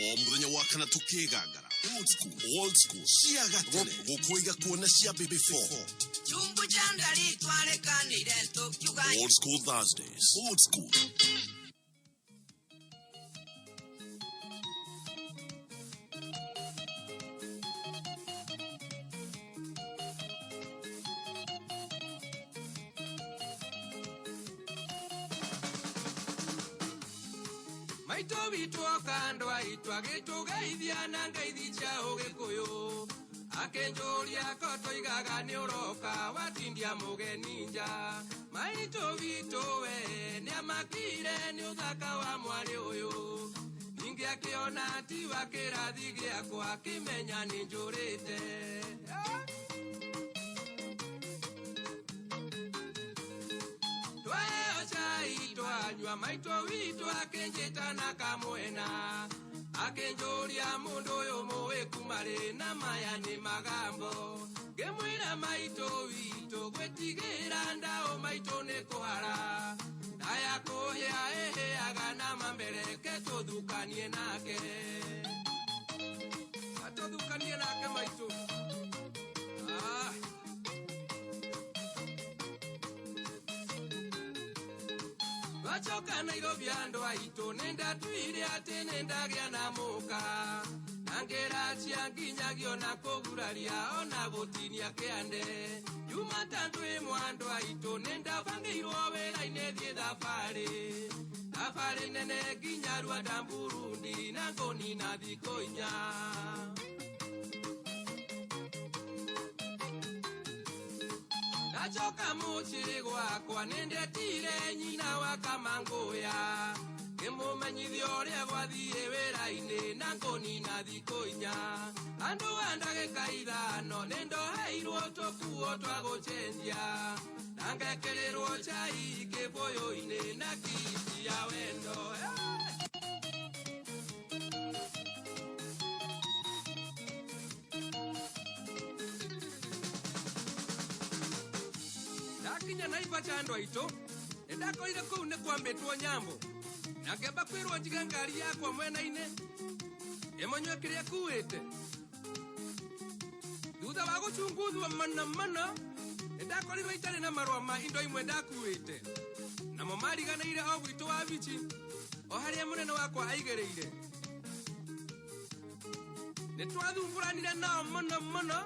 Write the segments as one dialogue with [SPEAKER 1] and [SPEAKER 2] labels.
[SPEAKER 1] O muthenya wa kana tukigangara old school, old school cia gatene gukuiga kuona cia baby 4.
[SPEAKER 2] Chumbu cha ndari twarekanire tukiuga.
[SPEAKER 1] Old school Thursdays, old school.
[SPEAKER 3] Maitũ witũ oka andũ aitũ agĩtũgeithia na ngeithi cia ũgĩkũyũ akĩnjũria ko tũigaga nĩ ũroka watindia mũgeni nja maitũ witũ we nĩamakire nĩ ũthaka wa mwarĩ ũyũ ningĩ akĩona tiwa kĩrathi gĩakwa akĩmenya nĩ njũrĩte. Twaheo cai twanyua maitũ witũ akĩnjĩta na kamwena akĩnjũria mũndũ ũyũ mũĩ kuma rĩ na maya nĩ magambo ngĩmwĩra maitũ witũ gwĩtigĩra ndaũ maitũ nĩ kũhara ndaya kũhĩa ĩhĩaga na mambereke tũthukanie nake atũthukanie nake maitũ. Ah. Twacoka Nairobi andũ aitũ nĩndatuire atĩ nĩndagĩa na mũka na ngĩracia nginyagio na kũguraria ona gũtinia kĩande Jumatatũ ĩmwe andũ aitũ nĩndabangĩirwo wĩra-inĩ thiĩ thabarĩ thabarĩ nene nginya Rwanda Burundi na ngũnina thikũ inya. Ndacoka mũciĩ gwakwa nĩndetire nyina wa Kamangũya ngĩmũmenyithia ũrĩa gwathiĩ wĩra-inĩ na ngũnina thikũ inya andũ a ndagĩka ithano nĩndoheirwo tũkuo twa gũcenjia na ngekĩrĩrwo cai kĩbũyũ-inĩ na kiti ya wendo. Ndakinya Naivasha andũ aitũ nĩndakorire kũu nĩ kwambĩtwo nyambo na ngĩamba kwĩrwo njige ngari yakwa mwena-inĩ ĩmonywe kĩrĩa kuĩte thutha wa gũcunguthwo mũno mũno nĩndakorirwo itarĩ na marũa ma indo imwe ndakuĩte namo mariganĩire o gwitũ wa bici o harĩa mũnene wakwa aigĩrĩire nĩtwathumbũranire nao mũno mũno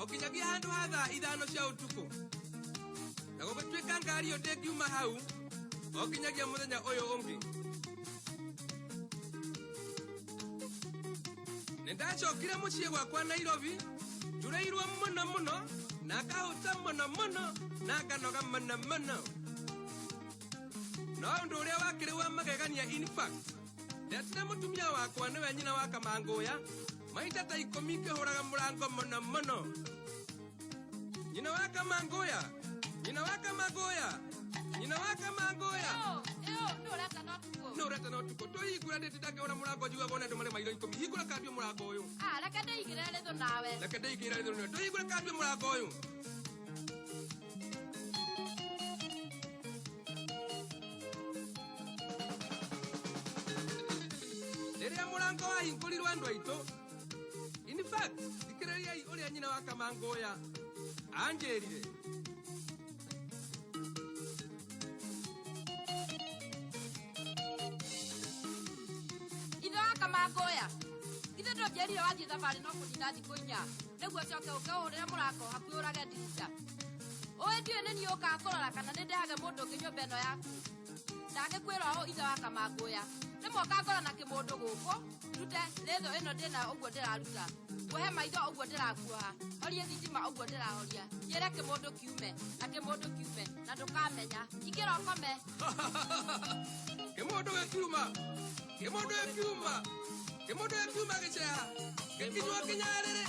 [SPEAKER 3] o kinyagia handũ ha thaa ithano cia ũtukũ na gũgĩtuĩka ngari ĩyo ndĩngiuma hau o kinyagia mũthenya ũyũ ũngĩ nĩndacokire mũciĩ gwakwa Nairobi njũrĩirwo mũno mũno na ngahũta mũno mũno na nganoga mũno mũno no ũndũ ũrĩa wakĩrĩ wa magegania in fact ndetire mũtumia wakwa nĩwe nyina wa Kamangũya maita ta ikũmi ngĩhũraga mũrango mũno mũno nyina wa Kamangũya nyina wa Kamangũya nyina wa Kamangũya. Nĩ ũreta na ũtukũ tũhingũra ndĩtinda ngĩhũra mũrango njiguaga ona andũ marĩ mairo ikũmi hingũra kambie mũrango ũyũ.
[SPEAKER 4] Reke ndĩigĩre rĩthũ nawe.
[SPEAKER 3] Reke ndĩigĩre rĩthũ nawe tũhingũre kambie mũrango ũyũ. Rĩrĩa mũrango wahingũrirwo andũ aitũ in fact thikĩrĩriai ũrĩa nyina wa Kamangũya anjĩrire.
[SPEAKER 4] Ithe wa Kamangũya ithe ndũnjĩrire wathiĩ thabarĩ no kũnina thikũ inya nĩguo ũcoke ũke ũhũrĩre mũrango hakuhĩ ũrage ndirica ũĩ ndiũĩ nĩ niĩ ũkaga kũrora kana nĩ ndehage mũndũ ũngĩ nyũmba ĩno yaku ndangĩkwĩra ũũ ithe wa Kamangũya rĩmwe ũkangora na kĩmũndũ gũkũ ndute rĩthũ ĩno ndĩna ũguo ndĩraruta kuohe maitho ũguo ndĩrakuoha horie thitima ũguo ndĩrahoria njĩre kĩmũndũ kiume na kĩmũndũ kiume na ndũkamenya ingĩra ũkome.
[SPEAKER 3] Kĩmũndũ gĩkiuma kĩmũndũ gĩkiuma kĩmũndũ gĩkiuma gĩceha gĩkinyua kĩnyarĩrĩ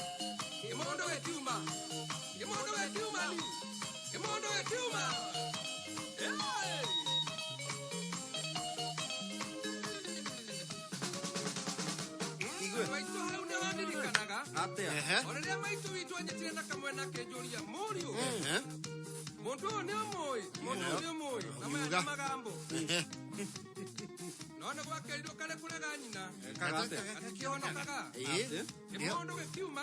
[SPEAKER 3] kĩmũndũ gĩkiuma kĩmũndũ gĩkiuma ni kĩmũndũ gĩkiuma. Maitũ hau nĩwandirikanaga o rĩrĩa maitũ witũ anyitire na kamwena akĩnjũria mũriũ mũndũ ũyũ nĩ ũmũĩ mũndũ ũyũ nĩ ũmũĩ na maya nĩ magambo no No nĩ gwakĩrirwo karĩ kũrega nyina.
[SPEAKER 5] Ekaga atĩa?
[SPEAKER 3] Gatikĩhonokaga.
[SPEAKER 6] Ĩĩ.
[SPEAKER 3] Kĩmũndũ gĩkiuma.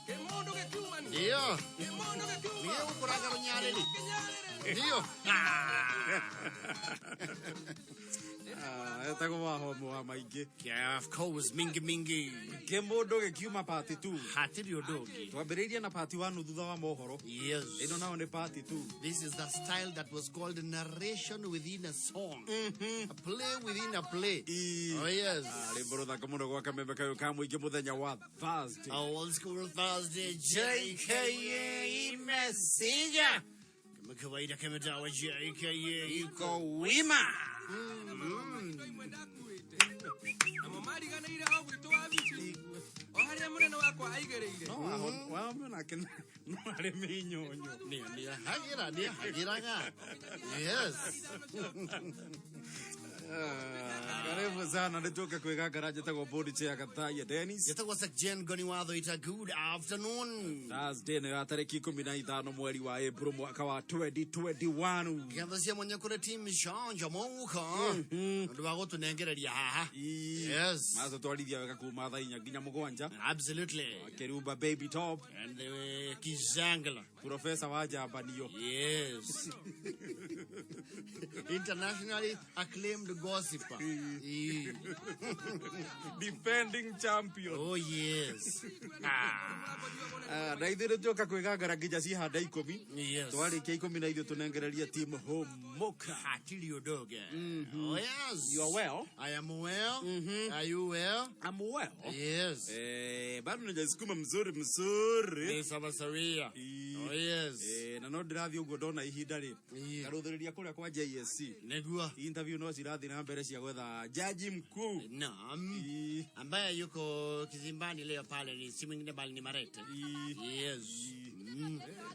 [SPEAKER 3] Kĩmũndũ gĩkiuma ni.
[SPEAKER 6] Ndio.
[SPEAKER 3] Kĩmũndũ gĩkiuma.
[SPEAKER 6] Nĩĩ gũkũraga rũnyarĩrĩ.
[SPEAKER 3] Kĩnyarĩrĩ.
[SPEAKER 6] Ndio.
[SPEAKER 5] Ah, etagwo wahomo wa maingĩ.
[SPEAKER 6] Yeah, of course, mingi mingi.
[SPEAKER 5] Kĩmũndũ gĩkiuma part 2.
[SPEAKER 6] Hatirĩ ũndũ ũngĩ.
[SPEAKER 5] Twambĩrĩirie na part 1 thutha wa mohoro.
[SPEAKER 6] Yes.
[SPEAKER 5] Ĩno nayo nĩ part 2.
[SPEAKER 6] This is the style that was called narration within a song. A play within a play.
[SPEAKER 5] Ii.
[SPEAKER 6] Oh, yes.
[SPEAKER 5] Rwĩmbo rũthaka mũno gwa kameme kayũ ka mũingĩ mũthenya wa Thursday.
[SPEAKER 6] Old school Thursday, JKA Messiah. Kama kawaida kama dawa JKA iko wima.
[SPEAKER 3] Indo imwe ndakuĩte. Namo mariganĩire o gwitũ wabici. O harĩa mũnene wakwa aigĩrĩire.
[SPEAKER 5] No wahomio nake no arĩ mĩnyonyo.
[SPEAKER 6] Ni hagira, ni hagiraga. Yes.
[SPEAKER 5] Karibu sana nĩtuoke kwĩgangara njĩtagwo Bodi Chair Gathaia Dennis.
[SPEAKER 6] Yetagwo Sir Jen Goni Watho ita good afternoon.
[SPEAKER 5] Thursday nĩ ya tarĩki 15 mweri wa April mwaka wa 2021.
[SPEAKER 6] Ngatho cia mwanya kũrĩ team Shanja Mouka. Ũndũ wa gũtũnengereria haha.
[SPEAKER 5] Ii.
[SPEAKER 6] Yes.
[SPEAKER 5] Matũtwarithia wega kuma thaa inya nginya mũgwanja.
[SPEAKER 6] Absolutely.
[SPEAKER 5] Keruba Baby Top,
[SPEAKER 6] And the Kizangla.
[SPEAKER 5] Profesa wa njambanio.
[SPEAKER 6] Yes. Internationally acclaimed gossiper. Eh.
[SPEAKER 5] Defending champion.
[SPEAKER 6] Oh yes.
[SPEAKER 5] Ah, na ithuĩ nĩtuoka kwĩgangara nginya cihanda ikũmi.
[SPEAKER 6] Yes.
[SPEAKER 5] Twarĩkia ikũmi na ithuĩ tũnengererie team Homoka.
[SPEAKER 6] Hatili Odoge. Oh yes.
[SPEAKER 5] You are well?
[SPEAKER 6] I am well. Are you well?
[SPEAKER 5] I'm well.
[SPEAKER 6] Yes.
[SPEAKER 5] Eh, bado nijasukuma mzuri mzuri.
[SPEAKER 6] Ni sawa sawia.
[SPEAKER 5] Ii.
[SPEAKER 6] Oh yes.
[SPEAKER 5] Eh, na no ndĩrathiĩ ũguo ndona ihinda rĩ
[SPEAKER 6] Ii.
[SPEAKER 5] ngarũthĩrĩria kũrĩa kwa JSC
[SPEAKER 6] Negua.
[SPEAKER 5] interview no cirathiĩ na mbere cia gwetha jaji mkuu.
[SPEAKER 6] Naam.
[SPEAKER 5] Ii.
[SPEAKER 6] Ambaye yuko kizimbani leo pale ni si mwingine bali ni Marete.
[SPEAKER 5] Ii.
[SPEAKER 6] Yes.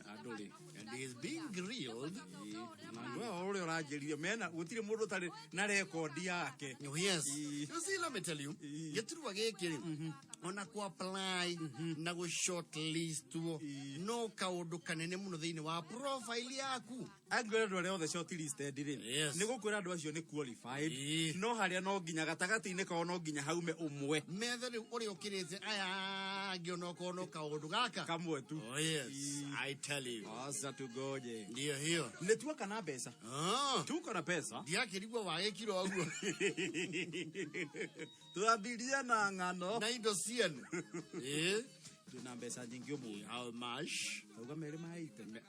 [SPEAKER 5] Andũ rĩ
[SPEAKER 6] And he is being grilled.
[SPEAKER 5] na andũ aya ũrĩa ũranjĩrire mena gũtirĩ mũndũ ũtarĩ na rekondi yake.
[SPEAKER 6] Oh, yes.
[SPEAKER 5] Ii.
[SPEAKER 6] You see, let me tell you,
[SPEAKER 5] Ii.
[SPEAKER 6] gĩturwa gĩkĩ rĩ, ona ku apply na gũ shortlistwo
[SPEAKER 5] Ii.
[SPEAKER 6] no kaũndũ kanene mũno thĩinĩ wa profile yaku.
[SPEAKER 5] Angĩkwĩra andũ arĩa othe shortlisted rĩ,
[SPEAKER 6] Yes.
[SPEAKER 5] nĩ gũkwĩra andũ acio nĩ qualified,
[SPEAKER 6] Ii.
[SPEAKER 5] no harĩa no nginya gatagatĩ-inĩ kao no nginya haume ũmwe
[SPEAKER 6] Methe rĩu ũrĩa ũkĩrĩte aya angĩ onokorwo no kaũndũ gaka.
[SPEAKER 5] kamwe tu.
[SPEAKER 6] Oh yes,
[SPEAKER 5] Ii.
[SPEAKER 6] I tell you.
[SPEAKER 5] Aca tugoje.
[SPEAKER 6] Ndiyo hiyo.
[SPEAKER 5] Nĩ tuoka na mbeca.
[SPEAKER 6] Ah,
[SPEAKER 5] Tuko na pesa.
[SPEAKER 6] ndiakĩrigwo wagĩkira ũguo
[SPEAKER 5] Twambirie na ng'ano.
[SPEAKER 6] na indo ciene. Eh,
[SPEAKER 5] Twĩna mbeca nyingĩ ũmũthĩ.
[SPEAKER 6] how much?
[SPEAKER 5] Tauga merĩ ma 80.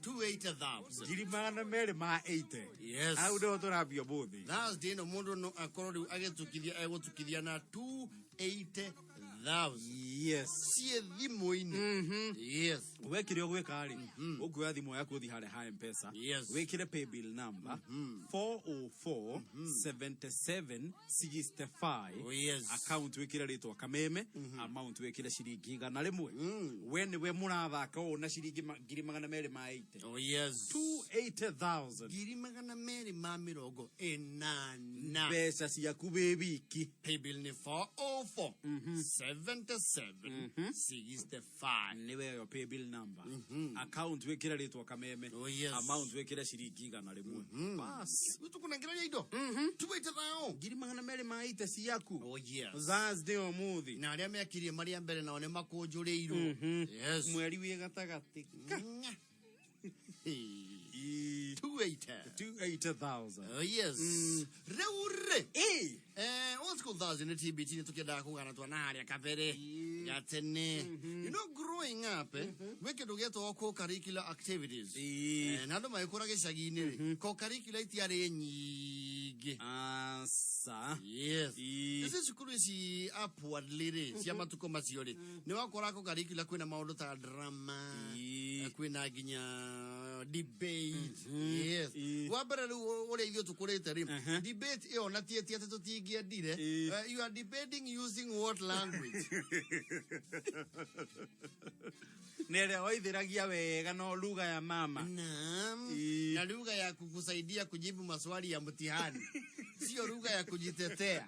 [SPEAKER 6] 280,000.
[SPEAKER 5] Ngiri magana merĩ ma 80.
[SPEAKER 6] Yes.
[SPEAKER 5] Hau nĩho tũrambia ũmũthĩ.
[SPEAKER 6] Thursday ĩno mũndũ no akorwo rĩu agĩtukithia egũtukithia na 280,000
[SPEAKER 5] Yes.
[SPEAKER 6] ciĩ thimũ-inĩ. Yes.
[SPEAKER 5] Wekire ũgwĩka rĩ, ũkuoya thimũ yaku ũthiĩ harĩa ha M-Pesa.
[SPEAKER 6] Yes.
[SPEAKER 5] Wĩkĩre paybill number 404 77 65.
[SPEAKER 6] Oh, yes.
[SPEAKER 5] Account wĩkĩre rĩtwa Kameme, amount wĩkĩre ciringi igana rĩmwe. We nĩwe mũrathaka ũũ na ciringi ngiri magana merĩ ma 80.
[SPEAKER 6] Oh, yes.
[SPEAKER 5] 280,000.
[SPEAKER 6] Ngiri magana merĩ ma mĩrongo ĩnana.
[SPEAKER 5] Mbeca ciaku wĩ wiki.
[SPEAKER 6] Paybill nĩ 404 77 65.
[SPEAKER 5] Nĩwe yo paybill number. Account wĩkĩre rĩtwa Kameme.
[SPEAKER 6] Oh, yes.
[SPEAKER 5] Amount wĩkĩre ciringi igana rĩmwe. Bas.
[SPEAKER 6] Rĩu tũkũnengereria indo 280,000.
[SPEAKER 5] Ngiri magana merĩ ma 80 ciaku.
[SPEAKER 6] Oh, yes.
[SPEAKER 5] Thursday ũmũthĩ.
[SPEAKER 6] Na arĩa mekirie marĩa mbere nao nĩ makũnjũrĩirwo. Yes.
[SPEAKER 5] Mweri wĩ gatagatĩ.
[SPEAKER 6] Nga. Hey.
[SPEAKER 5] Ii.
[SPEAKER 6] 280.
[SPEAKER 5] 280,000.
[SPEAKER 6] Oh, yes. Rĩu rĩ
[SPEAKER 5] Ĩ.
[SPEAKER 6] Old school Thursday nĩ TBT nĩ tũkĩendaga kũgana twana harĩa kabere ya tene. You know growing up gwĩ kĩndũ gĩetagwo co-curricular activities.
[SPEAKER 5] Ĩ.
[SPEAKER 6] Na andũ magĩkũra gĩcagi-inĩ rĩ, co-curricular itiarĩ nyingĩ.
[SPEAKER 5] Aca.
[SPEAKER 6] Yes.
[SPEAKER 5] Ĩ.
[SPEAKER 6] Ici cukuru ici upwardly rĩ cia matukũ macio rĩ nĩ wakora co-curricular kwĩna maũndũ ta drama,
[SPEAKER 5] Ĩ.
[SPEAKER 6] kwĩna nginya debate. Yes.
[SPEAKER 5] Ĩ.
[SPEAKER 6] Wa mbere rĩu ũrĩa ithuĩ tũkũrĩte rĩ, debate ĩyo na ti atĩ tũtingĩendire.
[SPEAKER 5] Ĩ.
[SPEAKER 6] You are debating using what language?
[SPEAKER 5] Nĩ ĩrĩa waithĩragia wega no lugha ya mama.
[SPEAKER 6] Naam.
[SPEAKER 5] Ĩ.
[SPEAKER 6] Na lugha ya kukusaidia kujibu maswali ya mtihani, sio lugha ya kujitetea.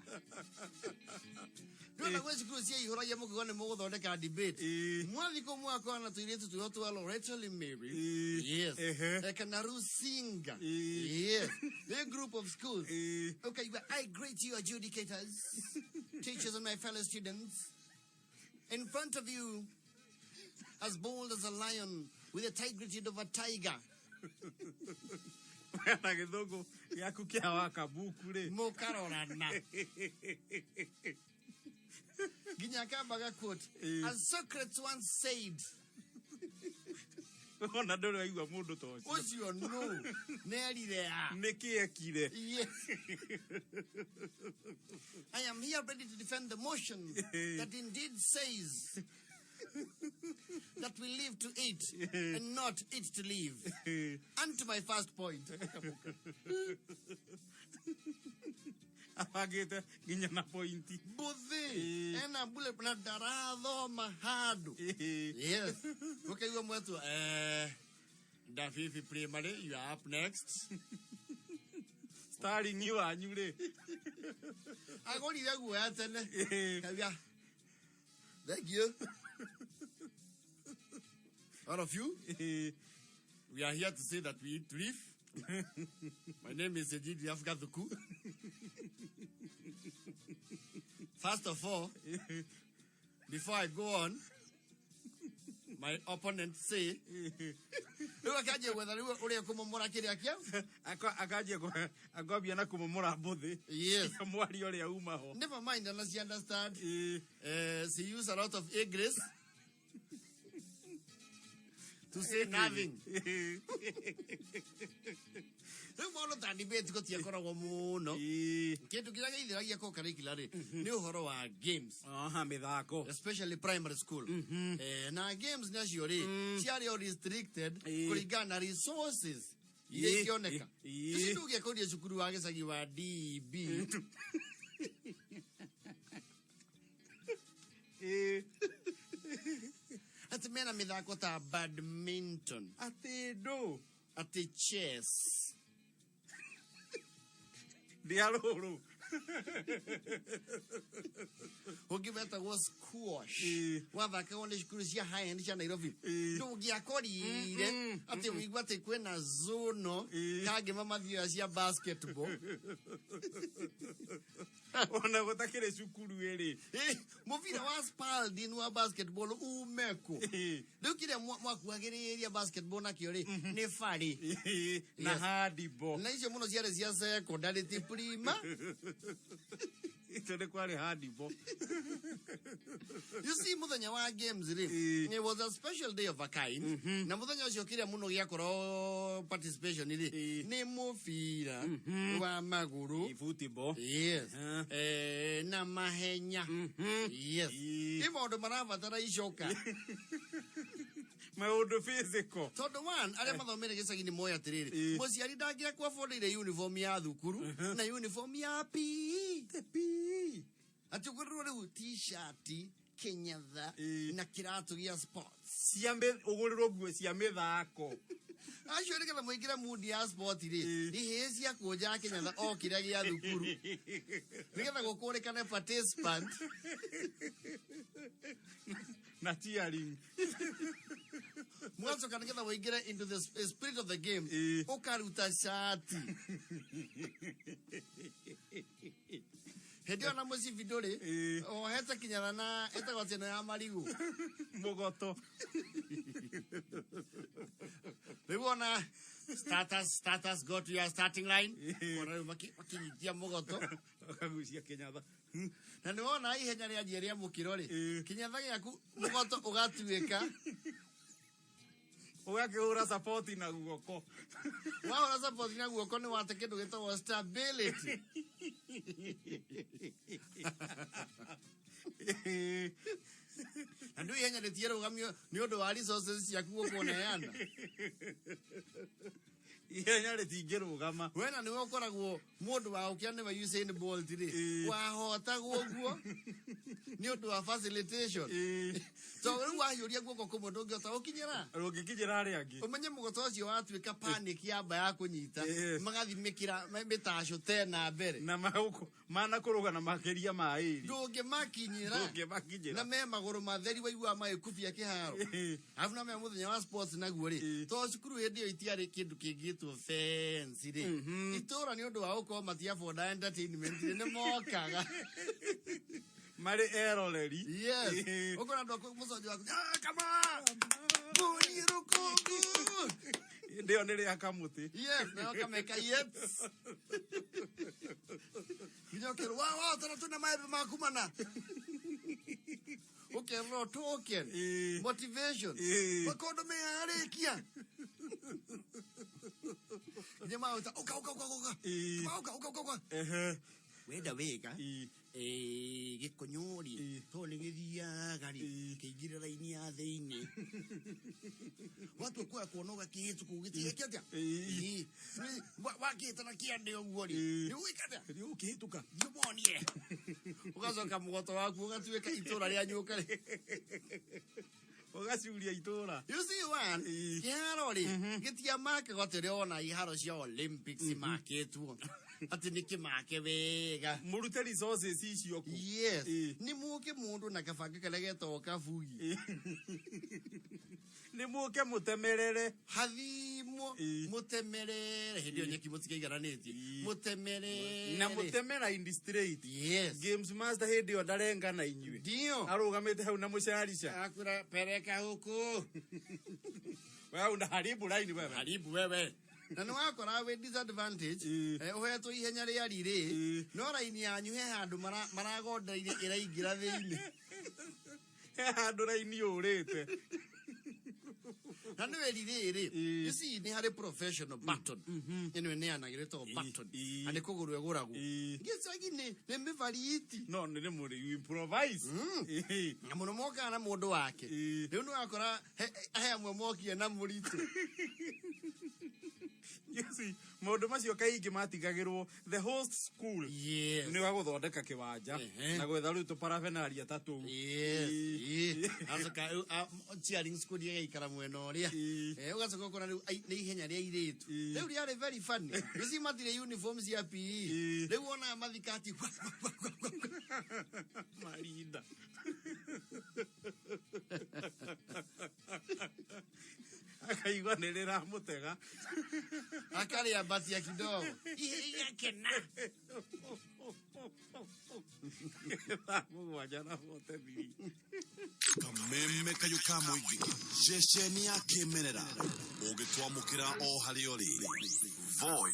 [SPEAKER 6] Ndĩrona gwĩ cukuru ciaihũragia mũkiuga nĩ mũgũthondeka debate.
[SPEAKER 5] Ĩĩ.
[SPEAKER 6] Mwathi kũ mwakora na tũirĩtu twĩho twa Loretto Limeri.
[SPEAKER 5] Ĩĩ.
[SPEAKER 6] Yes.
[SPEAKER 5] Ehe.
[SPEAKER 6] Kana Rusinga.
[SPEAKER 5] Ĩĩ.
[SPEAKER 6] Yes. The group of schools.
[SPEAKER 5] Ĩĩ.
[SPEAKER 6] Okay, well, I greet you, adjudicators, teachers, and my fellow students. In front of you, as bold as a lion, with the tigritude of a tiger,
[SPEAKER 5] Na gĩthũngũ gĩaku kĩa wakabuku rĩ.
[SPEAKER 6] Mukarorana. Nginya akambaga quote,
[SPEAKER 5] Ĩĩ.
[SPEAKER 6] as Socrates once said,
[SPEAKER 5] Ona ndũrĩ waigua mũndũ ta ũcio.
[SPEAKER 6] ũcio no, nerire a.
[SPEAKER 5] Nĩkĩ ekire?
[SPEAKER 6] Yes. I am here ready to defend the motion that indeed says that we live to eat and not eat to live. And to my first point.
[SPEAKER 5] Abangĩte nginya na pointi.
[SPEAKER 6] Buthi, ena bule na ndarathoma handũ. Yes. Ukaigua mwetu, Ndafifi Primary, you are up next.
[SPEAKER 5] Starling wanyu rĩ.
[SPEAKER 6] Agũrire guoya tene. Kaigua, thank you. All of you. We are here to say that we eat to live. My name is Ejidi Afgathuku. First of all, before I go on, my opponent say, rĩu akanjia gwetha rĩu ũrĩa kũmomora kĩrĩa kĩa
[SPEAKER 5] Akanjia akwambia na kũmomora mbũthĩ.
[SPEAKER 6] Yes.
[SPEAKER 5] Mwaria ũrĩa uma ho.
[SPEAKER 6] Never mind unless you understand. She use a lot of egress to say nothing. Rĩu maũndũ ta debate gũtiakoragwo mũno. Kĩndũ kĩrĩa gĩithĩragia co-curricular rĩ nĩ ũhoro wa games.
[SPEAKER 5] Aha, mĩthako.
[SPEAKER 6] Especially primary school. Na games nacio rĩ ciarĩ o restricted kũringana na resources iria ingĩoneka. Ici ndũngĩakũria cukuru wa gĩcagi wa DB. Atĩ mena mĩthako ta badminton.
[SPEAKER 5] Atĩ ndũ.
[SPEAKER 6] Atĩ chess.
[SPEAKER 5] Ndĩa rũrũ.
[SPEAKER 6] Ũngĩ wetagwo squash. Wathakagwo nĩ cukuru cia high end cia Nairobi. Ndũngĩakorire atĩ ũigua atĩ kwĩna zono kangĩma mathioya cia basketball.
[SPEAKER 5] Ona gũtakĩrĩ cukuru ĩrĩ.
[SPEAKER 6] Mũbira wa Spalding wa basketball ume kũ? Rĩu kĩrĩa mwakuhagĩrĩria basketball nakĩo rĩ nĩ barĩ.
[SPEAKER 5] Na
[SPEAKER 6] Yes.
[SPEAKER 5] handball.
[SPEAKER 6] Na icio mũno ciarĩ cia secondary ti prima.
[SPEAKER 5] Icio nĩ kwarĩ handball.
[SPEAKER 6] You see mũthenya wa games rĩ, it was a special day of a kind. Na mũthenya ũcio kĩrĩa mũno gĩakorwo participation rĩ, nĩ mũbira wa magũrũ.
[SPEAKER 5] Football.
[SPEAKER 6] Yes. Na mahenya. Yes. Nĩ maũndũ marabatara icoka.
[SPEAKER 5] Maũndũ physical.
[SPEAKER 6] Tondũ one, arĩa mathomere gĩcagi nĩ moĩ atĩrĩrĩ, mũciari ndangĩakwabondeire uniform ya thukuru na uniform ya PE.
[SPEAKER 5] PE.
[SPEAKER 6] Atĩ ũgũrĩrwo rĩu t-shirt, kĩnyatha na kĩratũ gĩa sports.
[SPEAKER 5] Cia ũgũrĩrwo nguo cia mĩthako.
[SPEAKER 6] Acio nĩgetha mũingĩre mood ya sport rĩ, ihĩĩ cia kũnja kĩnyatha o kĩrĩa gĩa thukuru. Nĩgetha gũkũrĩkane participant.
[SPEAKER 5] Na cheering.
[SPEAKER 6] Mũgacoka nĩgetha ũingĩre into the spirit of the game, ũkaruta shati. Hĩndĩ ĩyo na mũcibi ndũrĩ, ohete kinyatha na ĩtagwo atĩ ĩno ya marigũ.
[SPEAKER 5] Mũgoto.
[SPEAKER 6] Rĩu ona starters go to your starting line. Ona rĩu makĩnyitia mũgoto.
[SPEAKER 5] Ũkagucia kĩnyatha.
[SPEAKER 6] Na nĩ wona ihenya rĩanjia rĩa mũkĩro rĩ, kĩnyatha gĩaku mũgoto ũgatuĩka.
[SPEAKER 5] Ũgakĩhũra support na guoko.
[SPEAKER 6] Wahũra support na guoko nĩ wate kĩndũ gĩtagwo stability. Na ndũ ihenya rĩtierũgamio nĩ ũndũ wa resources ciaku gũkũneana.
[SPEAKER 5] Ihenya rĩtingĩrũgama.
[SPEAKER 6] Wena nĩwe ũkoragwo mũndũ wa ũkĩa nĩwe Usain Bolt rĩ, wahotagwo ũguo nĩ ũndũ wa facilitation. Tondũ rĩu wahiũria guoko kũmwe ndũngĩhota gũkinyĩra.
[SPEAKER 5] Rũngĩkinyĩra arĩa angĩ.
[SPEAKER 6] Ũmenye mũgoto ũcio watuĩka panic yamba ya kũnyita, magathimĩkĩra mĩtacũ tena mbere.
[SPEAKER 5] Na manakũrũga na makĩria ma ĩrĩ.
[SPEAKER 6] Ndũngĩmakinyĩra.
[SPEAKER 5] Ndũngĩmakinyĩra.
[SPEAKER 6] Na me magũrũ matheri waiguaga magĩkubia kĩharo. Arabu na me mũthenya wa sports naguo rĩ, tondũ cukuru hĩndĩ ĩyo itiarĩ kĩndũ kĩngĩtwo fence rĩ, itũũra nĩ ũndũ wa gũkorwo matiaboda entertainment rĩ, nĩ mokaga.
[SPEAKER 5] Marĩ eroreri.
[SPEAKER 6] Yes. Ũkona andũ aku mũconjo waku, "Ah, come on! Mbũri rũkũngũ!"
[SPEAKER 5] Hĩndĩ ĩyo nĩ rĩa kamũtĩ.
[SPEAKER 6] Yes, nayo kameka yes. Nginya ũkerwo, wa wa tara tuna maembe maku mana. Ũkerwo token. Motivation. Makondo meyarĩkia. Nginya magwĩta, ũka ũka ũka ũka. Ũka ũka ũka ũka. Wenda wega. Gĩkũnyũ rĩ, tondũ nĩ gĩthiaga rĩ, kĩingĩre raini ya thĩinĩ. Watua kuoya kuona ũgakĩhĩtũka ũgĩtigĩke atĩa? Wakĩhĩta na kĩande ũguo rĩ, nĩ ũgwĩka atĩa?
[SPEAKER 5] Nĩ ũkĩhĩtũka.
[SPEAKER 6] Thiĩ ũmonie. Ũgacoka mũgoto waku ũgatuĩka itũra rĩa nyũka rĩ.
[SPEAKER 5] Ũgacuria itũra.
[SPEAKER 6] You see one, kĩharo rĩ, gĩtiamakagwo atĩ ũrĩa wona iharo cia Olympics makĩtwo. Atĩ nĩ kĩmake wega.
[SPEAKER 5] Mũrute resources icio kũ.
[SPEAKER 6] Yes. Nĩ mũke mũndũ na kabanga karĩa getagwo kabugi.
[SPEAKER 5] Nĩ mũke mũtemerere.
[SPEAKER 6] Hathimwo mũtemerere. Hĩndĩ ĩyo nyeki mũtikaigananĩtie. Mũtemerere.
[SPEAKER 5] Na mũtemera in straight.
[SPEAKER 6] Yes.
[SPEAKER 5] Games master hĩndĩ ĩyo ndarenga na inyuĩ.
[SPEAKER 6] Ndio.
[SPEAKER 5] Arũgamĩte hau na mũcarica.
[SPEAKER 6] Akwĩra pereka huku.
[SPEAKER 5] Wewe unaharibu line wewe.
[SPEAKER 6] Haribu wewe. Na nĩ wakora wĩ disadvantage, ũhetwo ihenya rĩa rirĩ, no raini yanyu he handũ maragondereire ĩraingĩra thĩinĩ.
[SPEAKER 5] He handũ raini yũrĩte.
[SPEAKER 6] Na nĩ rirĩ rĩ, ici nĩ harĩ professional button. Ĩno ĩneanagĩrwo ĩtagwo button. Na nĩ kũgũrwo ĩgũragwo. Gĩcagi nĩ mĩbariti.
[SPEAKER 5] No nĩ mũrĩ you improvise.
[SPEAKER 6] Na mũno mokaga na mũndũ wake. Rĩu nĩ wakora he amwe mokire na mũritũ.
[SPEAKER 5] You see, maũndũ macio kaingĩ matigagĩrwo the host school.
[SPEAKER 6] Yes.
[SPEAKER 5] Nĩ wa gũthondeka kĩwanja na gwetha rĩu tũparafenaria ta tũu.
[SPEAKER 6] Yes. Acoka rĩu, cheering squad ĩgaikara mwena ũrĩa. Ũgacoka ũkona rĩu nĩ ihenya rĩa airĩtu. Rĩu rĩarĩ very funny. Ici matirĩ uniform cia PE. Rĩu wonaga mathikati.
[SPEAKER 5] Marinda. Akaigua nĩ rĩramũtega.
[SPEAKER 6] Akarĩa mbatia kidogo. Igakena.
[SPEAKER 5] Thaa mũgwanja na 43.
[SPEAKER 1] Kameme kayũ ka mũingĩ ceceni ya kĩmerera ũngĩtwamũkĩra o harĩa ũrĩ. Voi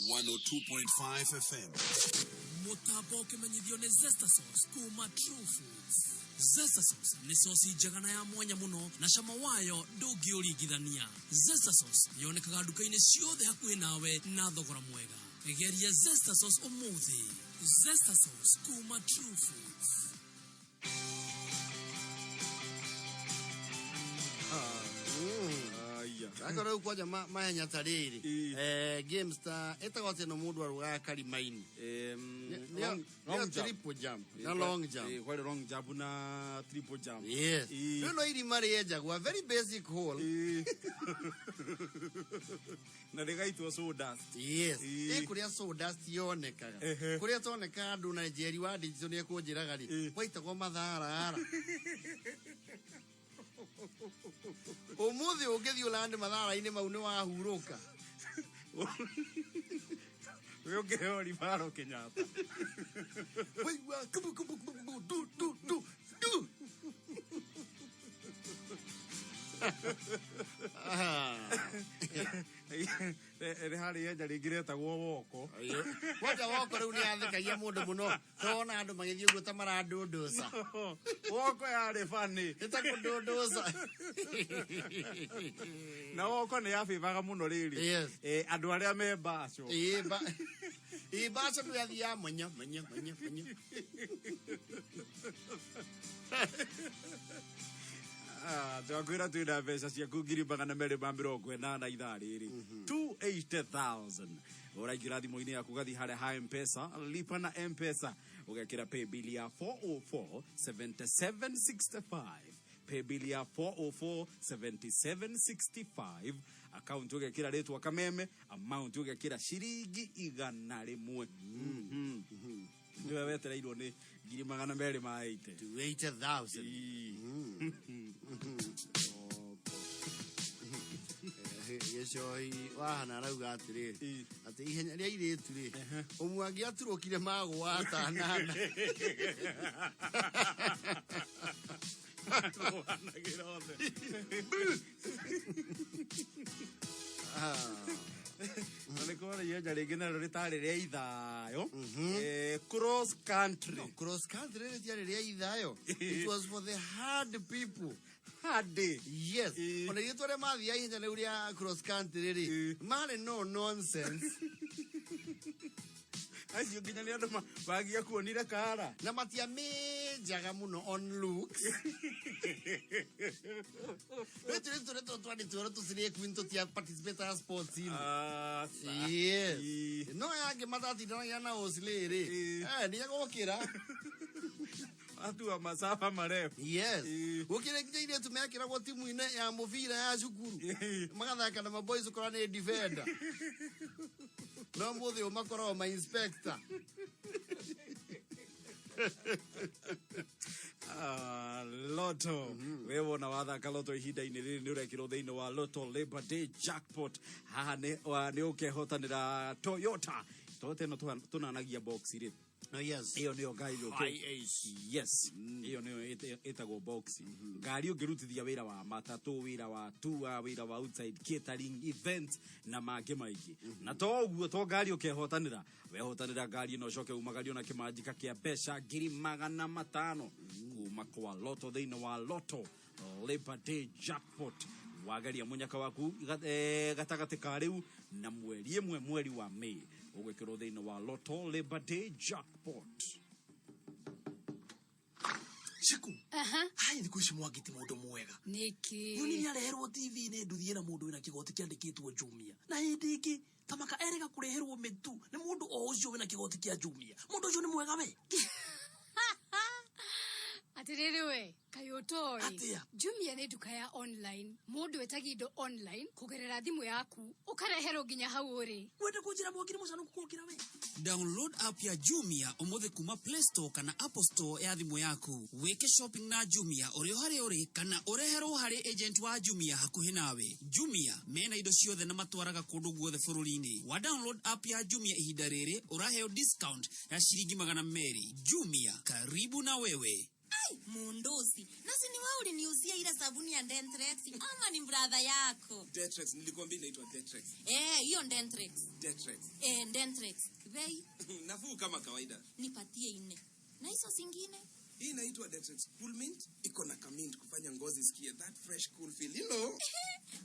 [SPEAKER 1] 102.5 FM.
[SPEAKER 7] Mũtambo ũkĩmenyithio nĩ Zesta Sauce kuma True Foods. Zesta Sauce nĩ sosi njega na ya mwanya mũno na cama wayo ndũngĩũringithania. Zesta Sauce yonekaga nduka-inĩ ciothe hakuhĩ nawe na thogora mwega. Geria Zesta Sauce ũmũthĩ. Zesta Sauce kuma True Foods.
[SPEAKER 6] Akorwo rĩu kwanja mahenya ta rĩrĩ, games ta ĩtagwo atĩ no mũndũ arũgaga karima-inĩ. Nĩyo triple jump na long jump.
[SPEAKER 5] Kwarĩ long jump na triple jump.
[SPEAKER 6] Yes. Rĩu no irima rĩenjagwo, a very basic hole.
[SPEAKER 5] Na rĩgaitwo sawdust.
[SPEAKER 6] Yes. Ĩ kũrĩa sawdust yonekaga. Kũrĩa tonekaga andũ na Njeri wa digital nĩ ekũnjĩraga rĩ, gwaitagwo matharara. Ũmũthĩ ũngĩthiĩ ũlande mathara-inĩ mau nĩ wahurũka.
[SPEAKER 5] We ũngĩheo ribaro Kenyatta.
[SPEAKER 6] Waigua kubu kubu kubu kubu du du du du.
[SPEAKER 5] Nĩ harĩ ihenya rĩngĩ rĩetagwo woko.
[SPEAKER 6] Kwanja woko rĩu nĩ yathekagia mũndũ mũno. Tona andũ magĩthiĩ ũguo ta marandũndũca.
[SPEAKER 5] Woko yarĩ funny.
[SPEAKER 6] Nĩ ta kũndũndũca.
[SPEAKER 5] Na woko nĩ yabĩbaga mũno rĩrĩ.
[SPEAKER 6] Yes.
[SPEAKER 5] Andũ arĩa me mbaco.
[SPEAKER 6] Ĩ mbaco ndũ yathiaga monyo monyo monyo monyo.
[SPEAKER 5] Ah, twakwĩra twĩna mbeca ciaku 280,000 ithaa rĩrĩ 280,000 ũraingĩra thimũ-inĩ yaku ũgathiĩ harĩa ha mpesa lipa na mpesa ũgekĩra paybill ya 404 7765 paybill ya 404 7765 account ũgekĩra rĩtwa kameme amount ũgekĩra ciringi 100. Nĩwe wetereirwo nĩ 280,000.
[SPEAKER 6] 280,000. Gĩcohi wahana arauga atĩrĩrĩ atĩ ihenya rĩa airĩtu rĩ ũmwe angĩaturũkire magũa atanana.
[SPEAKER 5] Tũhanagĩra othe. Na nĩ kwarĩ ihenya rĩngĩ narĩo rĩtarĩ rĩa ithayo. Cross country.
[SPEAKER 6] No, cross country rĩtiarĩ rĩa ithayo. It was for the hard people.
[SPEAKER 5] Hard.
[SPEAKER 6] Yes. Ona ithuĩ tũrĩa mathiaga ihenya rĩu rĩa cross country rĩ marĩ no nonsense.
[SPEAKER 5] Acio nginya nĩ andũ magia kuonire kara.
[SPEAKER 6] Na matiamĩnjaga mũno on looks. Rĩu tũrĩ tũrĩ tũ twarĩ twerũ tũcirĩ queen tũtia participate sports inĩ. Yes. No yangĩ matatindanagia na Osley rĩ nĩ egũkĩra.
[SPEAKER 5] Atua masafa marefu.
[SPEAKER 6] Yes. Gũkĩrĩ nginya airĩtu mekĩragwo timu-inĩ ya mũbira ya cukuru magathaka na maboys ũkora nĩ defender no mũthĩ ũyũ makoragwo ma inspector.
[SPEAKER 5] Ah, Lotto. We wona wathaka Lotto ihinda-inĩ rĩrĩ nĩ ũrekĩrwo thĩinĩ wa Lotto Labor Day Jackpot. Haha nĩ nĩ ũkehotanĩra Toyota. Toyota ĩno tũnanagia box rĩ.
[SPEAKER 6] Oh, yes.
[SPEAKER 5] Ĩyo nĩyo ngari
[SPEAKER 6] High ace.
[SPEAKER 5] Yes. Ĩyo nĩyo ĩtagwo box. Ngari ũngĩrutithia wĩra wa matatũ, wĩra wa tour, wĩra wa outside catering, event na mangĩ maingĩ. Na to ũguo to ngari ũkehotanĩra. Wehotanĩra ngari ĩno ũcoke umagario na kĩmanjika kĩa mbeca 500,000 kuma kwa Lotto thĩinĩ wa Lotto Labor Day Jackpot. Wageria mũnyaka waku gatagatĩ ka rĩu na mweri ĩmwe mweri wa May ũgwĩkĩrwo thĩinĩ wa Lotto Labor Day Jackpot.
[SPEAKER 8] Ciku hai thikũ ici Mwangi ti mũndũ mwega.
[SPEAKER 9] Nĩkĩ?
[SPEAKER 8] Nyoni nĩ areherwo TV nĩ nduthi ĩna mũndũ wĩna kĩgoti kĩandĩkĩtwo Jumia na hĩndĩ ĩngĩ tamaka erĩga kũreherwo mĩtu nĩ mũndũ o ũcio wĩna kĩgoti kĩa Jumia. Mũndũ ũcio nĩ mwega we?
[SPEAKER 9] Atĩrĩrĩ we, kaĩ ũtoĩ?
[SPEAKER 8] Atĩa?
[SPEAKER 9] Jumia nĩ nduka ya online. Mũndũ etagia indo online kũgerera thimũ yaku ũkareherwo nginya hau ũrĩ.
[SPEAKER 8] Wende kũnjĩra Mwangi nĩ mũcanũku kũngĩra we?
[SPEAKER 7] Download app ya Jumia ũmũthĩ kuma Play Store kana Apple Store ya thimũ yaku. Wĩke shopping na Jumia ũrĩ o harĩa ũrĩ kana ũreherwo harĩ agent wa Jumia hakuhĩ nawe. Jumia mena indo ciothe na matwaraga kũndũ guothe bũrũri-inĩ. Wa download app ya Jumia ihinda rĩrĩ ũraheo discount ya ciringi 200. Jumia, karibu na wewe.
[SPEAKER 10] Ai, Mundusi, nasi ni wewe uliniuzia ile sabuni ya Dentrex ama ni brother yako?
[SPEAKER 3] Detrex, nilikwambia inaitwa Detrex.
[SPEAKER 10] Eh, hiyo Dentrex.
[SPEAKER 3] Detrex.
[SPEAKER 10] Eh, Dentrex. Bei
[SPEAKER 3] Nafuu kama kawaida.
[SPEAKER 10] nipatie ine. Na hizo zingine?
[SPEAKER 3] Hii inaitwa Detrex Cool Mint, iko na kamint kufanya ngozi isikie that fresh cool feel.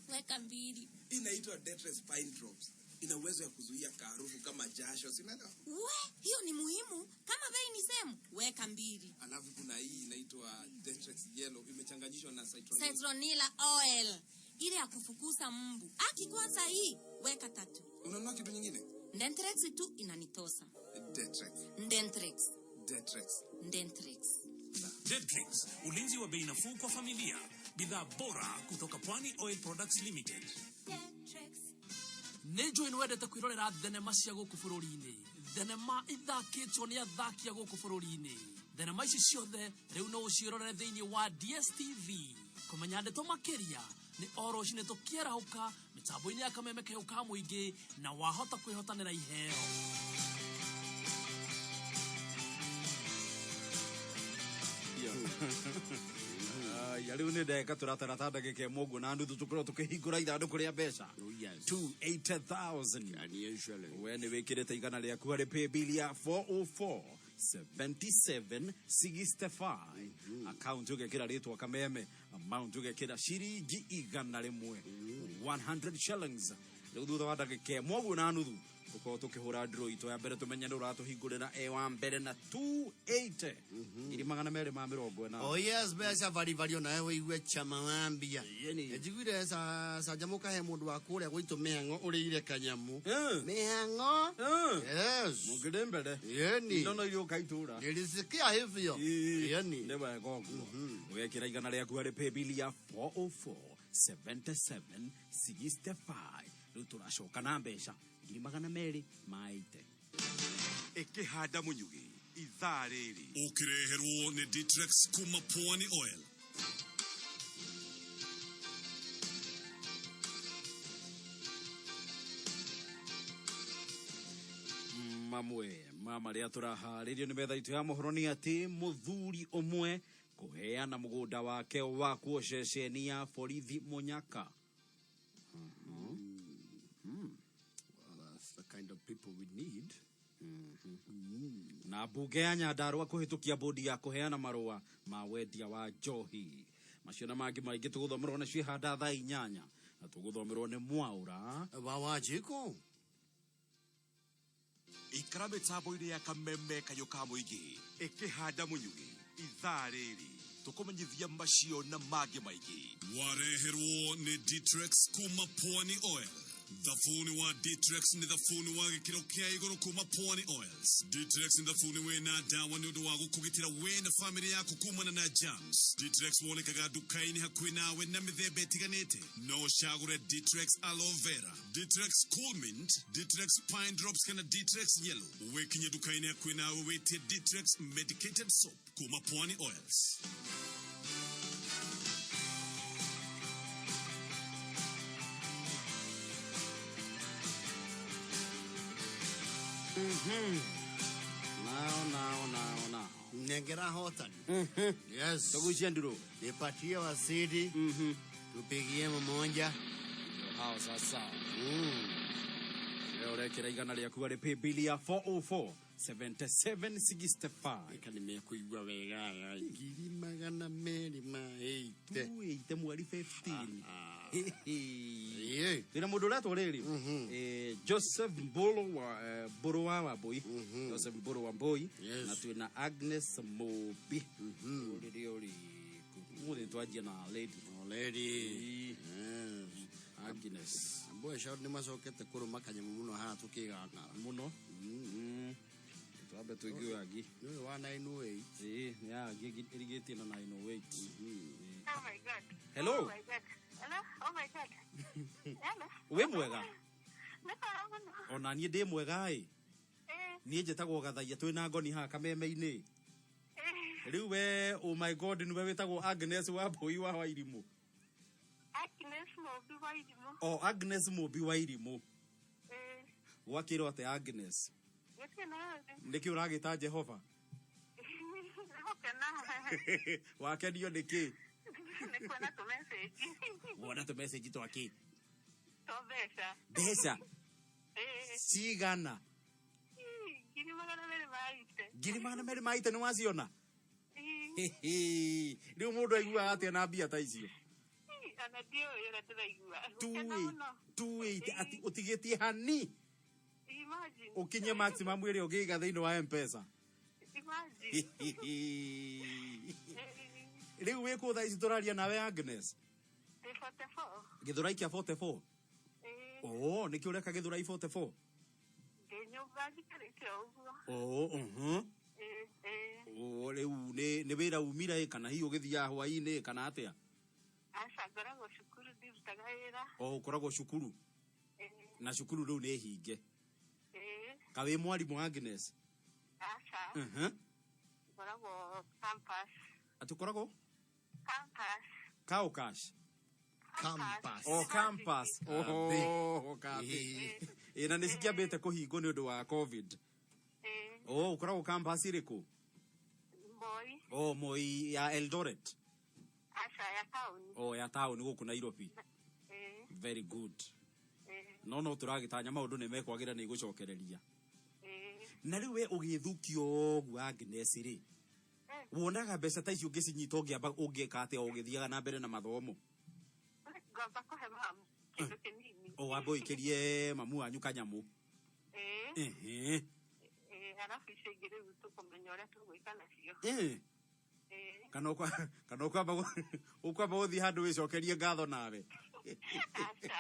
[SPEAKER 10] Weka mbili.
[SPEAKER 3] Hii inaitwa Detrex Pine Drops. Ina uwezo ya kuzuia kaharufu kama jasho, si unaelewa?
[SPEAKER 10] We, hiyo ni muhimu. Kama bei ni same, weka mbili.
[SPEAKER 3] Alafu kuna hii inaitwa Detrex Yellow, imechanganyishwa na citronella.
[SPEAKER 10] Citronella oil. Ile ya kufukuza mbu. Aki kwanza hii, weka tatu.
[SPEAKER 3] Unanunua kitu nyingine?
[SPEAKER 10] Dentrex tu inanitosa.
[SPEAKER 3] Detrex.
[SPEAKER 10] Dentrex.
[SPEAKER 3] Detrex.
[SPEAKER 10] Dentrex.
[SPEAKER 7] Detrix, ulinzi wa bei nafuu kwa familia. Bidhaa bora kutoka Pwani Oil Products Limited.
[SPEAKER 10] Dentrex.
[SPEAKER 8] Nĩ njũĩ nĩ wendete kwĩrorera thenema cia gũkũ bũrũri-inĩ, thenema ithakĩtwo nĩ athaki a gũkũ bũrũri-inĩ. Thenema ici ciothe rĩu no ũciĩrorere thĩinĩ wa DSTV. Kũmenya ndeto makĩria nĩ o rũcinĩ tũkĩarahũka mĩtambo-inĩ ya kameme kehũ ka mũingĩ na wahota kwĩhotanĩra iheo.
[SPEAKER 5] Aya, rĩu nĩ ndagĩka tũratarata ndagĩka ĩmwe ũguo na nuthu tũkorwo tũkĩhingũra ithandũkũ rĩa mbeca.
[SPEAKER 6] Oh, yes.
[SPEAKER 5] 280,000. We nĩ wĩkĩrĩte 100 rĩaku harĩ paybill ya 404 77 65 account ũgekĩra rĩtwa kameme amount ũgekĩra ciringi 100, 100 shillings. Rĩu thutha wa ndagĩka ĩmwe ũguo na nuthu Tũkorwo tũkĩhũra draw itũ ya mbere tũmenye nĩ ũratũhingũrĩra e wa mbere na 280 280.
[SPEAKER 6] Oh yes, mbeca baribari onawe wĩigue chama wa mbia. Njiguire canjamũka he mũndũ wa kũrĩa gwitũ mĩhang'o ũrĩire kanyamũ. Mĩhang'o. Yes.
[SPEAKER 5] Mũngĩrĩ mbere.
[SPEAKER 6] Yeni.
[SPEAKER 5] Indo no irĩũka itũra.
[SPEAKER 6] Nilisikia hivyo. Yeni.
[SPEAKER 5] Nĩ wega ũguo. Wekĩra 100 rĩaku harĩ paybill ya 404 77 65. Rĩu tũracoka na mbeca 280.
[SPEAKER 11] Ĩkĩhanda mũnyugĩ ithaa rĩrĩ.
[SPEAKER 1] Ũkĩreherwo nĩ Ditrex kuma Pwani Oil.
[SPEAKER 5] Mamwe ma marĩa tũraharĩrio nĩ metha itũ ya mohoro nĩ atĩ mũthuri ũmwe kũheana mũgũnda wake wa kuo ceceni ya borithi Mũnyaka.
[SPEAKER 6] Well, that's the kind of people we need.
[SPEAKER 5] Na mbunge ya Nyandarua kũhĩtũkia bodi ya kũheana marũa ma wendia wa njohi. Macio na mangĩ maingĩ tũgũthomerwo nĩ ciĩhanda thaa 8 na tũgũthomerwo nĩ Mwaũra
[SPEAKER 6] wa Wanjikũ.
[SPEAKER 11] Ikara mĩtambo-inĩ ya kameme kayũ ka mũingĩ ĩkĩhanda mũnyugĩ ithaa rĩrĩ tũkũmenyithia macio na mangĩ maingĩ.
[SPEAKER 1] Wareherwo nĩ Ditrex kuma Pwani Oil. Thabuni wa Ditrex nĩ thabuni wa gĩkĩro kĩa igũrũ kuma Pwani Oils. Ditrex nĩ thabuni wĩna ndawa nĩ ũndũ wa gũkũgitĩra we na famĩlĩ yaku kumana na germs. Ditrex wonekaga nduka-inĩ hakuhĩ nawe na mĩthemba ĩtiganĩte. No ũcagũre Ditrex Aloe Vera, Ditrex Cool Mint, Ditrex Pine Drops kana Ditrex Yellow. Wĩkinye nduka-inĩ hakuhĩ nawe wĩtie Ditrex Medicated Soap kuma Pwani Oils.
[SPEAKER 5] Nao nao nao nao.
[SPEAKER 6] Nengera hotani. Yes.
[SPEAKER 5] Tũgucie nduru.
[SPEAKER 6] Nipatie wasidi. Tupigie mmoja.
[SPEAKER 5] Hao sasa. Leo ũrekĩra 100 rĩaku harĩ paybill ya 404 77 65.
[SPEAKER 6] Eka nimekuigua wega 280.
[SPEAKER 5] 280 mweri 15. Twĩna mũndũ ũretwo rĩrĩ Joseph Mbũrũ wa Mbũrũ wa Wambũi. Joseph Mbũrũ wa Mbũi. Na twĩna Agnes Mũmbi. Ũrĩrĩ ũrĩkũ? Ũmũthĩ twanjia na lady.
[SPEAKER 6] Oh, lady.
[SPEAKER 5] Agnes.
[SPEAKER 6] Mboe shout nĩ macokete kũrũma kanyamũ mũno haha tũkĩgangara.
[SPEAKER 5] Mũno. Twambe tũigue agi.
[SPEAKER 6] Nĩ ũyũ wa 908.
[SPEAKER 5] Ĩĩ, nĩ ya agi ĩrigĩtie na 908.
[SPEAKER 12] Oh my God.
[SPEAKER 5] Hello.
[SPEAKER 12] Oh my God. Hello. Oh my God. Hello.
[SPEAKER 5] Wĩ mwega?
[SPEAKER 12] Nĩ sawa mũno.
[SPEAKER 5] Ona niĩ ndĩ mwega ĩ. Niĩ njĩtagwo Gathaia twĩna ngoni haha kameme-inĩ. Rĩu we oh my God nĩwe wĩtagwo Agnes wa Mbũi wa Wairimũ.
[SPEAKER 12] Agnes Mũmbi wa Irimũ.
[SPEAKER 5] O Agnes Mũmbi wa Irimũ. Gwakĩrwo atĩa Agnes?
[SPEAKER 12] Gũtirĩ na ũndũ.
[SPEAKER 5] Nĩkĩ ũragĩta Jehova?
[SPEAKER 12] Nĩgũkena.
[SPEAKER 5] Wakenio nĩkĩ?
[SPEAKER 12] Nĩ kuona tũmessage.
[SPEAKER 5] Wona tũmessage twa kĩ?
[SPEAKER 12] Twa mbeca.
[SPEAKER 5] Mbeca cigana?
[SPEAKER 12] 280.
[SPEAKER 5] 280 nĩ waciona? Rĩu mũndũ aiguaga atĩa na mbia ta icio?
[SPEAKER 12] Ona ndiũĩ ũrĩa ndĩraigua. Gũkena mũno.
[SPEAKER 5] 280 atĩ ũtigĩtie hani
[SPEAKER 12] Imagine.
[SPEAKER 5] ũkinye maximum ĩrĩa ũngĩiga thĩinĩ wa M-Pesa.
[SPEAKER 12] Imagine.
[SPEAKER 5] Rĩu wĩ kũ thaa ici tũraria nawe Agnes?
[SPEAKER 12] Ndĩ 44.
[SPEAKER 5] Gĩthũrai kĩa 44? Oh, nĩkĩ ũreka Gĩthũrai 44?
[SPEAKER 12] Ndĩ nyũmba njikarĩte o ũguo.
[SPEAKER 5] Oh, Oh, rĩu nĩ wĩra umire ĩ, kana hihi ũgĩthiaga hwaĩ-inĩ kana atĩa?
[SPEAKER 12] Aca ngoragwo cukuru ndirutaga wĩra.
[SPEAKER 5] O ũkoragwo cukuru? Na cukuru rĩu nĩ hinge. Ka wĩ mwarimũ Agnes?
[SPEAKER 12] Aca. Ngoragwo campus.
[SPEAKER 5] Atĩ ũkoragwo?
[SPEAKER 12] Campus.
[SPEAKER 5] Cow cash.
[SPEAKER 6] Campus.
[SPEAKER 5] O campus. Oho, kambĩ. Ĩ, na nĩ cikĩambĩte kũhingwo nĩ ũndũ wa COVID. Oh, ũkoragwo campus ĩrĩkũ?
[SPEAKER 12] Moi.
[SPEAKER 5] Oh, Moi ya Eldoret.
[SPEAKER 12] Aca ya taũni.
[SPEAKER 5] Oh, ya taũni gũkũ Nairobi. Very good. No no tũragĩtanya maũndũ nĩ mekwagĩra nĩ igũcokereria. Na rĩu we ũgĩthukio ũguo Agnes rĩ, wonaga mbeca ta icio ũngĩcinyita ũngĩamba ũngĩka atĩa ũgĩthiaga na mbere na mathomo?
[SPEAKER 12] Ngwamba kũhe mamu kĩndũ kĩnini.
[SPEAKER 5] O wambe ũikĩrie mamu wanyu kanyamũ. Ehe.
[SPEAKER 12] Ĩĩ, arabu icio ingĩ rĩu tũkũmenya ũrĩa tũgwĩka nacio.
[SPEAKER 5] Eh.
[SPEAKER 12] Ĩĩ.
[SPEAKER 5] Kana kana ũkwamba ũkwamba gũthiĩ handũ wĩcokerie ngatho nawe.
[SPEAKER 12] Aca.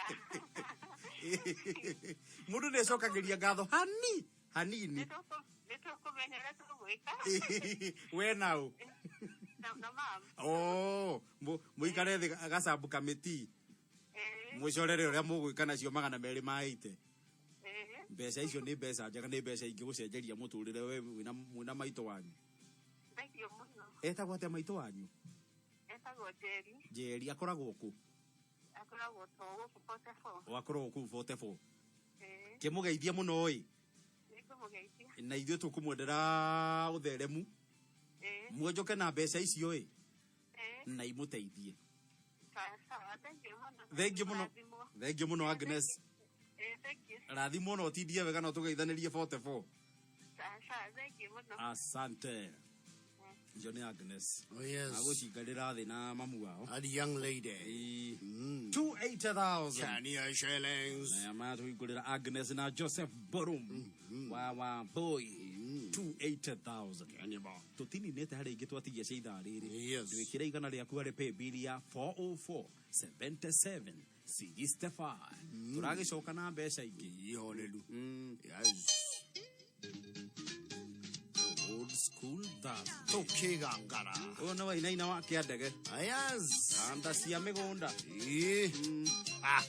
[SPEAKER 5] Mũndũ nĩ acokagĩria ngatho hani hanini.
[SPEAKER 12] Nĩ tũkũmenya ũrĩa tũgwĩka.
[SPEAKER 5] We nau.
[SPEAKER 12] Na mam.
[SPEAKER 5] Oh, mũikare thĩ gacambu kamĩti.
[SPEAKER 12] Ĩĩ.
[SPEAKER 5] Mũcorere ũrĩa mũgwĩka nacio 280.
[SPEAKER 12] Ĩĩ.
[SPEAKER 5] Mbeca icio nĩ mbeca njega, nĩ mbeca ingĩgũcenjeria mũtũrĩre we mwĩna maitũ wanyu.
[SPEAKER 12] Thank you mũno.
[SPEAKER 5] Etagwo atĩa maitũ wanyu?
[SPEAKER 12] Etagwo Njeri.
[SPEAKER 5] Njeri akoragwo kũ?
[SPEAKER 12] Akoragwo to gũkũ 44.
[SPEAKER 5] O akoragwo kũu 44.
[SPEAKER 12] Ĩĩ.
[SPEAKER 5] Kĩmũgeithie mũno ĩ.
[SPEAKER 12] Nĩngũmũgeithia.
[SPEAKER 5] Na ithuĩ tũkũmwendera ũtheremu.
[SPEAKER 12] Ĩĩ.
[SPEAKER 5] Mwonjoke na mbeca icio ĩ.
[SPEAKER 12] Ĩĩ.
[SPEAKER 5] Na imũteithie.
[SPEAKER 12] Sawa sawa, thank you mũno.
[SPEAKER 5] Thank you mũno.
[SPEAKER 12] Rathimwo.
[SPEAKER 5] Thank you mũno Agnes.
[SPEAKER 12] Ĩĩ, thank you.
[SPEAKER 5] Rathimwo na ũtindie wega na ũtũgeithanĩrie 44.
[SPEAKER 12] Sawa sawa, thank you mũno.
[SPEAKER 5] Asante. Icio nĩ Agnes.
[SPEAKER 6] Oh, yes.
[SPEAKER 5] Agũcingarĩra thĩ na mamu wao.
[SPEAKER 6] A young lady.
[SPEAKER 5] 280,000.
[SPEAKER 6] Kenya shillings.
[SPEAKER 5] Aya matũhingũrĩra Agnes na Joseph Borum wa boy 280,000. Tũtininĩte harĩa ingĩ twatigia cia ithaa rĩrĩ.
[SPEAKER 6] Yes.
[SPEAKER 5] Ndwĩkĩre igana rĩaku harĩ paybill ya 404 77 65. Tũragĩcoka na mbeca ingĩ.
[SPEAKER 6] Ihorelu. Yes.
[SPEAKER 5] Old school dance.
[SPEAKER 6] Tũkĩgangara.
[SPEAKER 5] Ũyũ nĩ wainaina wa kĩandege.
[SPEAKER 6] Yes.
[SPEAKER 5] Kanda cia mĩgũnda.
[SPEAKER 6] Ĩĩ. Ah.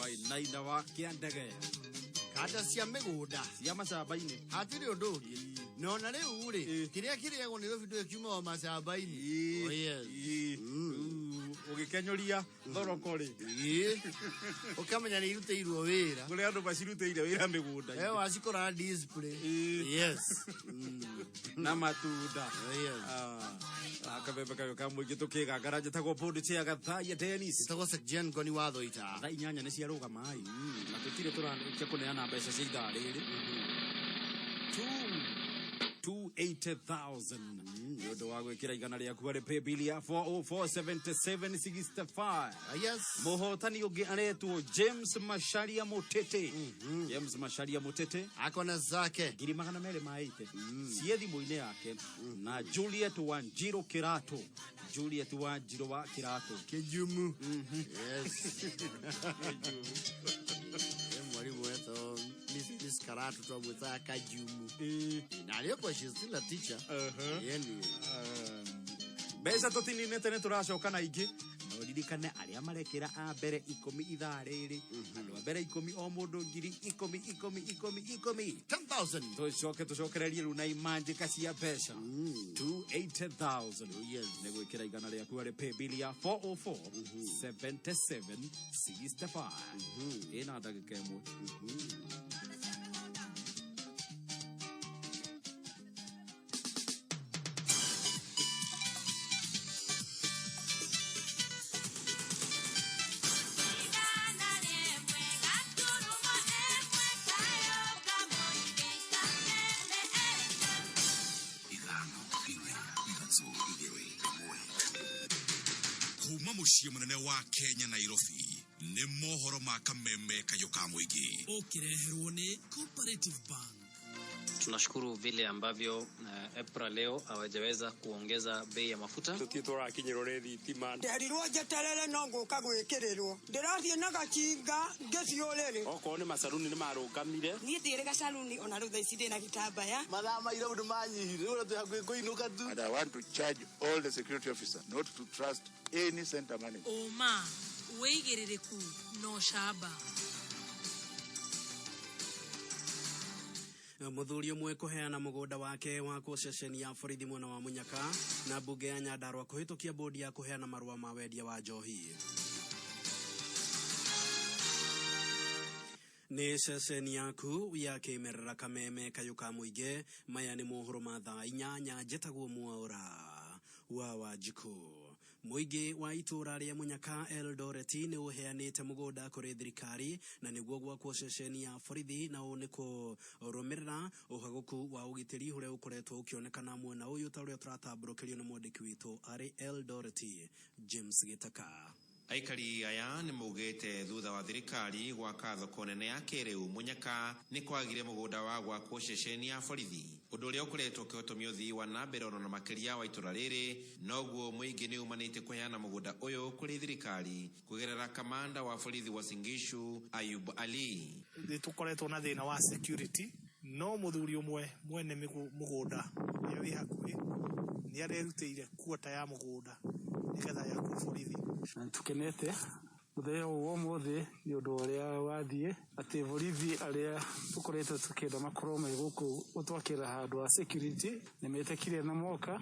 [SPEAKER 5] Wainaina wa kĩandege.
[SPEAKER 6] Kanda cia mĩgũnda.
[SPEAKER 5] Cia macamba-inĩ.
[SPEAKER 6] Hatirĩ ũndũ ũngĩ. Na ona rĩu rĩ, kĩrĩa kĩrĩagwo nĩ rũbi ndũĩ kiumaga macamba-inĩ. Oh, yes.
[SPEAKER 5] Ũgĩkenyũria thoroko rĩ.
[SPEAKER 6] Ĩĩ. Ũkamenya nĩ irutĩirwo wĩra.
[SPEAKER 5] Kũrĩ andũ macirutĩire wĩra mĩgũnda.
[SPEAKER 6] Eh, wacikora display. Yes.
[SPEAKER 5] Na matunda.
[SPEAKER 6] Yes.
[SPEAKER 5] Ah, kabebe kayo ka mũingĩ tũkĩgangara njĩtagwo Bũndũ Chair Gathaiya Dennis.
[SPEAKER 6] Njĩtagwo Sekjen Ngoni wa Thoita.
[SPEAKER 5] Thaa 8 nĩ ciarũgama ĩ. Na tũtirĩ tũrarĩkia kũneana mbeca cia ithaa rĩrĩ. 280,000 nĩ ũndũ wa gwĩkĩra 100 rĩaku harĩ paybill ya 4047765.
[SPEAKER 6] Yes.
[SPEAKER 5] Mũhotani ũngĩ aretwo James Macharia Mũtete. James Macharia Mũtete
[SPEAKER 6] akona zake
[SPEAKER 5] 280,000 ciĩ thimũ-inĩ yake na Juliet Wanjiru Kĩratũ. Juliet Wanjiru wa Kĩratũ.
[SPEAKER 6] Kĩjumu. Yes. Eh, mwalimu wetu Miss Karatu twamwĩtaga Kajumu. Na aliyekuwa she's still a teacher. Anyway.
[SPEAKER 5] Mbeca tũtininĩte nĩ tũracoka na ingĩ no ririkane arĩa marekĩra a mbere 10 ithaa rĩrĩ andũ a mbere 10 o mũndũ 10,000 10 10 10
[SPEAKER 6] 10,000.
[SPEAKER 5] Tũcoke tũcokererie rĩu na imanjĩka cia mbeca 280,000 nĩ gwĩkĩra 100 rĩaku harĩ paybill ya 404 77 65 ĩna ndagĩka 1.
[SPEAKER 11] Kuma mũciĩ mũnene wa Kenya Nairobi nĩ mohoro ma kameme kayũ ka mũingĩ.
[SPEAKER 8] Ũkĩreherwo nĩ Cooperative Bank.
[SPEAKER 13] Tunashukuru vile ambavyo EPRA leo hawajaweza kuongeza bei ya mafuta.
[SPEAKER 14] Tutirĩ tũrakinyĩrwo nĩ thitima.
[SPEAKER 15] Nderirwo njeterere no ngũka gwĩkĩrĩrwo ndĩrathiĩ na gacinga ngĩciũrĩrĩ.
[SPEAKER 14] Okorwo nĩ macaruni nĩ marũgamire.
[SPEAKER 16] Niĩ ndirĩ gacaruni ona rĩu thaa ici ndĩ na gĩtambaya.
[SPEAKER 17] Mathaa ma ira nĩ manyihire rĩu twĩ hakuhĩ kũinũka tu.
[SPEAKER 18] And I want to charge all the security officers not to trust any center manager.
[SPEAKER 19] Ũma, wĩigĩrĩrĩku na ũcamba.
[SPEAKER 20] Mũthuri ũmwe kũheana mũgũnda wake wa ceceni ya borithi mwena wa Mũnyaka na mbunge ya Nyandarua kũhĩtũkia bodi ya kũheana marũa ma wendia wa njohi. Nĩ ceceni yaku ya kĩmerera kameme kayũ ka mũingĩ. Maya nĩ mohoro ma thaa 8. Njĩtagwo Mwaũra wa Wanjikũ. Mũingĩ wa itũũra rĩa Mũnyaka Eldoret nĩ ũheanĩte mũgũnda kũrĩ thirikari na nĩguo gwakwo ceceni ya borithi na ũũ nĩ kũrũmĩrĩra ũhagũku wa ũgitĩri ũrĩa ũkoretwo ũkĩonekana mwena ũyũ ta ũrĩa tũratambũrũkĩrio nĩ mwandĩki witũ arĩ Eldoret James Gĩtaka.
[SPEAKER 21] Aikari aya nĩ maugĩte thutha wa thirikari gwaka thoko nene ya kĩrĩu Mũnyaka nĩ kwagire mũgũnda wa gwakwo ceceni ya borithi ũndũ ũrĩa ũkoretwo ũkĩhotomia ũthii wa na mbere ona makĩria wa itũra rĩrĩ noguo mũingĩ nĩ umanĩte kũheana mũgũnda ũyũ kũrĩ thirikari kũgerera kamanda wa borithi wa Singishu Ayub Ali.
[SPEAKER 22] Nĩ tũkoretwo na thĩna wa security no mũthuri ũmwe mwene mũgũnda ũrĩa wĩ hakuhĩ nĩ arerutĩire kuota ya mũgũnda nĩgetha yakwo borithi.
[SPEAKER 23] Na nĩtũkenete mũthenya ũyũ wa ũmũthĩ nĩ ũndũ ũrĩa wathiĩ atĩ borithi arĩa tũkoretwo tũkĩenda makorwo me gũkũ gũtwakĩra handũ ha security nĩ metĩkire na moka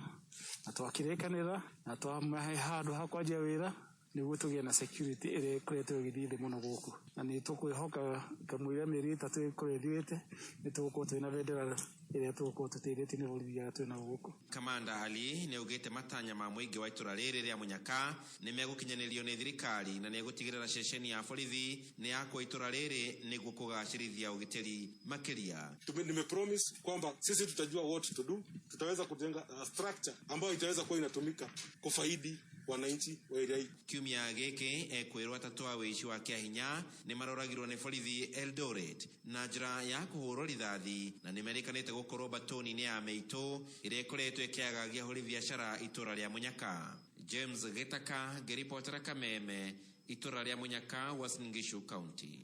[SPEAKER 23] na twakĩrĩkanĩra na twamahe handũ ha kwanjia wĩra nĩguo tũgĩe na security ĩrĩa ĩkoretwo ĩgĩthiĩ thĩ mũno gũkũ na nĩ tũkwĩhoka kamũira mĩeri 3 ĩkorwo ĩthirĩte nĩ tũgũkorwo twĩna bendera ĩrĩa tũgũkorwo tũteithĩtio nĩ borithi arĩa twĩnao gũkũ.
[SPEAKER 21] Kamanda Ali nĩ augĩte matanya ma mũingĩ wa itũra rĩrĩ rĩa Mũnyaka nĩ megũkinyanĩrio nĩ thirikari na nĩ egũtigĩrĩra ceceni ya borithi nĩ yakwo itũra rĩrĩ nĩguo kũgacĩrithia ũgitĩri makĩria.
[SPEAKER 24] Nimepromise kwamba sisi tutajua what to do, tutaweza kujenga a structure ambayo itaweza kuwa inatumika kufaidi wananchi wa area hii.
[SPEAKER 21] Kiumia gĩkĩ ekwĩrwo atatũ a wĩici wa kĩahinya nĩ maroragirwo nĩ borithi Eldoret na njĩra ya kũhũrwo rithathi na nĩ merĩkanĩte gũkorwo mbatoni-inĩ ya mĩitũ ĩrĩa ĩkoretwo ĩkĩagagia ahũri biacara itũra rĩa Mũnyaka. James Gĩtaka ngĩribotera Kameme itũra rĩa Mũnyaka Uasin Gishu County.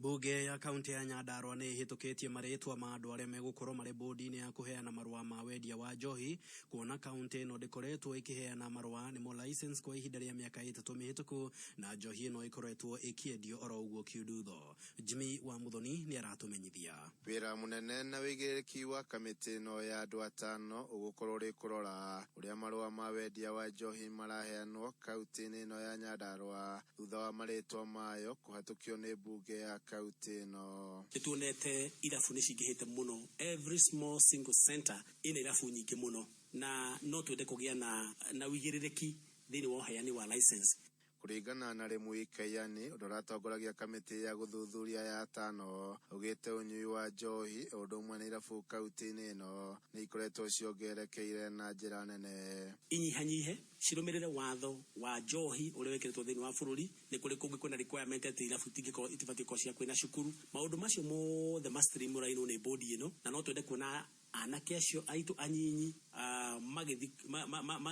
[SPEAKER 20] Mbunge ya kaunti ya Nyandarua nĩ ĩhĩtũkĩtie marĩtwa ma andũ arĩa megũkorwo marĩ bũndi-inĩ ya kũheana marũa ma wendia wa njohi, kuona kaunti ĩno ndĩkoretwo ĩkĩheana marũa nĩmo license kwa ihinda rĩa mĩaka 3 mĩhĩtũku, na njohi ĩno ĩkoretwo ĩkĩendio oro ũguo kiundutho. Jimmy wa Muthoni nĩ aratũmenyithia.
[SPEAKER 2] Wĩra mũnene na wĩigĩrĩrĩki wa kamĩtĩ ĩno ya andũ 5 ũgũkorwo ũrĩ kũrora ũrĩa marũa ma wendia wa njohi maraheanwo kaunti-inĩ ĩno ya Nyandarua thutha wa marĩtwa mayo kũhatũkio nĩ mbunge ya kaunti ĩno.
[SPEAKER 3] Nĩtuonete irabu nĩ cingĩhĩte mũno, every small single center ĩna irabu nyingĩ mũno, na no twende kũgĩa na wĩigĩrĩrĩki thĩinĩ wa ũheani wa license.
[SPEAKER 2] Kũringana na Rimui Kaiyani, ũrĩa ũratongoragia kamĩtĩ ya gũthuthuria ya 5, augĩte ũnyui wa njohi ũndũ ũmwe na irabu kaunti-inĩ ĩno nĩ ikoretwo ciongererekeire na njĩra nene.
[SPEAKER 3] Inyihanyihe cirũmĩrĩre watho wa njohi ũrĩa wĩkĩrĩtwo thĩinĩ wa bũrũri. Nĩ kũrĩ kũngĩ kwĩna requirement atĩ irabu itingĩkorwo itibatiĩ gũkorwo cia kwĩna cukuru. Maũndũ macio mothe ma streamline nĩ bodi ĩno, na no twende kuona anake acio aitũ anyinyi,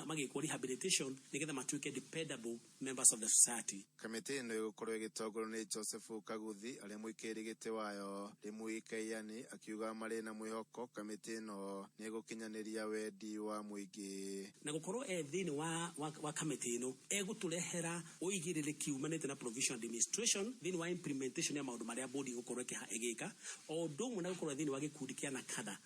[SPEAKER 3] magĩkwo rehabilitation nĩgetha matuĩke dependable members of the society.
[SPEAKER 2] Kamĩtĩ ĩno ĩgũkorwo ĩgĩtongorio nĩ Joseph Kaguthi arĩa mũikairi gĩtĩ wayo. Rimui Kaiyani akiuga marĩ na mwĩhoko kamĩtĩ ĩno nĩ ĩgũkinyanĩria wendi wa mũingĩ.
[SPEAKER 3] Na gũkorwo e thĩinĩ wa kamĩtĩ ĩno egũtũrehera ũigĩrĩrĩki umanĩte na provision administration thĩinĩ wa implementation ya maũndũ marĩa bodi ĩgũkorwo ĩgĩka, o ũndũ ũmwe na gũkorwo thĩinĩ wa gĩkundi kĩa NACADA.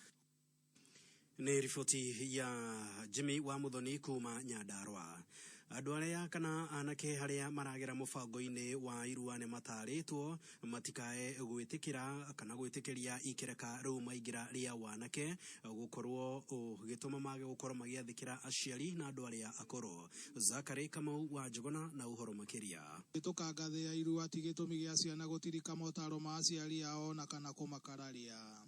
[SPEAKER 20] Nĩ riboti ya Jimmy wa Muthoni kuma Nyandarua. Andũ arĩa kana anake arĩa maragera mũbango-inĩ wa irua nĩ matarĩtwo matikae gwĩtĩkĩra kana gwĩtĩkĩria ikereka rĩu maingĩra rĩa wanake gũkorwo ũgĩtũma mage gũkorwo magĩathĩkĩra aciari na andũ arĩa akũrũ. Zachary Kamau wa Njuguna na ũhoro makĩria.
[SPEAKER 4] Kũhĩtũka ngathĩ ya irua ti gĩtũmi gĩa ciana gũtirika motaro ma aciari ao na kana kũmakararia.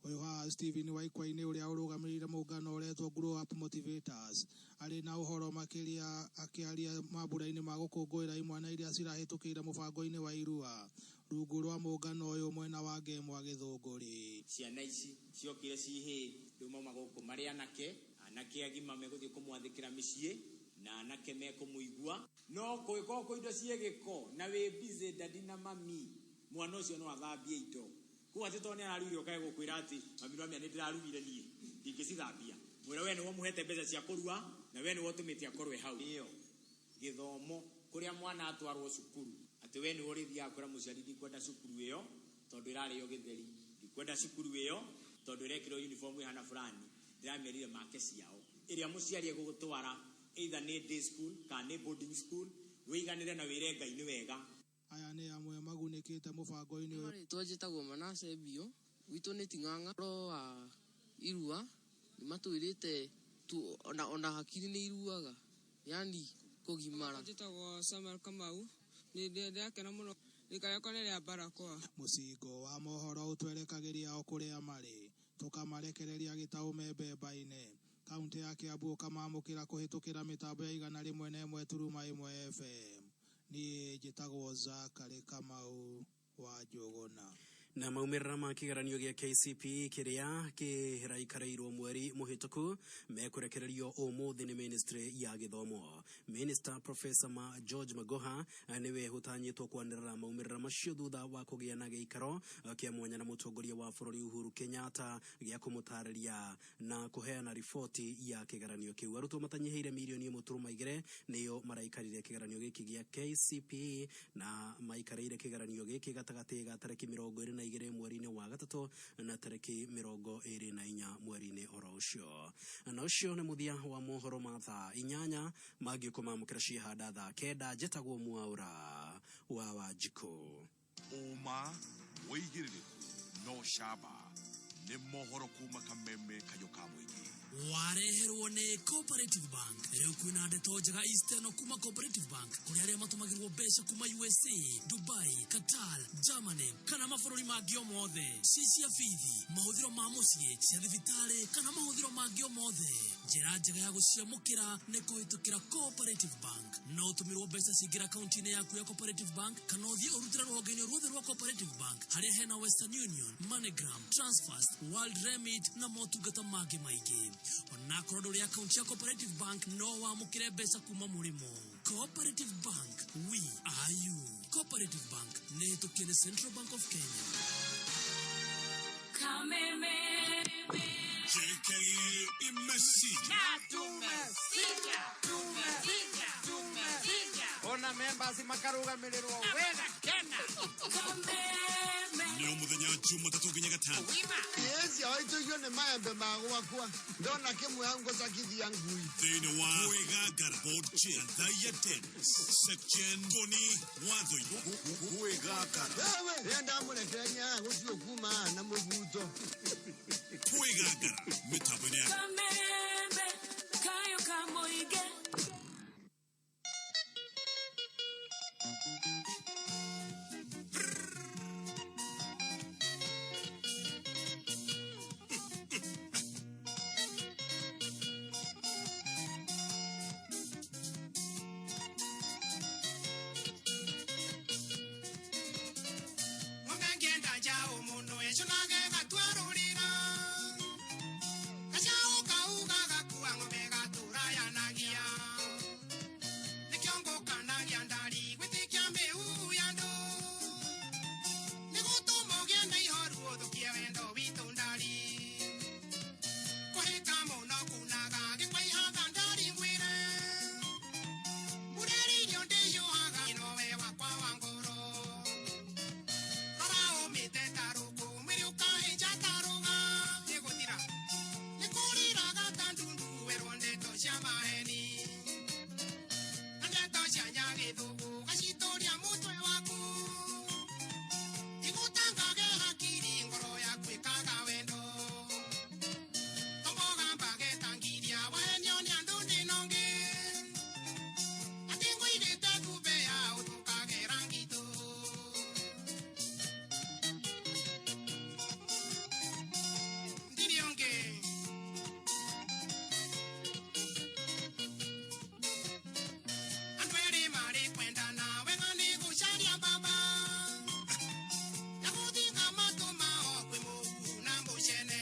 [SPEAKER 4] Ũyũ haha Stephen Waikwainĩ ũrĩa ũrũgamĩrĩire mũngano ũretwo Grow Up Motivators arĩ na ũhoro makĩria akĩaria mambura-inĩ ma gũkũngũĩra imwana iria cirahĩtũkĩire mũbango-inĩ wa irua rungu rwa mũngano ũyũ mwena wa Ngemwa Gĩthũngũri.
[SPEAKER 9] Ciana ici ciokire cihĩ rĩu mauma gũkũ marĩ anake, anake agima megũthiĩ kũmwathĩkĩra mĩciĩ na anake mekũmũigua. No kũngĩkorwo kwĩ indo ciĩ gĩko na wĩ busy daddy na mami, mwana ũcio no athambie indo. Koguo atĩ tondũ nĩ ararugire ũkae gũkwĩra atĩ mami nĩwamenya nĩ ndĩrarugire niĩ ndingĩcithambia, mwĩra we nĩwe ũmũhete mbeca cia kũrua na we nĩwe ũtũmĩte akorwo e hau. Ĩyo gĩthomo kũrĩa mwana atwarwo cukuru atĩ we nĩwe ũrĩthiaga kwĩra mũciari ndikwenda cukuru ĩyo tondũ ĩrarĩo gĩtheri, ndikwenda cukuru ĩyo tondũ ĩrekĩrwo uniform ĩhana fulani, ndĩramerire make ciao. Ĩrĩa mũciari egũgũtwara either nĩ day school kana nĩ boarding school, wĩiganĩre na wĩre Ngai nĩ wega.
[SPEAKER 4] Aya nĩ amwe magunĩkĩte mũbango-inĩ ũyũ.
[SPEAKER 25] Marĩtwa njĩtagwo Manase Mbio, gwitũ nĩ Ting'ang'a. Ũhoro wa irua nĩ matwĩrĩte tu, ona hakiri nĩ iruaga, yani kũgimara.
[SPEAKER 26] Njĩtagwo Samuel Kamau, nĩ ndĩrakena mũno, rika rĩakwa nĩ rĩa barakoa.
[SPEAKER 4] Mũcingo wa mohoro ũtwerekagĩria o kũrĩa marĩ, tũkamarekereria gĩtaũ me mbemba-inĩ. Kaunti ya Kiambu ũkamamũkĩra kũhĩtũkĩra mĩtambo ya 101.1 FM. Niĩ njĩtagwo Zachary Kamau wa Njũgũna.
[SPEAKER 20] Na maumĩrĩra ma kĩgeranio gĩa KCPE kĩrĩa kĩraikarĩirwo mweri mũhĩtũku mekũrekererio ũmũthĩ nĩ Ministry ya Gĩthomo. Minister Professor George Magoha nĩwe ũtanyĩtwo kwanĩrĩra maumĩrĩra macio thutha wa kũgĩa na gĩikaro kĩa mwanya na mũtongoria wa bũrũri Uhuru Kenyatta gĩa kũmũtarĩria na kũheana riboti ya kĩgeranio kĩu. Arutwo matanyihĩire mirioni 1.2 nĩo maraikarire kĩgeranio gĩkĩ gĩa KCPE na maikarĩire kĩgeranio gĩkĩ gatagatĩ ga tarĩki 22 mweri-inĩ wa gatatũ na tarĩki 24 mweri-inĩ oro ũcio. Na ũcio nĩ mũthia wa mohoro ma thaa 8 mangĩ kũmamũkĩra ciĩhanda thaa 9. Njĩtagwo Mwaũra wa Wanjikũ.
[SPEAKER 11] Ũma wĩigĩrĩrĩku no camba nĩ mohoro kuma Kameme Kayũ ka mũingĩ.
[SPEAKER 7] Wareherwo nĩ Cooperative Bank. Rĩu kwĩna ndeto njega Eastern kuma Cooperative Bank kũrĩ arĩa matũmagĩrwo mbeca kuma USA, Dubai, Qatar, Germany kana mabũrũri mangĩ o mothe. Ci cia bithi, mahũthĩro ma mũciĩ, cia thibitarĩ kana mahũthĩro mangĩ o mothe. Njĩra njega ya gũciamũkĩra nĩ kũhĩtũkĩra Cooperative Bank. No ũtũmĩrwo mbeca cingĩra akaunti-inĩ yaku ya Cooperative Bank kana ũthiĩ ũrutĩre rũhonge-inĩ ruothe rwa Cooperative Bank harĩa hena Western Union, MoneyGram, Transfast, World Remit na motungata mangĩ maingĩ. Onakorwo ndũrĩ akaunti ya Cooperative Bank no wamũkĩre mbeca kuma mũrĩmo. Cooperative Bank, we are you. Cooperative Bank nĩ hĩtũkie nĩ Central Bank of Kenya.
[SPEAKER 19] Kameme.
[SPEAKER 11] JK imesija.
[SPEAKER 1] Tumefika, tumefika, tumefika.
[SPEAKER 5] Ona members makarugamirĩrwo wega
[SPEAKER 1] tena.
[SPEAKER 19] Kameme.
[SPEAKER 11] Nĩ o mũthenya Jumatatũ nginya Gatano.
[SPEAKER 17] Yes, awaitũigio nĩ maembe ma gwakwa ndona kĩmwe hau ngũcakithia ngui.
[SPEAKER 11] Thĩinĩ wa Kwĩgangara Board Chair Thaiya Dennis Section Tony Watho-inĩ. Kwĩgangara.
[SPEAKER 17] Wewe rĩrĩa ndamũrekereria haha gũtirĩ kuma haha na mũbuto.
[SPEAKER 11] Kwĩgangara mĩtambo-inĩ ya
[SPEAKER 19] Kameme. Kayo kamoige.
[SPEAKER 1] Ng'ombe ngĩenda njaũ mũno ĩcũnage gatwarũrĩra. Gacaũ kau gagakua ng'ombe gatũrayanagia. Nĩkĩo ngũkanagia ndari gwĩtĩkia mĩhuhu ya andũ. Nĩgũtũma ũgĩe na ihoru ũthũkie wendo witũ ndari. Kũhĩka mũno kunaga gĩkwaihaga ndari ngwĩre. Mbura irio ndĩhiũhaga nowe wakwa wa ngoro. Rora ũmĩte ta rũkũ mwĩrĩ ũkahĩnja ta rũga nĩgũthira. Nĩkũrĩraga ta ndundu werwo ndeto cia maheni. Na ndeto cia nyagĩthũgũ gacitũria mũtwe waku. Igũtangage hakiri ngoro yaku ĩkaga wendo. Tombogambage ta ngiria wahenio nĩ andũ ndĩna ũngĩ. Atĩ ngũigĩte thube ya ũthũkage rangi tũ. Ndirĩ ũngĩ. Andũ erĩ marĩ kwendana wega nĩ gũcaria mbamba. Na gũthinga matũ mao kwĩ mũhu na mũcene.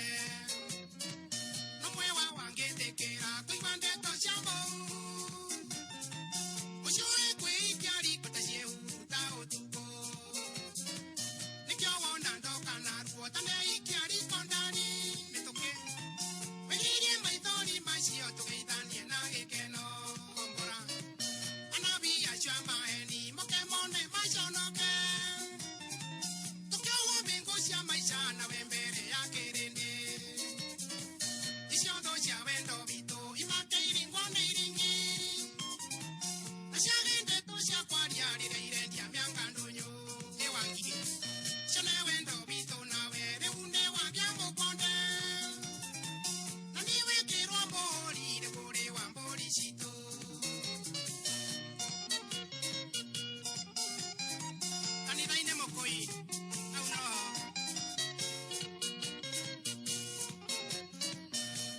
[SPEAKER 1] No mwewa wangĩtĩkĩra kũigua ndeto cia mũhu. Ũcio wĩkwĩikia riko ta ciĩhuruta ũtukũ. Nĩkĩo wona ndoka na ruo ta ndeikia riko ndani mĩtũkĩ. Wĩgirie maithori macio tũgeithanie na gĩkeno kombora. Anabii acio a maheni moke mone maconoke. Tũkĩohwo mbĩngũ cia maica nawe mbere ya kĩrĩndĩ. Icio thũ cia wendo witũ imake iringwo nĩ iringi. Na ciage ndeto cia kwaria rĩrĩa irendia mĩanga ndũnyũ nĩ wangigĩ. Cione wendo witũ nawe rĩu nĩ wagĩa mũkonde. Na nĩ wĩkĩrwo mũhũri rĩu ũrĩ wa mbũri citũ. Kanitha-inĩ mũkũi hau noho.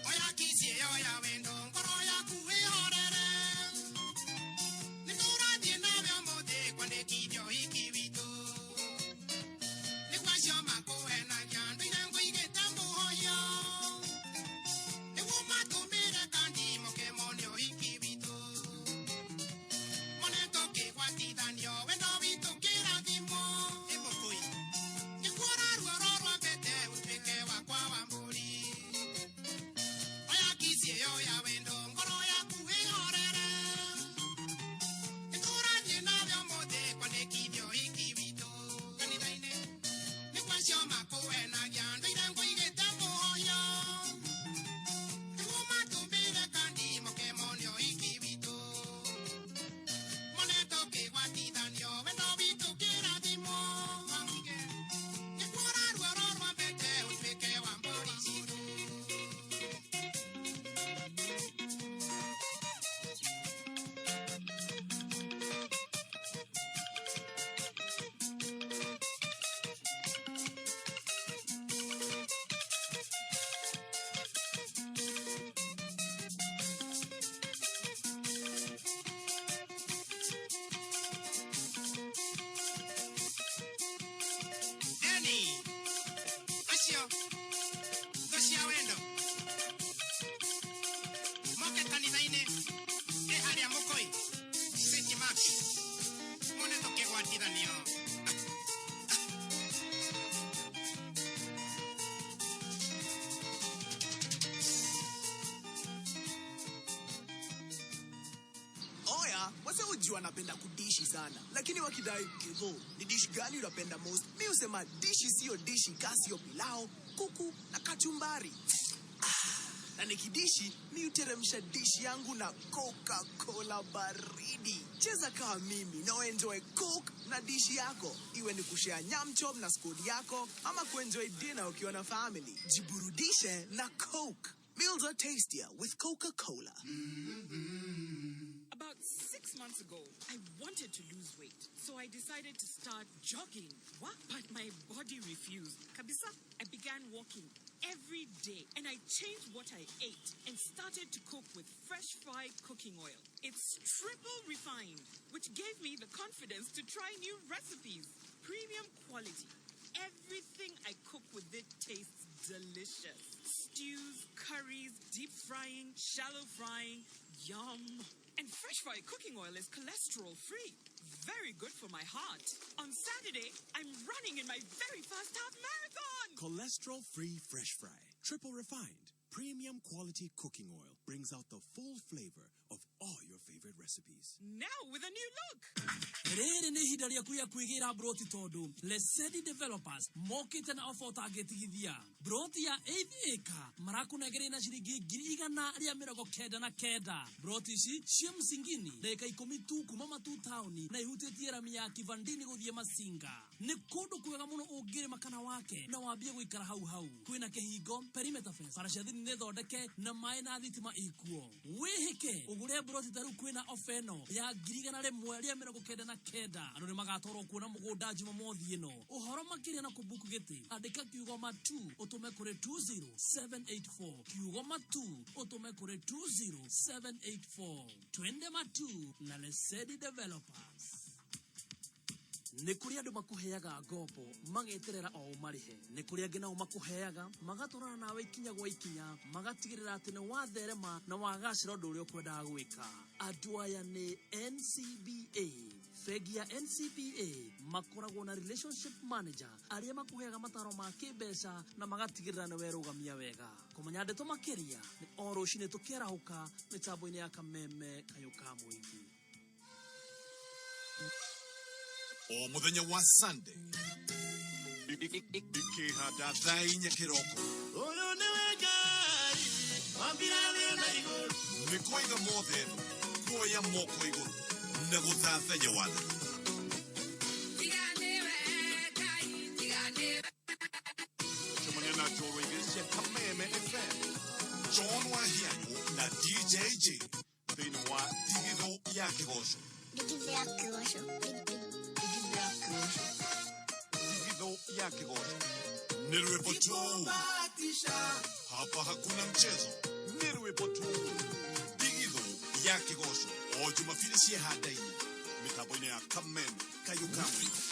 [SPEAKER 1] Oya kici ĩyo ya wendo ngoro yaku ĩhorere. Nĩtũrathiĩ nawe ũmũthĩ kwandĩkithia ũhiki witũ. Nĩguo acio makũhenagia ndũire ngũigĩte mũhoyo. Nĩguo matũmĩre kandi moke mone ũhiki witũ. Mone tũkĩgwatithanio wendo witũ kĩrathimo. Ĩ mũkũi. Ngĩkuona ruoro rwa mbete ũtuĩke wakwa wa mbũri. Oya kici ĩyo ya wendo ngoro yaku ĩhorere. Nĩtũrathiĩ nawe ũmũthĩ kwandĩkithia ũhiki witũ kanitha-inĩ. Nĩguo acio makũhenagia ndũire ngũigĩte mũhoyo. Nĩguo matũmĩre kandi moke mone ũhiki witũ. Mone tũkĩgwatithanio wendo witũ kĩrathimo. Wangige. Ngĩkuona ruoro rwa mbete ũtuĩke wa mbũri citũ. Eni, acio, thũ cia wendo. Moke kanitha-inĩ, ĩ harĩa mũkũi, St. Mark. Mone tũkĩgwatithanio. Kũringithanio.
[SPEAKER 6] Oya, wase ujua napenda kudishi sana, lakini wakidai kidho ni dish gani unapenda most, mi husema dishi siyo dishi ka siyo pilau, kuku na kachumbari. Ah, na nikidishi mi huteremsha dishi yangu na Coca-Cola baridi. Cheza kama mimi na uenjoy Coke na dishi yako, iwe ni kushare nyam chom na squad yako ama kuenjoy dinner ukiwa na family. Jiburudishe na Coke. Meals are tastier with Coca-Cola.
[SPEAKER 8] About 6 months ago, I wanted to lose weight, so I decided to start jogging. What? But my body refused. Kabisa, I began walking every day, and I changed what I ate and started to cook with Fresh Fry cooking oil. It's triple refined, which gave me the confidence to try new recipes. Premium quality. Everything I cook with it tastes delicious. Stews, curries, deep frying, shallow frying. Yum. And Fresh Fry cooking oil is cholesterol free. Very good for my heart. On Saturday, I'm running in my very first half marathon.
[SPEAKER 10] Cholesterol free Fresh Fry, triple refined, premium quality cooking oil brings out the full flavor of all your favorite recipes.
[SPEAKER 8] Now with a new look.
[SPEAKER 7] Rĩrĩ nĩ ihinda rĩaku rĩa kwĩgĩra broti tondũ Lesedi Developers mokĩte na ofa ũtangĩtigithia. Broti ya 8 acre marakũnengeria na ciringi 199,000. Broti ici ciĩ Msingini ndagĩka 10 tu kuma Matu taũni na ihutĩtie rami ya Kivandini gũthiĩ Masinga. Nĩ kũndũ kwega mũno ũngĩrĩma kana wake na wambie gũikara hau hau. Kwĩna kĩhingo, perimeter fence, bara cia thĩinĩ nĩ thondeke na maĩ na thitima ikuo. Wĩhĩke ũgũre broti ta rĩu kwĩna ofa ĩno ya 199,000. Andũ nĩ magatwarwo kuona mũgũnda Jumamothi ĩno. Ũhoro makĩria na kũbuku gĩtĩ, andĩka kiugo Matu ũtũme kũrĩ 20784. Kiugo Matu ũtũme kũrĩ 20784. Twende Matu na Lesedi Developers. Nĩ kũrĩ andũ makũheaga ngombo mageterera o ũmarĩhe. Nĩ kũrĩ angĩ nao makũheaga magatwarana nawe ikinya gwa ikinya magatigĩrĩra atĩ nĩ watherema na wagacĩra ũndũ ũrĩa ũkwendaga gwĩka. Andũ aya nĩ NCBA. Bengi ya NCBA makoragwo na relationship manager arĩa makũheaga mataro ma kĩmbeca na magatigĩrĩra nĩ werũgamia wega. Kũmenya ndeto makĩria nĩ o rũcinĩ tũkĩarahũka mĩtambo-inĩ ya Kameme Kayũ ka Mũingĩ.
[SPEAKER 11] O muthenya wa Sunday ikihanda thaa inya kĩroko
[SPEAKER 1] Ũyũ nĩwe Ngai wambire thĩ na igũrũ.
[SPEAKER 11] Nĩ kũiga mothe thĩ, kuoya moko igũrũ na gũthathaiya wathani.
[SPEAKER 19] Tiga nĩwe Ngai, tiga nĩwe.
[SPEAKER 11] Cemania na njorua igĩrĩ cia Kameme FM, John Wahianyũ na DJ J thĩinĩ wa Ndigithũ ya Kĩgoco.
[SPEAKER 12] Ndigithũ ya Kĩgoco. Ndigithũ ya Kĩgoco.
[SPEAKER 11] Ndigithũ ya Kĩgoco ni rwĩmbo tu, hapa hakuna mchezo, ni rwĩmbo tu. Ndigithũ ya Kĩgoco o Jumapili cia handa inya mĩtambo-inĩ ya Kameme Kayũ ka Mũingĩ.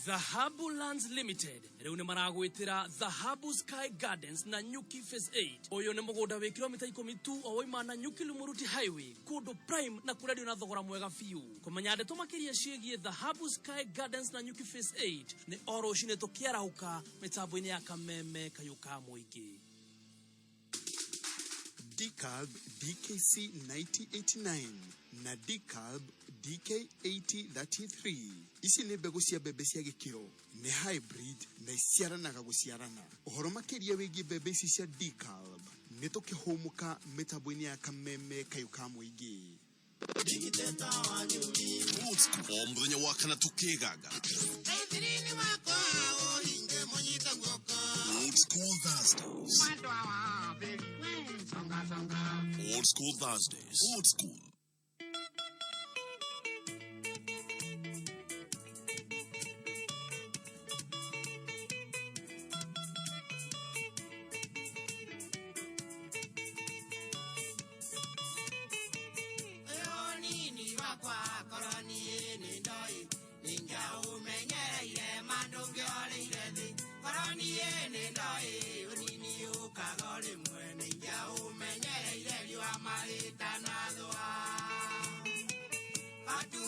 [SPEAKER 7] Dhahabu Lands Limited rĩu nĩ maragwĩtĩra Dhahabu Sky Gardens na Nyuki Phase 8. Ũyũ nĩ mũgũnda wĩ kilomita 10 tu o waima na Nyuki Lumuruti Highway, kũndũ prime na kũrendio na thogora mwega biũ. Kũmenya ndeto makĩria ciĩgiĩ Dhahabu Sky Gardens na Nyuki Phase 8 nĩ o rũcinĩ tũkĩarahũka mĩtambo-inĩ ya Kameme Kayũ ka Mũingĩ.
[SPEAKER 13] DCALB DKC 9089 na DCALB DK8033. Ici nĩ mbegũ cia mbembe cia gĩkĩro, nĩ hybrid na iciaranaga gũciarana. Ũhoro makĩria wĩgiĩ mbembe ici cia DCALB nĩ tũkĩhũmũka mĩtambo-inĩ ya Kameme Kayũ ka Mũingĩ.
[SPEAKER 11] Old school o muthenya wa kana tũkĩganga.
[SPEAKER 1] Thĩinĩ wakwa ũhinge mũnyite guoko.
[SPEAKER 11] Old School Thursdays.
[SPEAKER 1] Mwendwa wa Beli, we songa songa.
[SPEAKER 11] Old School Thursdays. Old School.
[SPEAKER 1] Ũyũ nini wakwa korwo niĩ nĩ ndoĩ nĩngĩaũmenyereire ma ndũngĩorĩire thĩ. Korwo niĩ nĩ ndoĩ ũnini ũkaga o rĩmwe nĩngĩaũmenyereire riũa marĩtanathũa.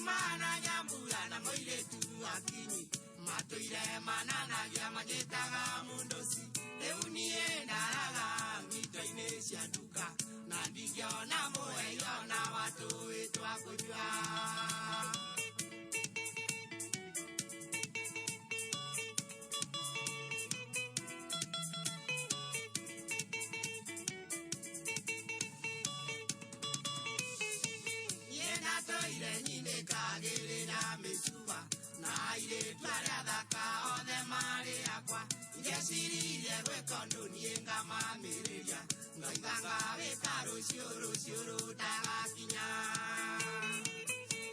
[SPEAKER 1] Fatuma na Nyambura na mũirĩtu akinyi matũire mananagia manjĩtaga mũndũci rĩu niĩ ndaraga ngito-inĩ cia nduka na ndingĩona mũheyo na watũĩ twa kũnyua. Niĩ ndatũire nyinĩkagĩrĩra mĩcuba na airĩtu arĩa athaka othe marĩ akwa ngeciririe gwĩka ũndũ niĩ ngamamĩrĩria ngaiga ngawĩka rũciũ rũciũ rũtagakinya.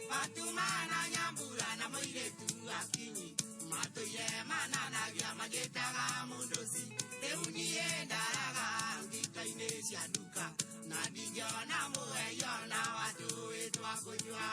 [SPEAKER 1] Fatuma na Nyambura na mũirĩtu akinyi matũire mananagia manjĩtaga mũndũci rĩu niĩ ndaraga ngito-inĩ cia nduka na ndingĩona mũheyo na watũĩ twa kũnyua.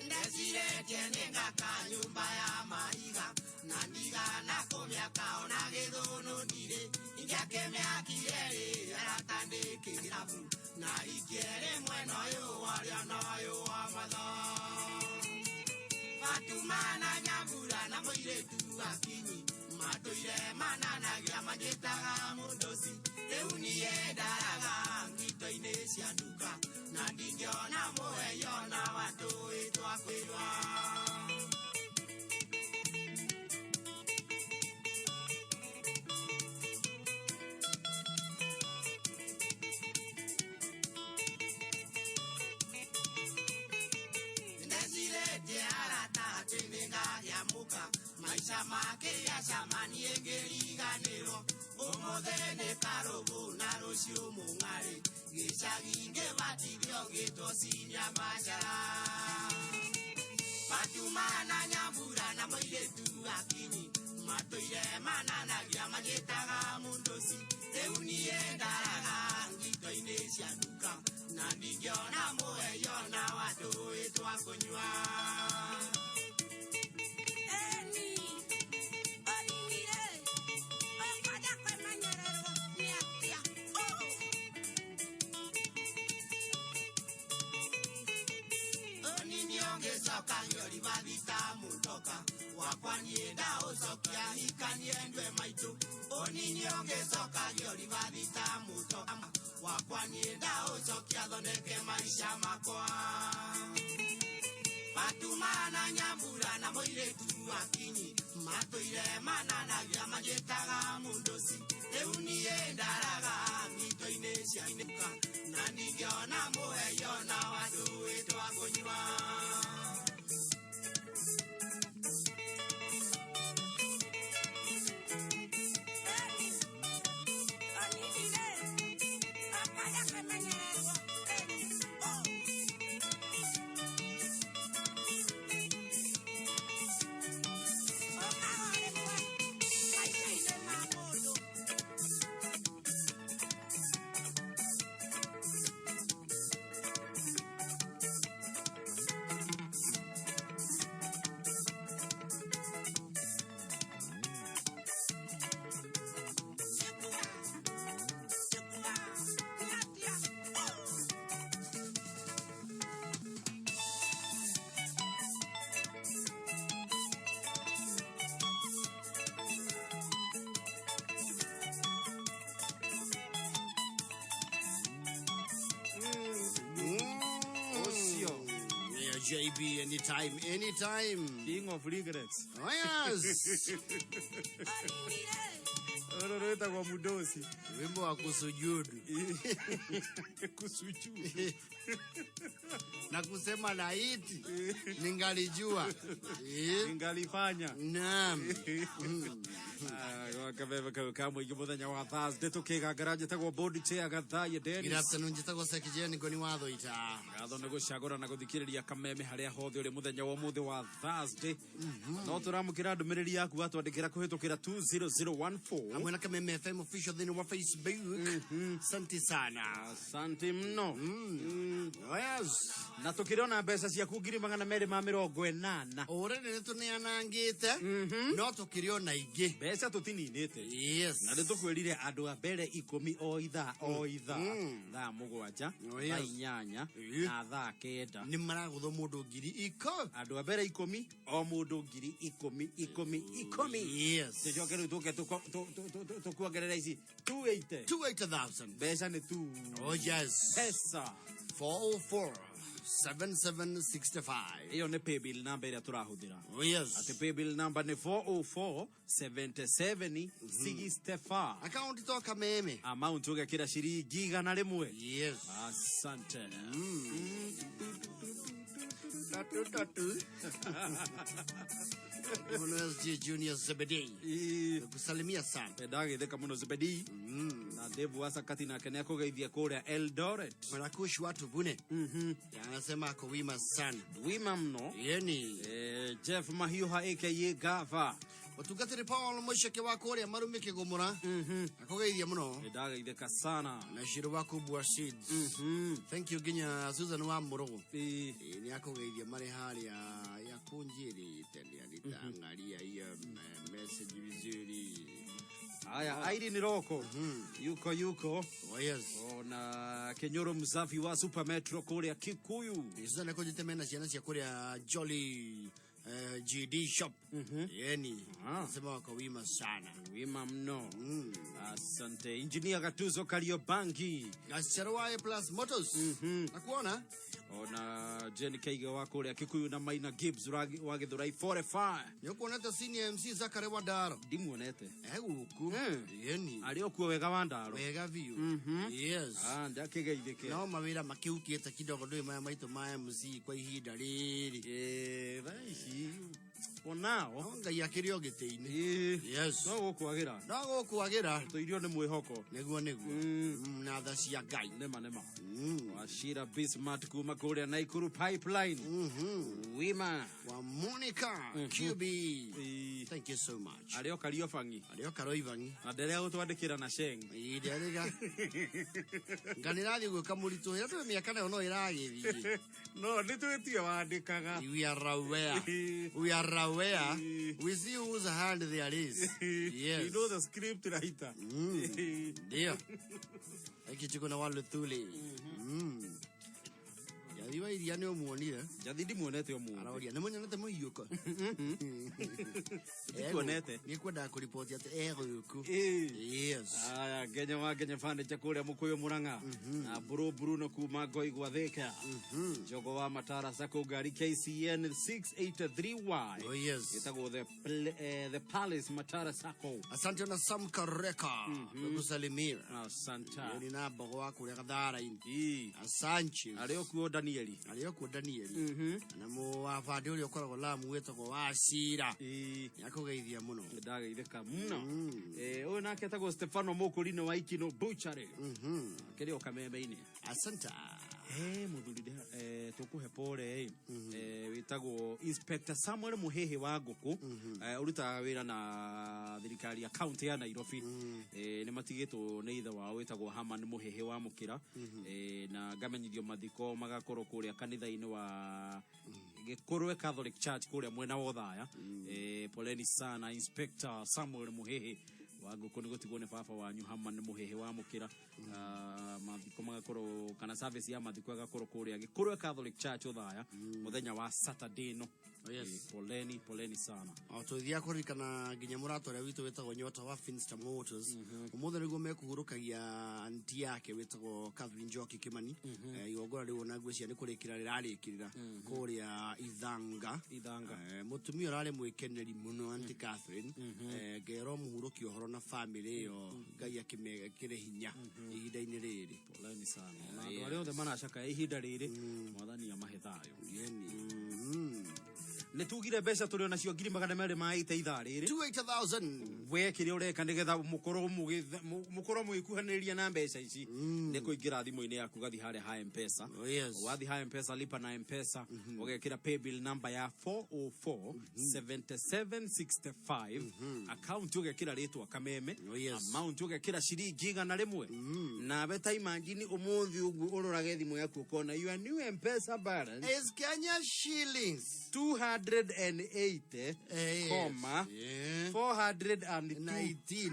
[SPEAKER 1] Ndeciretie nĩngaka nyũmba ya mahiga na ndigana kũmĩaka ona gĩthũnũ ndirĩ ingĩakĩmĩakire rĩ arata ndĩ kĩrabu na ingĩerĩ mwena ũyũ warĩo na ũyũ wa motho. Fatuma na Nyambura na mũirĩtu akinyi matũire mananagia manjĩtaga mũndũci rĩu niĩ ndaraga ngito-inĩ cia nduka na ndingĩona mũheyo na watũĩ twa kũnyua. Ndeciretie arata atĩ nĩngagĩa mũka maica makĩacama niĩ ngĩriganĩrwo ũmũthĩ nĩ karũgũ na rũciũ mũng'arĩ gĩcagi ngĩbatithio ngĩtwo cinya macara. Fatuma na Nyambura na mũirĩtu akinyi matũire mananagia manjĩtaga mũndũci rĩu niĩ ndaraga ngito-inĩ cia nduka na ndingĩona mũheyo na watũĩ twa kũnyua. Onini ũngĩcoka ngĩoribathi ta mũtoka wakwa niĩ ndaũcokia hikanie ndwe maitũ. Onini ũngĩcoka ngĩoribathi ta mũtoka wakwa niĩ ndaũcokia thondeke maica makwa. Fatuma na Nyambura na mũirĩtu akinyi matũire mananagia manjĩtaga mũndũci rĩu niĩ ndaraga ngito-inĩ cia nduka na ndingĩona mũheyo na watũĩ twa kũnyua.
[SPEAKER 17] Ocio. Yeah, JB, anytime, anytime.
[SPEAKER 14] King of regrets.
[SPEAKER 17] Oh, yes.
[SPEAKER 14] Oro rwĩtagwo Mudosi.
[SPEAKER 17] Wimbo wa kusujudu.
[SPEAKER 14] Kusujudu.
[SPEAKER 17] Na kusema laiti ningalijua.
[SPEAKER 14] Ningalifanya.
[SPEAKER 17] Naam.
[SPEAKER 14] Kabebe kau kamwe ingĩ mũthenya wa Thursday tũkĩgangara njĩtagwo board chair Gathaiya
[SPEAKER 17] Good
[SPEAKER 14] Dennis.
[SPEAKER 17] afternoon, njĩtagwo Sekijeni Ngoni wa Thoita.
[SPEAKER 14] Ngatho nĩ gũcagũra na gũthikĩrĩria kameme harĩa hothe ũrĩ mũthenya wa ũmũthĩ wa Thursday. No tũramũkĩra ndũmĩrĩri yaku watwandĩkĩra kũhĩtũkĩra 20014.
[SPEAKER 17] Hamwe na Kameme FM official thĩinĩ wa Facebook. Asante sana.
[SPEAKER 20] Asante mno.
[SPEAKER 17] Oh, yes.
[SPEAKER 14] Na tukirona mbeca ciaku 280,000.
[SPEAKER 17] Already nĩ tũneanangĩte no tũkĩrĩ ona ingĩ.
[SPEAKER 14] Mbeca tũtininĩte.
[SPEAKER 17] Yes.
[SPEAKER 14] Na nĩ tũkwĩrire andũ a mbere 10 o ithaa o ithaa, thaa 7,
[SPEAKER 17] Oh, yes.
[SPEAKER 14] thaa 8 na thaa 9.
[SPEAKER 17] Nĩ maragũthwo mũndũ 10,000.
[SPEAKER 14] Andũ a mbere 10 o mũndũ 10,000 10 10.
[SPEAKER 17] Yes.
[SPEAKER 14] Tũcoke rĩu tũke tũkuongerera ici 280.
[SPEAKER 17] 280,000.
[SPEAKER 14] Mbeca nĩ tu.
[SPEAKER 17] Oh yes.
[SPEAKER 14] Pesa.
[SPEAKER 17] 404 7765.
[SPEAKER 14] Ĩyo nĩ paybill number ĩrĩa tũrahũthĩra.
[SPEAKER 17] Oh yes.
[SPEAKER 14] Atĩ paybill number nĩ 404 77 65.
[SPEAKER 17] Account to Kameme.
[SPEAKER 14] Amount ũgekĩra ciringi 100.
[SPEAKER 17] Yes.
[SPEAKER 14] Asante.
[SPEAKER 17] Tatu tatu. Muno SG Junior Zebedee. Nakusalimia sana.
[SPEAKER 14] Ndagĩtheka mũno Zebedee. Na Devu wa Sakati nake nĩ akũgeithia kũrĩa Eldoret.
[SPEAKER 17] Mwanakushi watu vune. Anasema ako wima sana.
[SPEAKER 14] Wima mno.
[SPEAKER 17] Yeni.
[SPEAKER 14] Jeff Mahiuha aka Gava.
[SPEAKER 17] Mũtungatĩri Paul Mũceke wa kũrĩa Marumi Kĩgũmũra. Akũgeithia mũno.
[SPEAKER 14] Ndagĩtheka sana.
[SPEAKER 17] Na Shiro wa Kubwa Seeds. Thank you nginya Susan wa Mũrũgũ. Nĩ akũgeithia marĩ harĩa ya kunjirĩte nĩ hiyo message vizuri.
[SPEAKER 14] Haya, Irene Roko. Yuko yuko.
[SPEAKER 17] Oh yes.
[SPEAKER 14] Ona Kenyoro Msafi wa Super Metro kũrĩa Kikuyu.
[SPEAKER 17] Susan akũnjĩte mena ciana cia kũrĩa Jolly GD shop. Yeni. Sema wako wima sana.
[SPEAKER 14] Wima mno. Asante. Engineer Gatuzo Kariobangi.
[SPEAKER 17] Gacero wa A Plus Motors. Nakuona?
[SPEAKER 14] Ona Jen Kaiga wa kũrĩa Kikuyu na Maina Gibbs wa Githurai 45.
[SPEAKER 17] Nĩũkuonete senior MC Zakare wa Ndaro?
[SPEAKER 14] Ndimuonete.
[SPEAKER 17] Egũkũ. Yeni.
[SPEAKER 14] Arĩ o kuo wega wa Ndaro.
[SPEAKER 17] Wega biũ. Yes.
[SPEAKER 14] Ah, ndakĩgeithĩke.
[SPEAKER 17] No mawĩra makĩhukĩte kidogo ndũĩ maya maitũ ma MC kwa ihinda rĩrĩ.
[SPEAKER 14] Thaa ici onao
[SPEAKER 17] no Ngai akĩrĩ o gĩtĩ-inĩ. Yes.
[SPEAKER 14] No gũkwagĩra.
[SPEAKER 17] No gũkwagĩra.
[SPEAKER 14] Tũirio nĩ mwĩhoko.
[SPEAKER 17] Nĩguo nĩguo. Na tha cia Ngai.
[SPEAKER 14] Nĩma nĩma. Wachira Bismarck kuma kũrĩa Naikuru Pipeline. Wima.
[SPEAKER 17] Wa Monica QB. Thank you so much.
[SPEAKER 14] Arĩ o Kariobangi.
[SPEAKER 17] Arĩ o Kariobangi.
[SPEAKER 14] Na nderĩa gũtwandĩkĩra na Sheng.
[SPEAKER 17] Nderĩga. Nga nĩrathiĩ gwĩka mũritũ ĩra twĩ mĩaka nayo no ĩragĩthiĩ.
[SPEAKER 14] No nĩ twĩtie wandĩkaga.
[SPEAKER 17] We are aware. We are aware. We see whose hand there is. Yes.
[SPEAKER 14] You know the script writer.
[SPEAKER 17] Ndio. Hiki tuko na Waluthuli. Njathi wa iria nĩ ũmuonire?
[SPEAKER 14] Njathi ndimuonete ũmũthĩ.
[SPEAKER 17] Aroria, nĩ mũnyonete mũhiũko?
[SPEAKER 14] Ndikuonete.
[SPEAKER 17] Nĩ kwendaga kũriboti atĩ egũkũ. Yes.
[SPEAKER 14] Aya, Ngenya wa Ngenya Furniture kũrĩa Mũkũyũ Mũrang'a. Na Mburu Bruno kuma Ngoi gwa Thika. Njogo wa Matara Sacco ngari KCN 683Y.
[SPEAKER 17] Oh, yes.
[SPEAKER 14] Ĩtagwo the Palace Matara Sacco.
[SPEAKER 17] Asante na Sam Kareka. Nĩgũsalimia.
[SPEAKER 14] Asante.
[SPEAKER 17] Ni na mbogo wa kũrĩa Gathara-inĩ. Asante.
[SPEAKER 14] Arĩ o kuo Danieli.
[SPEAKER 17] Arĩ o kuo Danieli. Na mũwabandĩ ũrĩa ũkoragwo Lamu wĩtagwo Wacira. Nĩ akũgeithia mũno.
[SPEAKER 14] Ndageithĩka mũno. Ũyũ nake etagwo Stefano Mũkũrinĩ wa Ikino Butchery. Akĩrĩ o Kameme-inĩ.
[SPEAKER 17] Asante.
[SPEAKER 14] Mũthuri tũkũhe pole wĩtagwo Inspector Samuel Mũhĩhĩ wa Ngũkũ. Ũrutaga wĩra na thirikari ya county ya Nairobi. Nĩ matigĩtwo nĩ ithe wao wĩtagwo Herman Mũhĩhĩ wa Mũkĩra. Na ngamenyithio mathiko magakorwo kũrĩa kanitha-inĩ wa Gĩkũrwe Catholic Church kũrĩa mwena wa Othaya. Poleni sana Inspector Samuel Mũhĩhĩ wa Ngũkũ nĩ gũtigwo nĩ baba wanyu Herman Mũhĩhĩ wa Mũkĩra. Mathiko magakorwo kana service ya mathiko ĩgakorwo kũrĩa Gĩkũrwe Catholic Church Othaya mũthenya wa Saturday no.
[SPEAKER 17] Oh, yes.
[SPEAKER 14] Poleni, poleni sana.
[SPEAKER 17] O tũthiaga kũririkana nginya mũrata ũrĩa witũ wĩtagwo Nyota wa Finster Motors. Ũmũthĩ nĩguo mekũhurũkagia anti yake wĩtagwo Catherine Njoki Kimani. Igongona rĩu ona ngwĩciria nĩ kũrĩkĩra rĩrarĩkĩrĩra kũrĩa Ithanga.
[SPEAKER 14] Ithanga.
[SPEAKER 17] Mũtumia ũrarĩ mwĩkeneri mũno anti Catherine. Ngero mũhurũki ũhoro na family ĩyo Ngai akĩmekĩre hinya ihinda-inĩ rĩrĩ.
[SPEAKER 14] Poleni sana. Na andũ arĩa othe maracakaya ihinda rĩrĩ mwathani amahe thayũ.
[SPEAKER 17] Yeni.
[SPEAKER 14] Nĩ tugire mbeca tũrĩ onacio 280,000 ma ithaa rĩrĩ.
[SPEAKER 17] 280,000.
[SPEAKER 14] We kĩrĩa ũreka nĩgetha mũkorwo mũkorwo mũgĩkuhanĩrĩria na mbeca ici nĩ kũingĩra thimũ-inĩ yaku ũgathiĩ harĩa ha Mpesa.
[SPEAKER 17] Oh, yes.
[SPEAKER 14] Wathiĩ ha Mpesa, lipa na Mpesa, ũgekĩra paybill number ya 404 7765, account ũgekĩra rĩtwa Kameme,
[SPEAKER 17] Oh, yes.
[SPEAKER 14] amount ũgekĩra ciringi 100. Nawe ta imagine ũmũthĩ ũguo ũrorage thimũ yaku ũkona your new Mpesa balance
[SPEAKER 17] is Kenya shillings
[SPEAKER 14] 280
[SPEAKER 17] Yes.
[SPEAKER 14] comma
[SPEAKER 17] Yeah.
[SPEAKER 14] 419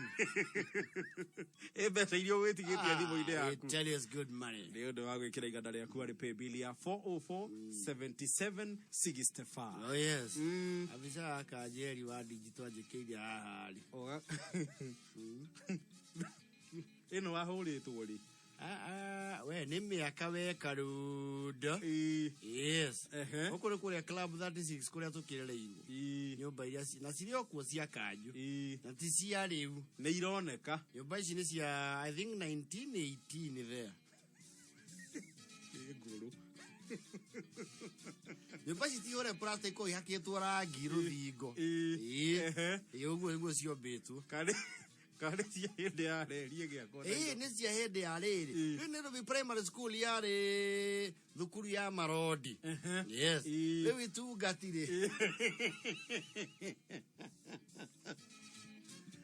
[SPEAKER 14] ĩ mbeca iria wĩtigĩtie thimũ-inĩ
[SPEAKER 17] Ah,
[SPEAKER 14] yaku.
[SPEAKER 17] I tell you it's good money.
[SPEAKER 14] Nĩ ũndũ wa gwĩkĩra iganda rĩaku harĩ paybill ya 404 7765.
[SPEAKER 17] Oh, yes. Abisa gaka Njeri wa digital anjĩkĩire haha rĩ.
[SPEAKER 14] Ĩno wahũrĩtwo rĩ?
[SPEAKER 17] Ah, ah, we nĩ mĩaka weka rundo. Yes. Gũkũ nĩ kũrĩa Club 36 kũrĩa tũkĩrereirwo. Nyũmba iria na cirĩ o kuo cia kanjũ. Na ti cia rĩu.
[SPEAKER 14] Nĩ ironeka.
[SPEAKER 17] Nyũmba ici nĩ cia I think 1918 there.
[SPEAKER 14] Nĩ ngũrũ.
[SPEAKER 17] Nyũmba ici ti ũrĩa plastic ihakĩtwo rangi rũthingo. Ĩĩ. Ĩĩ, ũguo nĩguo ciombĩtwo.
[SPEAKER 14] Karĩ karĩ cia hĩndĩ ya reri ĩgĩakwo.
[SPEAKER 17] Ĩĩ, nĩ cia hĩndĩ ya rĩrĩ. Rĩu Nairobi Primary School yarĩ thukuru ya marodi. Yes. Rĩu itungati rĩ.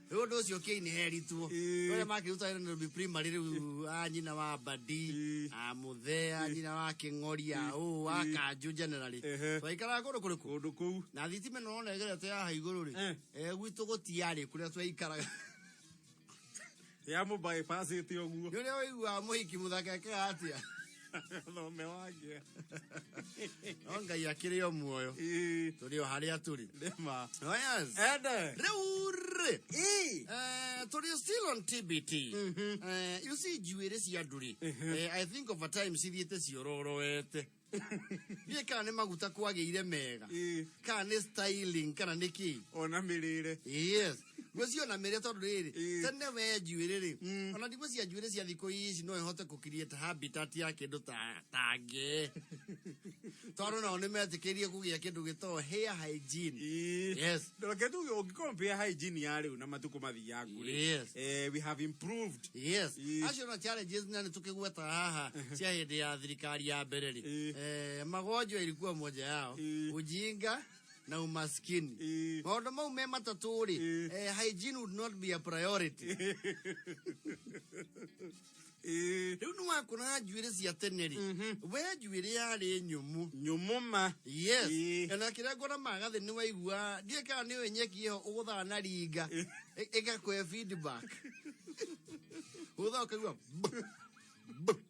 [SPEAKER 17] Rĩu ũndũ ũcio ũkĩinheritwo. Arĩa makĩruta wĩra Nairobi Primary rĩu a nyina wa Badi, a Mũthee, a nyina wa Kĩng'ori, a ũũ, wa Kanjũ generally. Twaikaraga kũndũ kũrĩkũ?
[SPEAKER 14] Kũndũ kũu.
[SPEAKER 17] Na thitima ĩno ũrona ĩgerete haha igũrũ rĩ. Gwitũ gũtiarĩ kũrĩa twaikaraga.
[SPEAKER 14] Ya mũ bypassĩte ũguo.
[SPEAKER 17] Nĩ ũrĩa ũiguaga mũhiki mũthaka ekaga atĩa?
[SPEAKER 14] Thome wangĩa.
[SPEAKER 17] No Ngai akĩrĩ o muoyo. Tũrĩ o harĩa tũrĩ.
[SPEAKER 14] Nĩma.
[SPEAKER 17] Oh, yes.
[SPEAKER 14] Ende.
[SPEAKER 17] Rĩu rĩ. Tũrĩ still on TBT. You see njuĩrĩ cia andũ rĩ. I think over time cithiĩte ciororoete. Ndiũĩ kana nĩ maguta kwagĩire mega. Kana nĩ styling kana nĩ kĩ.
[SPEAKER 14] Ona mĩrĩre.
[SPEAKER 17] Yes. Ngwĩciria ona mĩrĩre tondũ rĩrĩ tene we njuĩrĩ rĩ ona ndigwĩciria njuĩrĩ cia thikũ ici no ĩhote kũ create habitat ya kĩndũ ta ta ngee tondũ nao nĩ metĩkĩrie kũgĩa kĩndũ gĩtagwo hair hygiene. Yes.
[SPEAKER 14] Reke tuge ũngĩcompare hygiene ya rĩu na matukũ mathiangu rĩ.
[SPEAKER 17] Yes.
[SPEAKER 14] We have improved.
[SPEAKER 17] Yes. Acio na challenges na nĩ tũkĩgweta haha cia hĩndĩ ya thirikari ya mbere rĩ. Magonjwa ilikuwa moja yao. Ujinga na umaskini. Maũndũ mau me matatũ rĩ, hygiene would not be a priority. Rĩu nĩ wakona njuĩrĩ cia tene rĩ, we njuĩrĩ yarĩ nyũmũ.
[SPEAKER 14] Nyũmũ ma.
[SPEAKER 17] Yes. Na kĩrĩa ngona magathĩ nĩ waigua, ndiũĩ kana nĩ ũĩ nyeki ĩho ũgũthaga na ringa, ĩgakũhe feedback. Ũgũthaga ũkaigua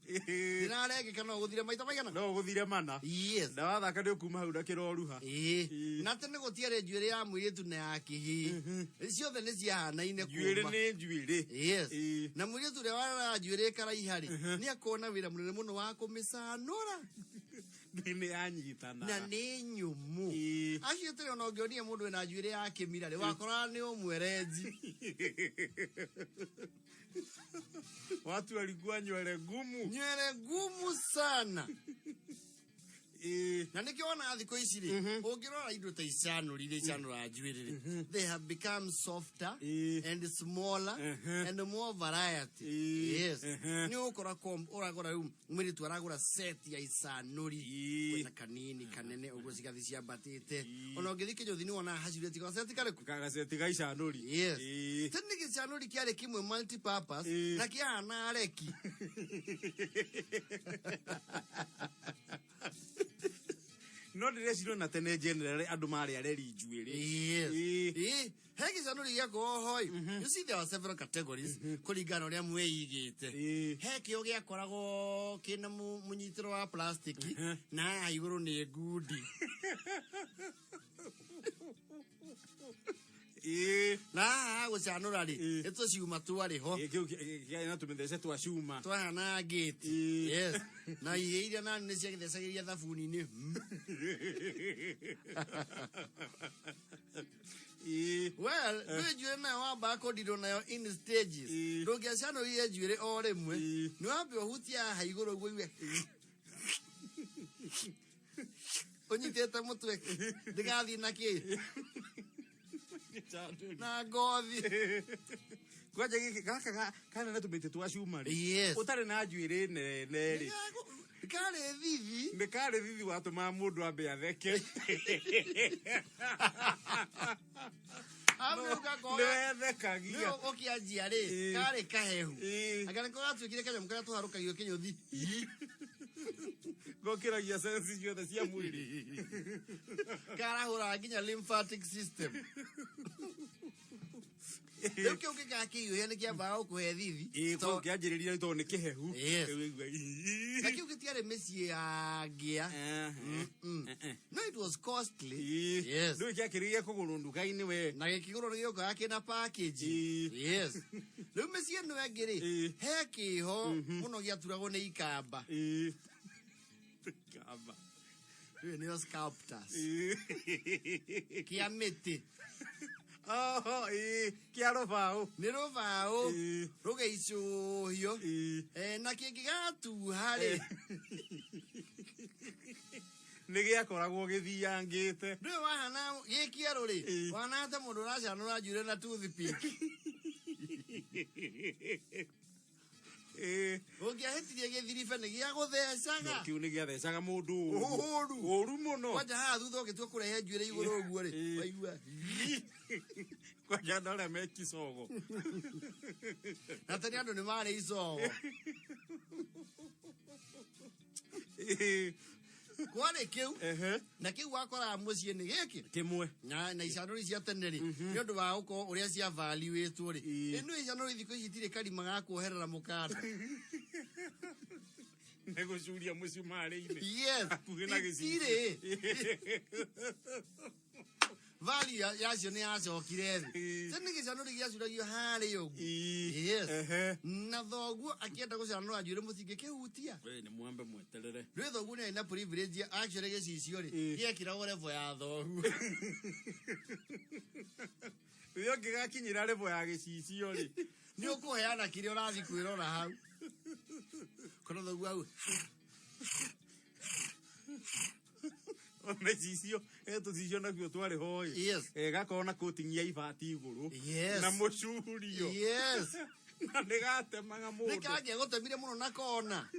[SPEAKER 17] ndĩrarengeka no ũgũthire maita maigana?
[SPEAKER 14] No ũgũthire mana.
[SPEAKER 17] Yes.
[SPEAKER 14] Na wathaka nĩ ũkuma hau na kĩroruha.
[SPEAKER 17] Ĩĩ. Na tene gũtiarĩ njuĩrĩ ya mũirĩtu na ya kĩhĩĩ. Ciothe nĩ ciahanaine
[SPEAKER 14] Njuĩrĩ
[SPEAKER 17] kũma.
[SPEAKER 14] nĩ njuĩrĩ.
[SPEAKER 17] Yes. Na mũirĩtu ũrĩa wararaga njuĩrĩ ĩkaraiha rĩ, nĩ akona wĩra mũnene mũno wa kũmĩcanũra.
[SPEAKER 14] Nĩ yanyitana.
[SPEAKER 17] Na nĩ nyũmũ. Acio tene ona ũngĩonire mũndũ wĩna njuĩrĩ ya kĩmira rĩ, wakoraga nĩ ũmwerenji.
[SPEAKER 14] Watu walikuwa nywele ngumu.
[SPEAKER 17] Nywele ngumu sana. Na nĩkĩo wonaga thikũ ici rĩ, ũngĩrora indo ta icanũri iria icanũraga njuĩrĩ rĩ, they have become softer and smaller and more variety. Yes. Nĩ ũgũkora ũragũra rĩu mũirĩtu aragũra set ya icanũri kwĩna kanini kanene ũguo cigathiĩ ciambatĩte. Ona ũngĩthiĩ kĩnyũthi nĩ wonaga hacurĩtie gaceti karĩkũ?
[SPEAKER 14] Gaceti ga icanũri.
[SPEAKER 17] Yes. Tene gĩcanũri kĩarĩ kĩmwe multi purpose na kĩahana reki.
[SPEAKER 14] No ndĩreciria ona tene generally andũ marĩ areri njuĩrĩ.
[SPEAKER 17] Yes. Ĩĩ. He gĩcanũri gĩakorwo hoi. You see there were several categories kũringana na ũrĩa mwĩigĩte. He kĩo gĩakoragwo kĩna mũnyitĩro wa plastic na haha igũrũ nĩ ngundi. Na haha gũcanũra rĩ, nĩ tũcuma twarĩ ho.
[SPEAKER 14] Kĩu kĩarĩ na tũmĩthece twa cuma.
[SPEAKER 17] Twahanaga ngĩti. Yes. Na ihĩ iria nani nĩ ciagĩthecagĩria thabuni-inĩ. Well, ndũĩ njuĩrĩ nayo wambaga kũndirwo nayo in stages. Ndũngĩacanũrire njuĩrĩ o rĩmwe. Nĩ wambe ũhutie haha igũrũ ũguo ũigue. Ũnyitĩte mũtwe ndĩgathiĩ na kĩ na ngothi.
[SPEAKER 14] Kwanja gĩkĩ gaka kana na tũmĩtĩ twa cuma rĩ.
[SPEAKER 17] Yes.
[SPEAKER 14] Ũtarĩ na njuĩrĩ nene rĩ.
[SPEAKER 17] Karĩ thithi.
[SPEAKER 14] Nĩ karĩ thithi watũmaga mũndũ ambe atheke. Nĩwethekagia.
[SPEAKER 17] Nĩ ũkĩanjia rĩ karĩ kahehu. Anga nĩko gatuĩkire kanyamũ karĩa tũharũkagio kĩnyũthi.
[SPEAKER 14] Gokĩragia sensi ciothe cia mwĩrĩ.
[SPEAKER 17] Karahũraga nginya lymphatic system. Rĩu kĩu gĩgakĩhiũhia nĩ kĩambaga gũkũhe thithi.
[SPEAKER 14] Ĩĩ kwa kĩanjĩrĩria tondũ nĩ kĩhehu.
[SPEAKER 17] Yes.
[SPEAKER 14] Rĩu waigua, "Ii."
[SPEAKER 17] Na kĩu gĩtiarĩ mĩciĩ ya ngĩa. No it was costly. Yes.
[SPEAKER 14] Ndũĩ kĩakĩrĩria kũgũrwo nduka-inĩ we.
[SPEAKER 17] Na gĩkĩgũrwo nĩ gĩũkaga kĩna package. Yes. Rĩu mĩciĩ ĩno ĩngĩ rĩ, he kĩho mũno gĩaturagwo nĩ ikamba.
[SPEAKER 14] Ikamba.
[SPEAKER 17] Rĩu nĩo sculptors. Kĩa mĩtĩ.
[SPEAKER 14] Oho, ĩĩ, kĩa rũbaũ.
[SPEAKER 17] Nĩ rũbaũ rũgeicũhio. Na kĩngĩgatuha rĩ.
[SPEAKER 14] Nĩ gĩakoragwo gĩthiangĩte.
[SPEAKER 17] Ndũĩ wahana gĩ kĩerũ rĩ, wahana ta mũndũ ũracanũra njuĩrĩ na toothpick. Ũngĩahĩtirie gĩthiribe nĩ gĩagũthecaga.
[SPEAKER 14] Kĩu nĩ gĩathecaga mũndũ
[SPEAKER 17] ũru.
[SPEAKER 14] Ũru mũno.
[SPEAKER 17] Kwanja haha thutha ũgĩtua kũrehe njuĩrĩ igũrũ ũguo rĩ, waigua.
[SPEAKER 14] Kwanja andũ arĩa me kicogo.
[SPEAKER 17] Na tene andũ nĩ marĩ icogo. Kwarĩ kĩu na kĩu wakoraga mũciĩ nĩ gĩkĩ
[SPEAKER 14] kĩmwe
[SPEAKER 17] na icanũri cia tene rĩ nĩ ũndũ wa gũkorwo ũrĩa cia valuĩtwo rĩ ĩno icanũri thikũ ici itirĩ karima ga kuoherera mũkanda.
[SPEAKER 14] Nĩ gũcuria mũcumarĩ-inĩ.
[SPEAKER 17] Yes.
[SPEAKER 14] Hakuhĩ na gĩcicio.
[SPEAKER 17] Itirĩ. Value yacio nĩ yacokire thĩ. Tene gĩcanũri gĩacuragio harĩa ũguo. Yes. Na thoguo akĩenda gũcanũra njuĩrĩ mũtingĩkĩhutia.
[SPEAKER 14] We nĩ mwambe mweterere.
[SPEAKER 17] Rĩu thoguo nĩ arĩ na privilege actually gĩcicio rĩ gĩekĩragwo level ya thoguo.
[SPEAKER 14] Rĩrĩa ũngĩgakinyĩra level ya gĩcicio rĩ.
[SPEAKER 17] Nĩ ũkũheana kĩrĩa ũrathiĩ kwĩrora hau. Kono thoguo hau.
[SPEAKER 14] Ona icicio, tũcicio nakuo twarĩ ho ĩ.
[SPEAKER 17] Yes.
[SPEAKER 14] Gakorwo na coating ya ibati igũrũ.
[SPEAKER 17] Yes.
[SPEAKER 14] Na mũcurio.
[SPEAKER 17] Yes.
[SPEAKER 14] Na nĩ gatemaga mũndũ.
[SPEAKER 17] Nĩ kangĩagũtemire mũno na kona.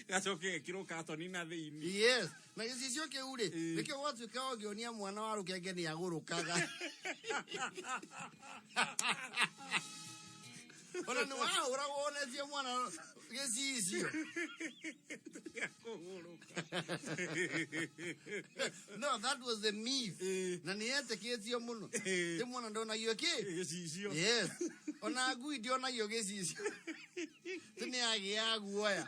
[SPEAKER 14] Gacoke gekĩrwo katoni na thĩinĩ.
[SPEAKER 17] Yes. Na gĩcicio kĩu rĩ, nĩkĩo gwatuĩka ũngĩonia mwana wa rũkenge nĩ agũrũkaga. Ona nĩ wahũragwo wonetie mwana gĩcicio. No, that was the myth. Na nĩ yetĩkĩtio mũno. Ti mwana ndonagio kĩ?
[SPEAKER 14] Gĩcicio.
[SPEAKER 17] Yes. Ona ngui ndionagio gĩcicio. Ti nĩ yagĩaga guoya.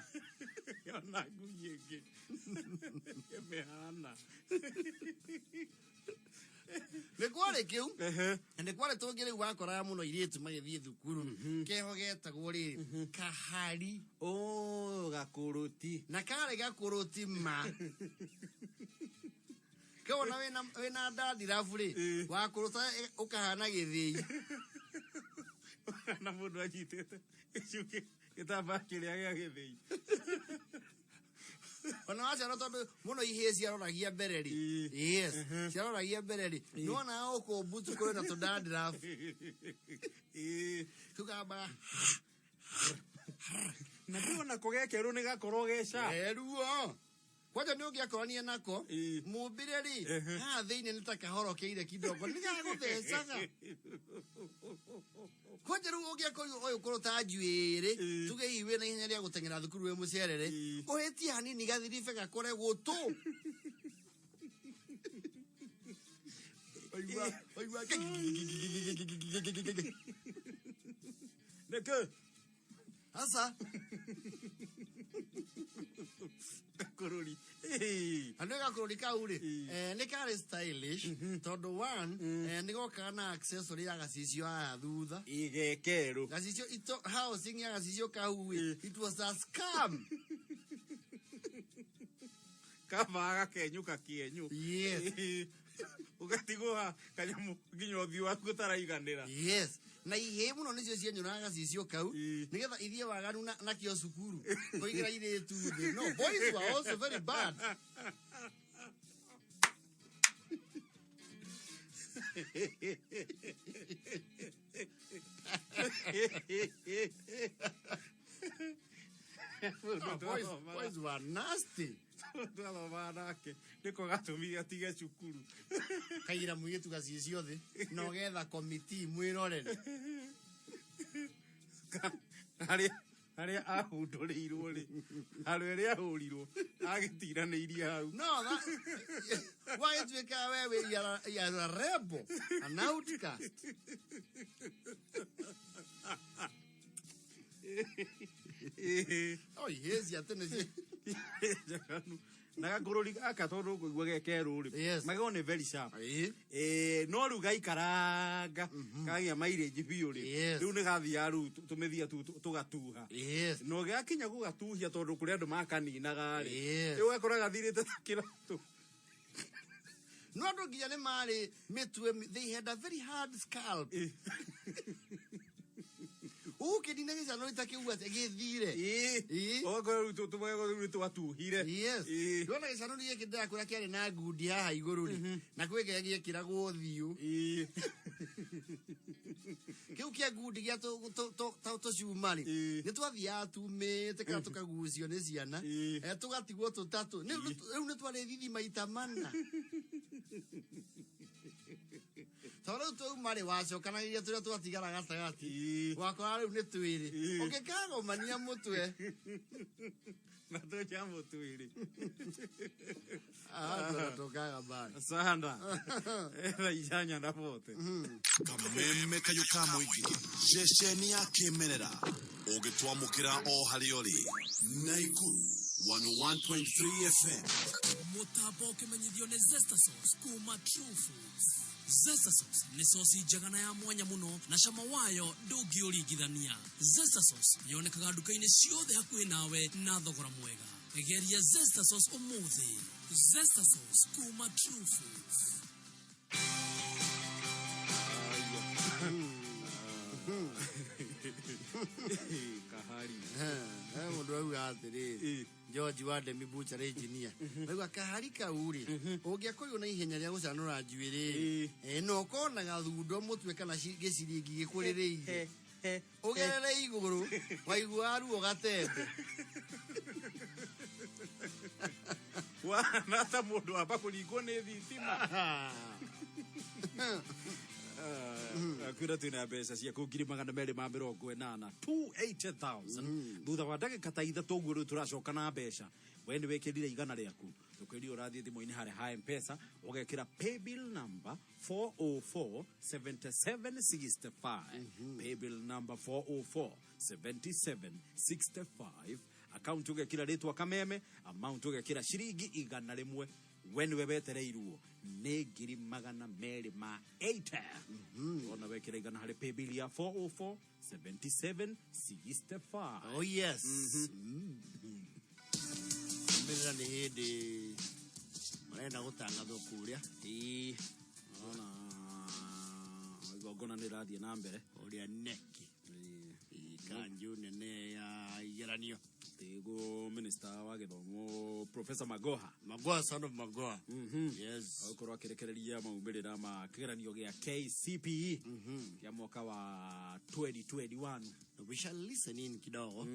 [SPEAKER 14] Ona ngui ĩngĩ. Ĩmĩhana.
[SPEAKER 17] Nĩ kwarĩ kĩu na nĩ kwarĩ tũngĩ rĩu wakoraga mũno airĩtu magĩthiĩ thukuru keho getagwo rĩrĩ kahari.
[SPEAKER 14] Oh, gakũrũti.
[SPEAKER 17] Na karĩ gakũrũti ma. Kĩwona wĩna ndandirabu rĩ, wakũrũta ũkahana gĩthĩi.
[SPEAKER 14] Na mũndũ anyitĩte gĩcukĩ gĩtambaya kĩrĩa gĩa gĩthĩi.
[SPEAKER 17] Ona waciarwo tondũ mũno ihĩĩ ciaroragia mbere rĩ. Yes. Ciaroragia mbere rĩ. Nĩwonaga gũkũ mbutu kũrĩ na tũndandirabu. Tũkamba.
[SPEAKER 14] Na ndĩwona ko gekerũ nĩ gakorwo geca.
[SPEAKER 17] Eruo. Kwanja nĩ ũngĩakorania nako mũmbĩre rĩ haha thĩinĩ nĩ ta kahorokeire kidogo nĩ gagũthecaga. Kwanja rĩu ũngĩakorirwo ũyũ kũrũta njuĩrĩ tuge hihi wĩna ihenya rĩa gũteng'era thukuru wĩ mũcerere ũhĩtie hanini gathiribe gakore gũtũ. Waigua waigua
[SPEAKER 14] Nĩkĩ?
[SPEAKER 17] Asa.
[SPEAKER 14] Gakũrũri.
[SPEAKER 17] Andũ gakũrũri kau rĩ, nĩ karĩ stylish tondũ one, nĩ gokaga na accessory ya gacicio haha thutha.
[SPEAKER 14] Ĩgekerũ.
[SPEAKER 17] Gacicio ito housing ya gacicio kau rĩ, it was a scam.
[SPEAKER 14] Kaba gakenyũka kĩenyũ.
[SPEAKER 17] Yes.
[SPEAKER 14] Ũgatigwo ha kanyamũ nginya ũthiũ waku ũtaraiganĩra.
[SPEAKER 17] Yes. Na ihĩ mũno nĩcio cianyũraga gacicio kau nĩgetha ithiĩ waganu nakĩo cukuru kũigĩra irĩtu thĩ. No, boys were also very bad. No, boys were nasty.
[SPEAKER 14] Twathomaga nake nĩko gatũmire atige cukuru.
[SPEAKER 17] Kaira mũirĩtu gacicio thĩ na ũgetha komiti mwĩrorere.
[SPEAKER 14] Harĩa ahundũrĩirwo rĩ, harĩa ĩrĩa ahũrirwo agĩtiranĩirie hau.
[SPEAKER 17] No, wagĩtuĩka we wĩ you are a rebel, an outcast. Oh, ihĩ cia tene
[SPEAKER 14] Njaganu. Na gakũrũri gaka tondũ ngũigua ge kerũ rĩ, magego nĩ very sharp. No rĩu gaikaranga kagĩa mileage biũ rĩ, rĩu nĩ gathiaga rĩu tũmĩthia tũgatuha. Na ũgĩgakinya gũgatuhia tondũ kũrĩ andũ makaninaga rĩ, rĩu ũgakora gathirĩte ta kĩratũ.
[SPEAKER 17] No andũ nginya nĩ marĩ mĩtwe, they had a very hard scalp. Ũkĩnina gĩcanũri ta kĩu atĩ gĩthire.
[SPEAKER 14] Ũgakora rĩu tũmagego rĩu nĩ twatuhire.
[SPEAKER 17] Yes. Ndona gĩcanũri gĩkĩ ndĩrakwĩra kĩarĩ na ngundi haha igũrũ rĩ, na kwĩ kĩrĩa gĩekĩragwo ũthiũ. Kĩu kĩa ngundi gĩa tũcuma rĩ, nĩ twathiaga tumĩte kana tũkagucio nĩ ciana, tũgatigwo tũtatũ. Rĩu nĩ twarĩ thithi maita mana. Tondũ rĩu twauma rĩ, wacokanagĩria tũrĩa twatigara gatagatĩ, wakora rĩu nĩ twĩrĩ. Ũngĩkagomania mũtwe.
[SPEAKER 14] Na tũnyamũ twĩrĩ.
[SPEAKER 17] Tũkaga mbara.
[SPEAKER 14] Sanda. Thaa inyanya na bote.
[SPEAKER 11] Kameme kayũ ka mũingĩ ceceni ya kĩmerera ũngĩtwamũkĩra o harĩa ũrĩ Naikuru 101.3 FM.
[SPEAKER 7] Mũtambo ũkĩmenyithio nĩ Zesta Sauce kuma True Foods. Zesta Sauce nĩ coci njega na ya mwanya mũno na cama wayo ndũngĩũringithania. Zesta Sauce yonekaga nduka-inĩ ciothe hakuhĩ nawe na thogora mwega. Geria Zesta Sauce ũmũthĩ. Zesta Sauce kuma True Foods.
[SPEAKER 14] Kahari.
[SPEAKER 17] Mũndũ auga atĩrĩrĩ, George wa Demi Butcher engineer. Auga kahari kau rĩ, ũngĩakorirwo na ihenya rĩa gũcanũra njuĩrĩ rĩ, na ũkona gathundo mũtwe kana gĩciringi gĩkũrĩrĩire, ũgerere igũrũ, waiguaga ruo gatembe.
[SPEAKER 14] Wana ta mũndũ amba kũringwo nĩ thitima. Kwĩra twĩna mbeca ciaku 280,000, 280,000 thutha wa ndagĩka ta ithatũ ũguo rĩu tũracoka na mbeca. We nĩ wĩkĩrire 100 rĩaku, tũkwĩrire ũrathiĩ thimũ-inĩ harĩa ha M-Pesa ũgekĩra paybill number 4047765, paybill number 4047765, account ũgekĩra rĩtwa Kameme, amount ũgekĩra ciringi 100. We nĩwe wetereirwo nĩ 280,000. Ona wekĩra 100 harĩ paybill ya 4047765.
[SPEAKER 17] Oh yes. Mbĩrĩra nĩ hĩndĩ marenda gũtangathwo kũrĩa.
[SPEAKER 14] Ĩĩ, ona igongona nĩ rĩrathiĩ na mbere.
[SPEAKER 17] Ũrĩa neki. Kanju nene ya igeranio.
[SPEAKER 14] Tiguo minister wa gĩthomo Professor Magoha.
[SPEAKER 17] Magoha, son of Magoha. Yes.
[SPEAKER 14] Agũkorwo akĩrekereria maumĩrĩra ma kĩgeranio gĩa KCPE kĩa mwaka wa 2021.
[SPEAKER 17] We shall listen in kidogo.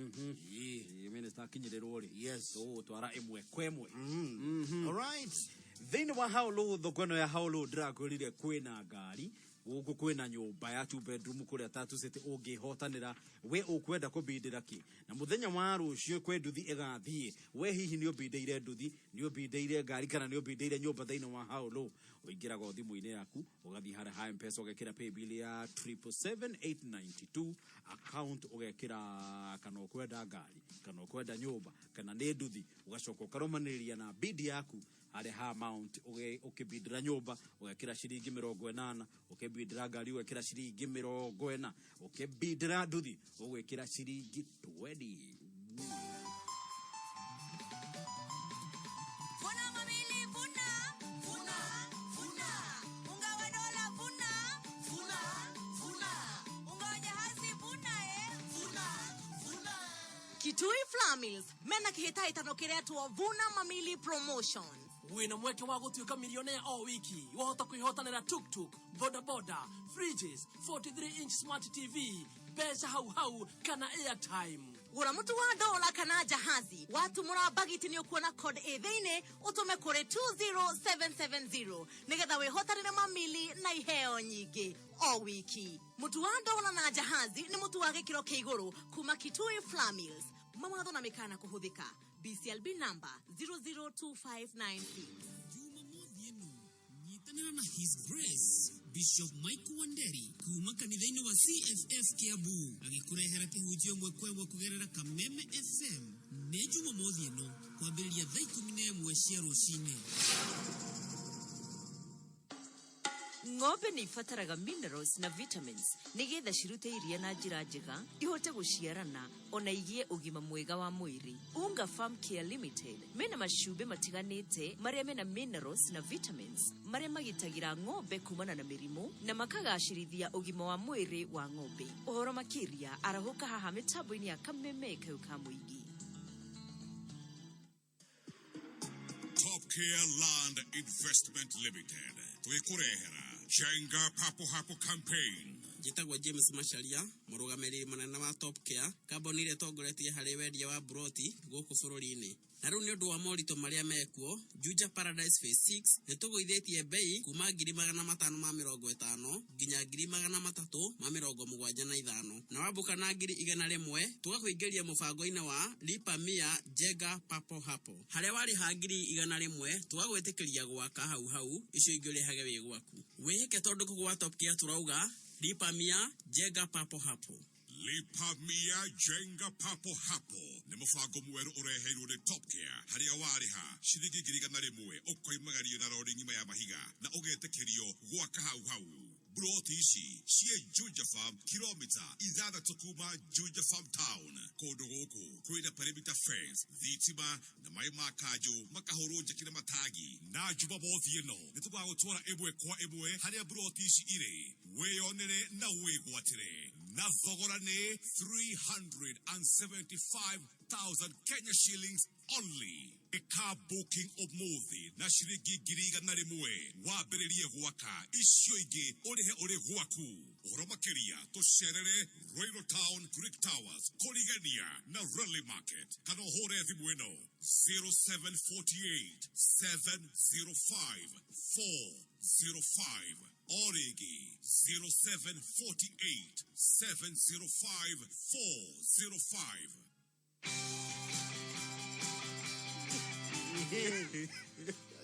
[SPEAKER 14] Ĩĩ, minister akinyĩrĩrwo rĩ.
[SPEAKER 17] Yes.
[SPEAKER 14] Tũgũtwara ĩmwe kwa ĩmwe.
[SPEAKER 17] All right.
[SPEAKER 14] Thĩinĩ wa Haulu, thoko ĩno ya Haulu ndĩrakwĩrire kwĩna ngari gũkũ, kwĩna nyũmba ya 2 bedroom kũrĩa Tatu City ũngĩhotanĩra. We ũkwenda kũbindĩra kĩ? Na mũthenya wa rũciũ kwĩ nduthi ĩgathiĩ. We hihi nĩ ũbindĩire nduthi, nĩ ũbindĩire ngari kana nĩ ũbindĩire nyũmba thĩinĩ wa Haulu? Ũingĩraga o thimũ-inĩ yaku ũgathiĩ harĩa ha M-Pesa ũgekĩra paybill ya 777,892, account ũgekĩra kana ũkwenda ngari kana ũkwenda nyũmba kana nĩ nduthi, ũgacoka ũkarũmanĩrĩria na bid yaku harĩa ha amount. Ũkĩbindĩra nyũmba ũgekĩra ciringi 80, ũkĩbindĩra ngari ũgekĩra ciringi 40, ũkĩbindĩra nduthi ũgwĩkĩra ciringi 20.
[SPEAKER 19] Vuna mamili, vuna, vuna, vuna. Unga wa dola, vuna, vuna, vuna. Unga
[SPEAKER 15] Kitui Flour Mills mena kĩhĩtahĩtano kĩretwo Vuna Mamili Promotion.
[SPEAKER 7] Wĩna mweke wa gũtuĩka milionea o wiki. Wahota kwĩhotanĩra tuktuk, bodaboda, fridges, 43 inch smart TV, mbeca hau hau kana airtime.
[SPEAKER 15] Gũra mũtu wa dola kana jahazi, watumũra mbagiti nĩ ũkuona code ĩ thĩinĩ, ũtũme kũrĩ 20770 nĩgetha wĩhotanĩre mamili na iheo nyingĩ o wiki. Mũtu wa dola na jahazi nĩ mũtu wa gĩkĩro kĩa igũrũ kuma Kitui Flour Mills. Mawatho na mĩkana kũhũthĩka. BCLB number 002596.
[SPEAKER 7] Nyitanĩra na His Grace Bishop Michael Wanderi kuma kanitha-inĩ wa CFF Kiambu agĩkũrehera kĩhunjio ĩmwe kwa ĩmwe kũgerera Kameme FM nĩ Jumamothi ĩno kwambĩrĩria thaa 11 cia rũcinĩ.
[SPEAKER 16] Ng'ombe nĩ ibataraga minerals na vitamins nĩgetha cirute iria na njĩra njega, ihote gũciarana ona igĩe ũgima mwega wa mwĩrĩ. Unga Farm Care Limited mena macumbĩ matiganĩte marĩa mena minerals na vitamins marĩa magitagĩra ng'ombe kumana na mĩrimũ na makagacĩrithia ũgima wa mwĩrĩ wa ng'ombe. Ũhoro makĩria arahũka haha mĩtambo-inĩ ya Kameme kayũ ka mũingĩ.
[SPEAKER 11] Top Care Land Investment Limited twĩkũrehera Jenga Papo Hapo campaign.
[SPEAKER 18] Njĩtagwo James Macharia, mũrũgamĩrĩri mũnene wa Top Care, kambuni ĩrĩa ĩtongoretie harĩ wendia wa mburoti gũkũ bũrũri-inĩ. Na rĩu nĩ ũndũ wa moritũ marĩa mekuo, Juja Paradise Phase 6 nĩ tũgũithĩtie mbei kuma 550,000 nginya 375,000, na wambuka na 100,000 tũgakũingĩria mũbango-inĩ wa Lipa Mia Jenga Papo Hapo, harĩa warĩha 100,000 tũgagwĩtĩkĩria gwaka hau hau, icio ingĩ ũrĩhage wĩ gwaku. Wĩhĩke tondũ kũu gwa Top Care tũrauga Lipa Mia Jenga Papo Hapo.
[SPEAKER 11] Lipa Mia Jenga Papo Hapo nĩ mũbango mwerũ ũreheirwo nĩ Top Care, harĩa warĩha ciringi 100,000 ũkoimagario na rori ng'ima ya mahiga na ũgetĩkĩrio gwaka hau hau. Broti ici ciĩ Juja Farm, kilomita 6 kuma Juja Farm Town. Kũndũ gũkũ kwĩna perimeter fence, thitima na maĩ ma kanjũ makahũrwo njeki na matagi. Na Jumamothi ĩno nĩ tũgagũtwara ĩmwe kwa ĩmwe harĩa broti ici irĩ, wĩyonere na wĩgwatĩre, na thogora nĩ 375,000 Kenya shillings only. Ĩka booking ũmũthĩ na ciringi 100,000 wambĩrĩrie gwaka, icio ingĩ ũrĩhe ũrĩ gwaku. Ũhoro makĩria tũcerere Royal Town, Greek Towers, Kũrigania na Rally Market, kana ũhũre thimũ ĩno 0748 705 405, o rĩngĩ 0748 705 405.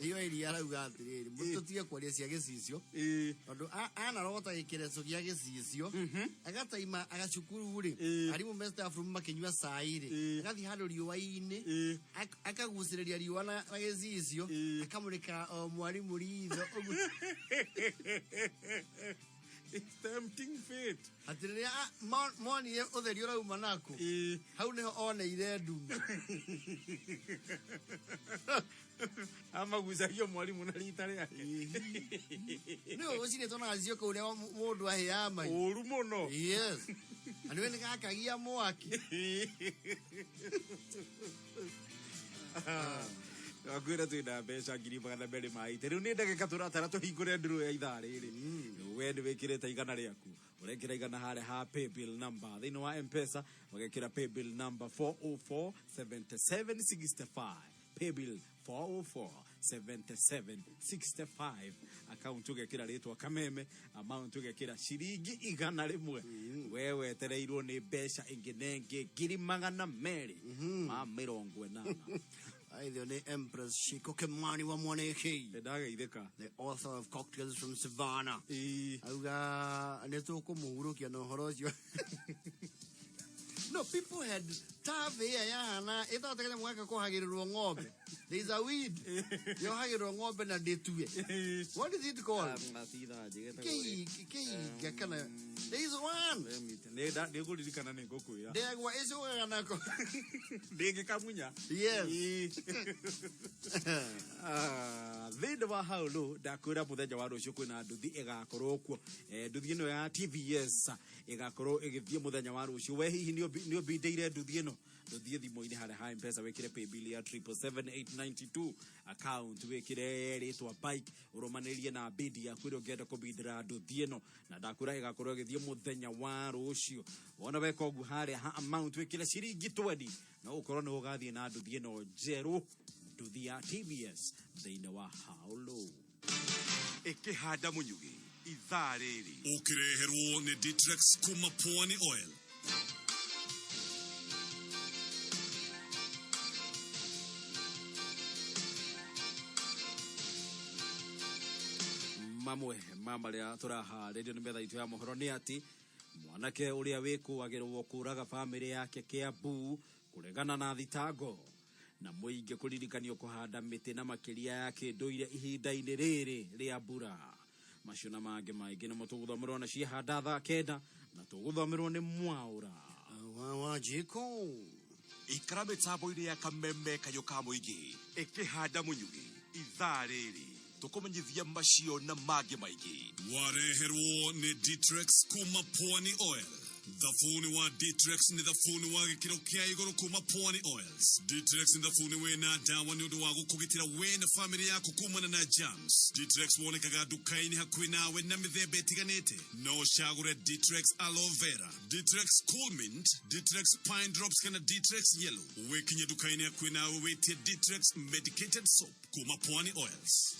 [SPEAKER 17] Iyo iria arauga atiriri, mũtũtige kwaria cia gĩcicio, tondũ anarota gĩkereco gĩa gĩcicio, agataima agacukuru rĩ, arimũ me staff room makĩnyua cai rĩ, agathiĩ handũ riũa-inĩ, akagucĩrĩria riũa na gĩcicio, akamũrĩka o mwarimũ ritho ũguo.
[SPEAKER 14] It's tempting fate.
[SPEAKER 17] Atĩ rĩrĩa monire ũtheri ũrauma naku, hau nĩho oneire nduma.
[SPEAKER 14] Amagucagia mwarimũ na rita rĩake.
[SPEAKER 17] Nĩ rũcinĩ tuonaga cicio kũu ũrĩa mũndũ ahĩaga mai.
[SPEAKER 14] Ũru mũno.
[SPEAKER 17] Yes. Na nĩwe nĩgakagia mwaki.
[SPEAKER 14] Akwĩra twĩna mbeca 280,000. Rĩu nĩ ndagĩka tũratara tũhingũre ndurũ ya ithaa rĩrĩ. We nĩ wĩkĩrĩte 100 rĩaku, ũrekĩra 100 harĩa ha paybill number thĩinĩ wa M-Pesa, ũgekĩra paybill number 4047765, paybill 4047765, account ũgekĩra rĩtwa Kameme, amount ũgekĩra ciringi 100. We wetereirwo nĩ mbeca ĩngĩ na ĩngĩ 280,000.
[SPEAKER 17] Aithio nĩ Empress Shiko Kimani wa Mwaniki.
[SPEAKER 14] Ndageithĩka.
[SPEAKER 17] The author of Cocktails from Savannah. Auga nĩ tũkũmũhurũkia na ũhoro ũcio. No, people had tabe ĩyo yahana ĩtagwo kanyamũ gaka kohagĩrĩrwo ng'ombe. There is a weed. Yohagĩrĩrwo ng'ombe na ndĩtue. What is it called? Kĩhinga kana There is one.
[SPEAKER 14] Nä ngå ririkana nä ngå kwä ra.
[SPEAKER 17] Ndegwa ĩcũgaga nako.
[SPEAKER 14] Ndä kamunya.
[SPEAKER 17] Yes.
[SPEAKER 14] Thä wa haulu ndakwä ra må thenya wa rå cio kwä na nduthi ĩgakorwo kuo. Nduthi ĩno ya TVS ĩgakorwo ĩgĩthiĩ mũthenya wa rũciũ. We hihi nĩ ũbindĩire nduthi ĩno? Ndũthiĩ thimũ-inĩ harĩa ha Mpesa wĩkĩre paybill ya 777892 account, wĩkĩre rĩtwa bike, ũrũmanĩrie na bid yaku ĩrĩa ũngĩenda kũbindĩra nduthi ĩno, na ndakwĩra ĩgakorwo ĩgĩthiĩ mũthenya wa rũciũ. Wona weka ũguo harĩa ha amount wĩkĩre ciringi 20, no ũkorwo nĩ ũgathiĩ na nduthi ĩno njerũ, nduthi ya TVS thĩinĩ wa Haulu.
[SPEAKER 11] Ĩkĩhanda mũnyugĩ ithaa rĩrĩ ũkĩreherwo nĩ Ditrex kuma Pwani Oil.
[SPEAKER 14] Mamwe ma marĩa tũraharĩrio nĩ metha itũ ya mohoro nĩ atĩ mwanake ũrĩa wĩkũagĩrwo kũraga bamĩrĩ yake Kiambu kũregana na thitango, na mũingĩ kũririkanio kũhanda mĩtĩ na makĩria ya kĩndũire ihinda-inĩ rĩrĩ rĩa mbura. Macio na mangĩ maingĩ nĩmo tũgũthomerwo na ciahanda thaa 9, na tũgũthomerwo nĩ Mwaũra
[SPEAKER 17] wa Wanjikũ.
[SPEAKER 11] Ikara mĩtambo-inĩ ya kameme kayũ ka mũingĩ ĩkĩhanda mũnyugĩ ithaa rĩrĩ tũkũmenyithia macio na mangĩ maingĩ. Wareherwo nĩ Ditrex kuma Pwani Oil. Thabuni wa Ditrex nĩ thabuni wa gĩkĩro kĩa igũrũ kuma Pwani Oils. Ditrex nĩ thabuni wĩna ndawa nĩ ũndũ wa gũkũgitĩra we na bamĩrĩ yaku kumana na germs. Ditrex wonekaga nduka-inĩ hakuhĩ nawe na mĩthemba ĩtiganĩte. No ũcagũre Ditrex Aloe Vera, Ditrex Cool Mint, Ditrex Pine Drops kana Ditrex Yellow. Wĩkinye nduka-inĩ hakuhĩ nawe wĩtie Ditrex Medicated Soap kuma Pwani Oils.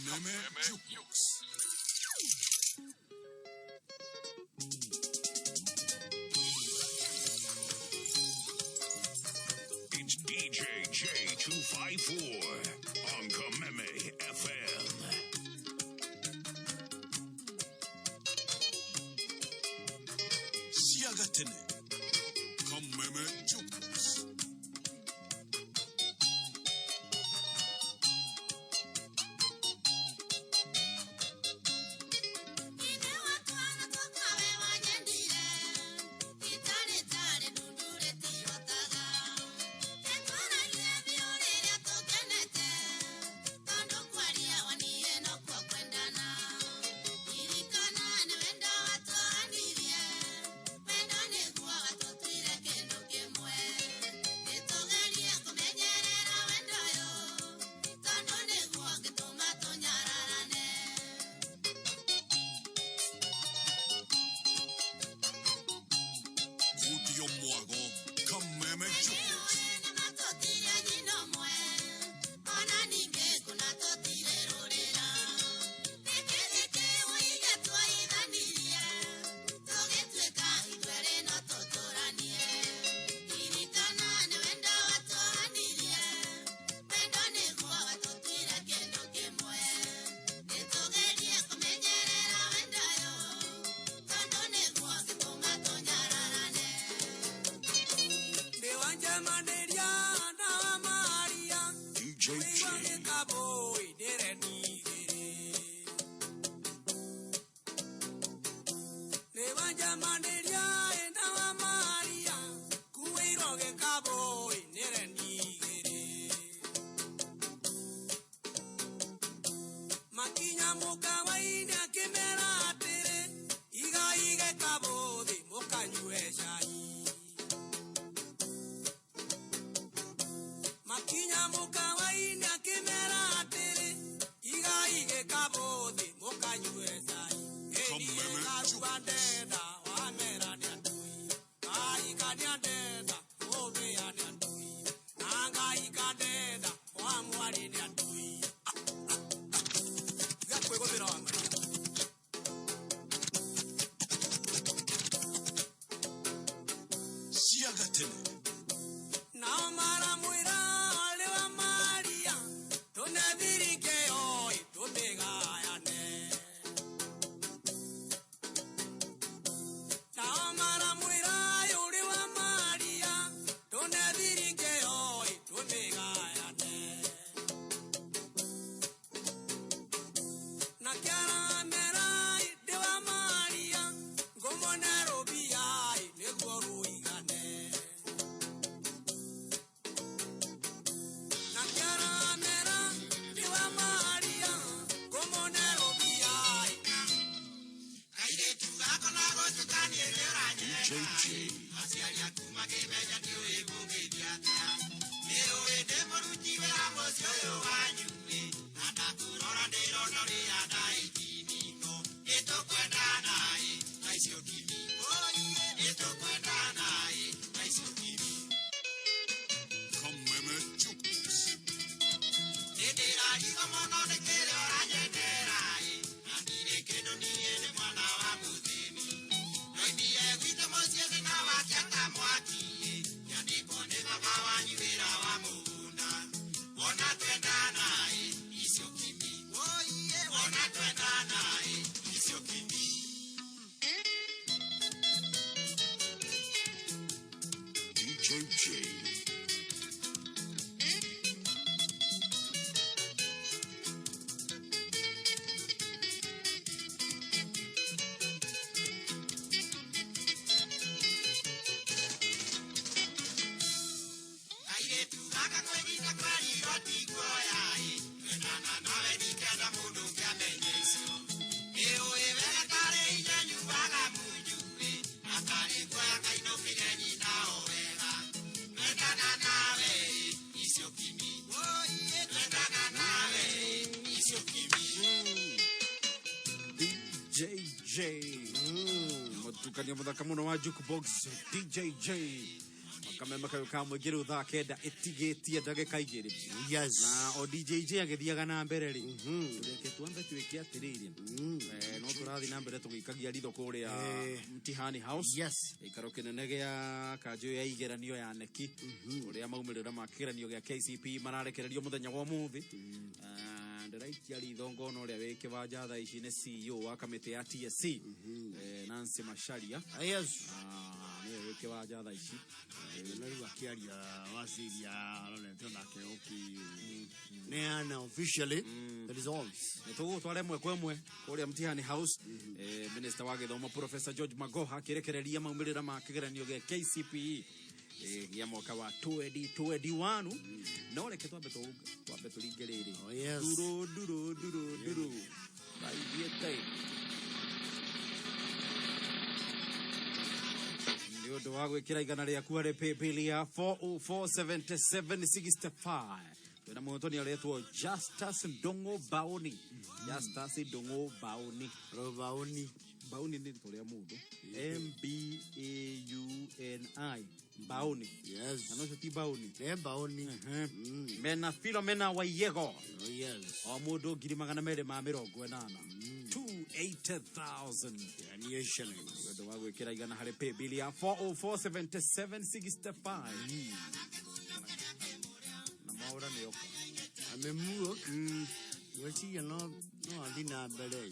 [SPEAKER 11] Kameme Jukebox.
[SPEAKER 2] It's DJ J254 on Kameme FM.
[SPEAKER 11] Siagatene. Kameme Jukebox. Kudio Mwago, Kameme Jukebox.
[SPEAKER 2] DJ J.
[SPEAKER 1] Makinya mukawaini akimera atĩrĩ, iga gĩkabũ thĩ mũkanyue cai. Makinya mukawaini akimera atĩrĩ, iga gĩkabũ thĩ mũkanyue cai.
[SPEAKER 11] Kameme
[SPEAKER 1] Karuba ndenda wamera nĩ atui, ngaika nĩ andenda ũmbĩa nĩ atui, na ngaika ndenda wa mwarĩ nĩ atui. Gakwĩgũthĩra wa Maria.
[SPEAKER 2] DJ J.
[SPEAKER 1] Aciari aku makĩmenya ndiũĩ gũgĩthiĩ atĩa. Nĩũĩ ndĩ mũruti wĩra mũciĩ ũyũ wanyu-ĩ, na ndakũrora ndĩrona ũrĩa ndaithimino. Nĩtũkwendana-ĩ, na icio kimi. Nĩtũkwendana-ĩ, na icio kimi.
[SPEAKER 2] Kameme Jukebox.
[SPEAKER 1] Nĩndĩrarigwo mũno nĩ kĩrĩa ũranyendera-ĩ, na ndirĩ kĩndũ niĩ nĩ mwana wa mũthĩni. Ndoimire gwitũ mũciĩ thĩna wakia ta mwaki-ĩ, nyandĩkwo nĩ baba wanyu wĩra wa mũgũnda. Wona twendana-ĩ, icio kimi. Wona twendana-ĩ, icio kimi.
[SPEAKER 2] DJ J.
[SPEAKER 1] Kairĩtu gaka kwĩgita kwerirwo ti guoya-ĩ, twendana nawe ndingĩenda mũndũ ũngĩ amenye icio. Nĩũĩ wega tarĩ inya nyuaga munju-ĩ, na tarĩ guoya kainũkĩre nyina o wega. Twendana nawe-ĩ, icio kimi. Twendana nawe-ĩ, icio kimi.
[SPEAKER 14] DJ mutukania muthaka muno wa jukebox DJ J kameme kayo ka mũingĩ rĩu thaa kenda ĩtigĩtie ndagĩka igĩrĩ.
[SPEAKER 17] Yes.
[SPEAKER 14] Na o DJ J agĩthiaga na mbere rĩ, tũreke twambe twĩke atĩrĩrĩ, no tũrathiĩ na mbere tũgĩikagia ritho kũrĩa Mtihani House.
[SPEAKER 17] Yes.
[SPEAKER 14] Gĩikaro kĩnene gĩa kanjũ ya igeranio ya neki ũrĩa maumĩrĩra ma kĩgeranio gĩa KCPE mararekererio mũthenya wa ũmũthĩ. Ndĩraikia ritho ngona ũrĩa wĩ kĩwanja thaa ici nĩ CEO wa kamĩtĩ ya TSC, Nancy Macharia.
[SPEAKER 17] Yes.
[SPEAKER 14] Nĩwe wĩ kĩwanja thaa ici.
[SPEAKER 17] Na rĩu akĩaria waciria arorete onake ũkĩneana officially the results.
[SPEAKER 14] Nĩ tũgũgũtwara ĩmwe kwa ĩmwe kũrĩa Mtihani House. Minister wa gĩthomo Professor George Magoha akĩrekereria maumĩrĩra ma kĩgeranio gĩa KCPE gĩa mwaka wa 2021. No reke twambe twambe tũringe rĩrĩ.
[SPEAKER 17] Oh, yes.
[SPEAKER 14] Nduro nduro nduro nduro raithiĩte nĩ ũndũ wa gwĩkĩra igana rĩaku harĩ paybill ya 4047765 twĩna mũhotani aretwo Justus Ndung'u Baoni. Justus Ndung'u Baoni.
[SPEAKER 17] Baoni.
[SPEAKER 14] Baoni nĩ rĩtwa rĩa mũndũ. M B A U N I. Baoni.
[SPEAKER 17] Yes.
[SPEAKER 14] Na nocio ti Baoni.
[SPEAKER 17] Nĩ Baoni.
[SPEAKER 14] Mena Philomena Waiyego.
[SPEAKER 17] Oh, yes.
[SPEAKER 14] O mũndũ 280,000. 280,000.
[SPEAKER 17] Yani shillings.
[SPEAKER 14] Nĩ ũndũ wa gwĩkĩra igana harĩ paybill ya 4047765. Na Mwaũra nĩ oka.
[SPEAKER 17] Amemuok. Gwĩciria no athiĩ na mbere.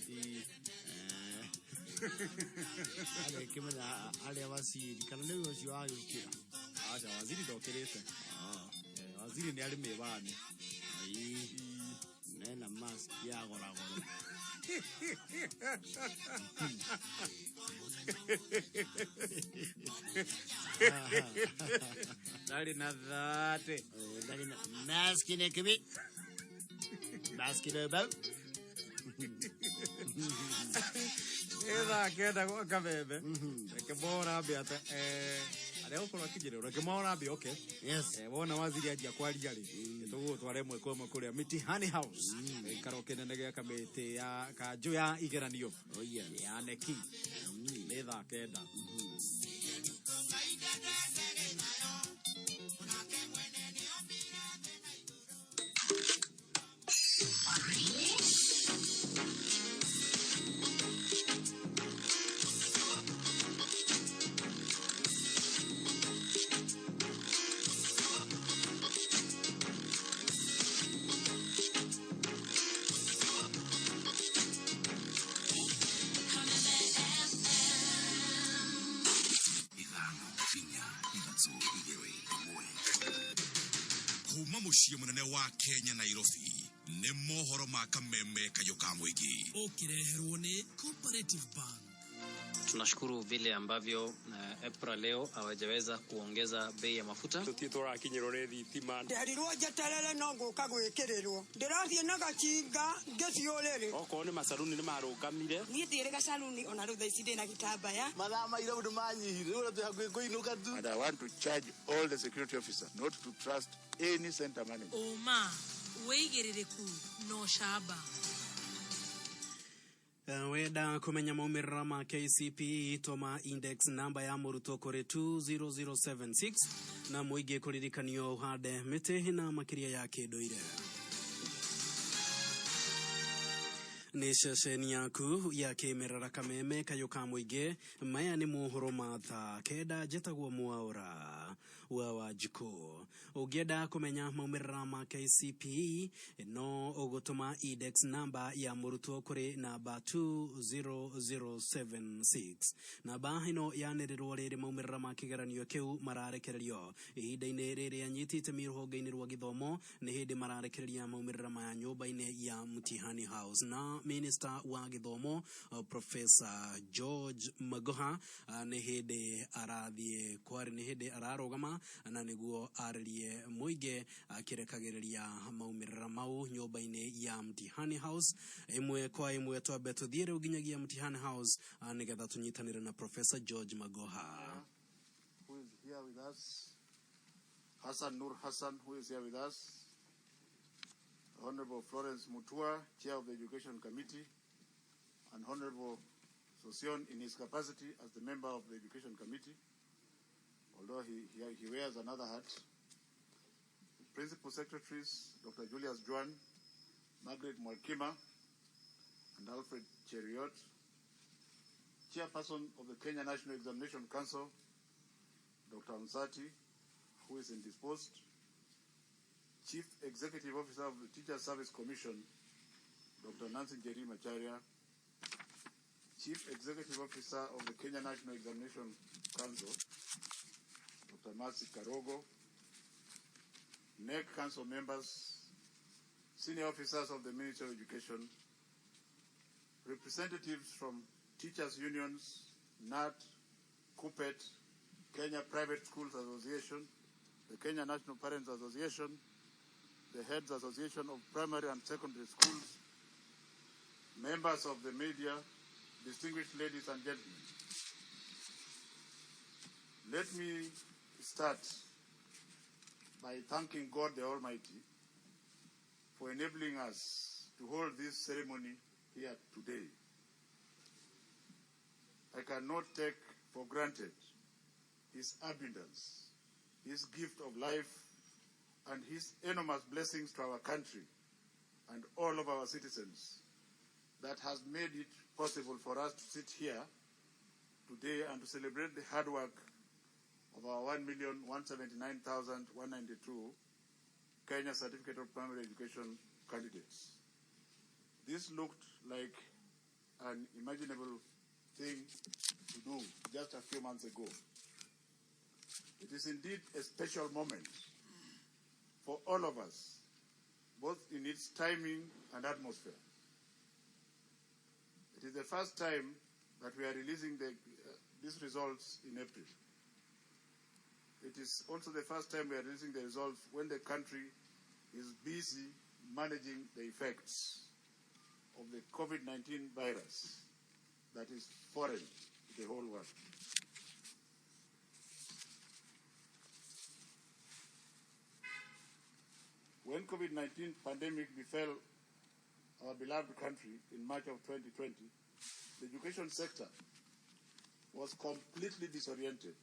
[SPEAKER 17] Arekĩmenya arĩa waziri kana nĩwe ũcio wagĩũkĩra.
[SPEAKER 14] Aca, waziri ndokĩrĩte. Waziri nĩ arĩ mĩwani.
[SPEAKER 17] Nena mask ya goragoro.
[SPEAKER 14] Ndarĩ na thate.
[SPEAKER 17] Ndarĩ na mask nĩ kĩbi. Mask nĩ bau.
[SPEAKER 14] Nĩ thaa kenda gwa kameme. Reke Mwaũra ambe ate arĩa gũkorwo akinyĩrĩrwo, reke Mwaũra ambe oke.
[SPEAKER 17] Yes.
[SPEAKER 14] Wona waziri anjia kwaria rĩ, nĩtũgũgũtwara ĩmwe kwa ĩmwe kũrĩa Mitihani House, gĩikaro kĩnene gĩa kamĩtĩ ya kanjũ ya igeranio
[SPEAKER 17] Oh, yes.
[SPEAKER 14] ya neki. Nĩ thaa kenda.
[SPEAKER 2] Ithano inya ithatũ igĩrĩ ĩmwe.
[SPEAKER 11] Kuma mũciĩ mũnene wa Kenya Nairobi nĩ mohoro ma kameme kayũ ka mũingĩ.
[SPEAKER 7] Ũkĩreherwo nĩ Cooperative Bank.
[SPEAKER 3] Tunashukuru vile ambavyo EPRA leo hawajaweza kuongeza bei ya mafuta.
[SPEAKER 9] Tutie tũrakinyĩrwo nĩ thitima.
[SPEAKER 21] Nderirwo njeterere no ngũka gwĩkĩrĩrwo ndĩrathiĩ na gacinga ngĩciũrĩrĩ.
[SPEAKER 14] Okorwo nĩ macaruni nĩ marũgamire.
[SPEAKER 8] Niĩ ndĩrĩ gacaruni ona rĩu thaa ici ndĩ na gĩtambaya.
[SPEAKER 22] Mathaa ma ira nĩ manyihire rĩu twĩ hakuhĩ kũinũka tu.
[SPEAKER 23] And I want to charge all the security officers not to trust any center manager.
[SPEAKER 24] Ũma, wĩigĩrĩrĩku na ũcamba.
[SPEAKER 20] Wenda kumenya maumĩrĩra ma KCPE tũma index namba ya mũrutwo kũrĩ 20076 na mũingĩ kũririkanio ũhande mĩtĩ na makĩria ya kĩndũire. Nĩ ceceni yaku ya kĩmerera Kameme kayũ ka mũingĩ. Maya nĩ mohoro ma thaa 9. Njĩtagwo Mwaũra wa Wanjikũ. Ũngĩenda kũmenya maumĩrĩra ma KCPE no ũgũtũma index namba ya mũrutwo kũrĩ namba 20076. Namba ĩno yanĩrĩrwo rĩrĩ maumĩrĩra ma kĩgeranio kĩu mararekererio ihinda-inĩ rĩrĩ anyiti itemi rũhonge-inĩ rwa gĩthomo nĩ hĩndĩ mararekereria maumĩrĩra maya nyũmba-inĩ ya Mtihani House. Na Minister wa gĩthomo Professor George Magoha nĩ hĩndĩ arathiĩ kwarĩ nĩ hĩndĩ ararũgama na nĩguo arĩrie mũingĩ akĩrekagĩrĩria maumĩrĩra mau nyũmba-inĩ ya Mtihani House. Ĩmwe kwa ĩmwe twambe tũthiĩ rĩu nginyagia Mtihani House nĩgetha tũnyitanĩre na Professor George Magoha.
[SPEAKER 23] Who is here with us? Hassan Nur Hassan, who is here with us? Honorable Florence Mutua, Chair of the Education Committee, and Honorable Sosion in his capacity as the member of the Education Committee, although he wears another hat. Principal Secretaries, Dr. Julius Juan, Margaret Mwakima, and Alfred Cheriot. Chairperson of the Kenya National Examination Council, Dr. Onsati, who is indisposed. Chief Executive Officer of the Teacher Service Commission, Dr. Nancy Njeri Macharia. Chief Executive Officer of the Kenya National Examination Council, Dr. Mercy Karogo. NEC Council members, senior officers of the Ministry of Education, representatives from teachers' unions, NAT, KUPPET, Kenya Private Schools Association, the Kenya National Parents Association, the Heads Association of Primary and Secondary Schools, members of the media, distinguished ladies and gentlemen. Let me start by thanking God the Almighty for enabling us to hold this ceremony here today. I cannot take for granted His abundance, His gift of life, and His enormous blessings to our country and all of our citizens that has made it possible for us to sit here today and to celebrate the hard work of our 1,179,192 Kenya Certificate of Primary Education candidates. This looked like an imaginable thing to do just a few months ago. It is indeed a special moment for all of us, both in its timing and atmosphere. It is the first time that we are releasing these results in April. It is also the first time we are releasing the results when the country is busy managing the effects of the COVID-19 virus that is foreign to the whole world. When COVID-19 pandemic befell our beloved country in March of 2020, the education sector was completely disoriented.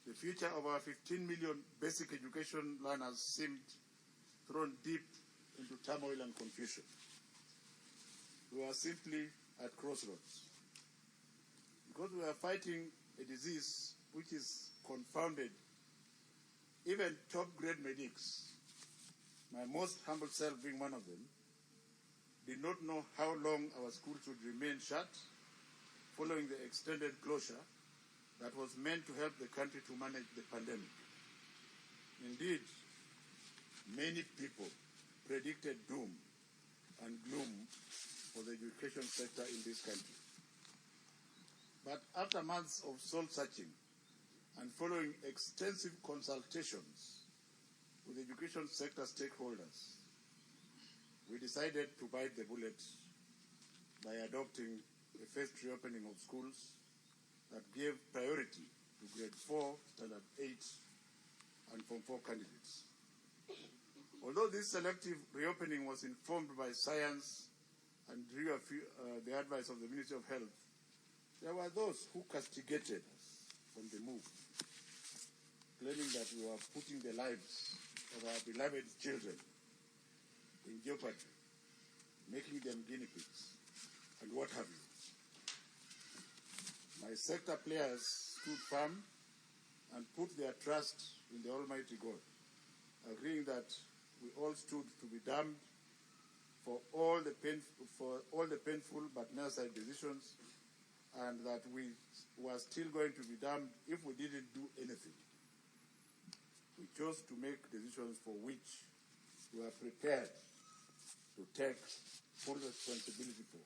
[SPEAKER 23] The future of our 15 million basic education learners seemed thrown deep into turmoil and confusion. We are simply at crossroads. Because we are fighting a disease which is confounded even top-grade medics, my most humble self being one of them, did not know how long our schools would remain shut following the extended closure that was meant to help the country to manage the pandemic. Indeed, many people predicted doom and gloom for the education sector in this country. But after months of soul searching and following extensive consultations with education sector stakeholders, we decided to bite the bullet by adopting a phased reopening of schools that gave priority to grade 4, standard 8, and Form 4 candidates. Although this selective reopening was informed by science and drew the advice of the Ministry of Health, there were those who castigated us on the move, claiming that we were putting the lives of our beloved children in jeopardy, making them guinea pigs, and what have you. My sector players stood firm and put their trust in the Almighty God, agreeing that we all stood to be damned for all the painful but necessary decisions, and that we were still going to be damned if we didn't do anything. We chose to make decisions for which we are prepared to take full responsibility for.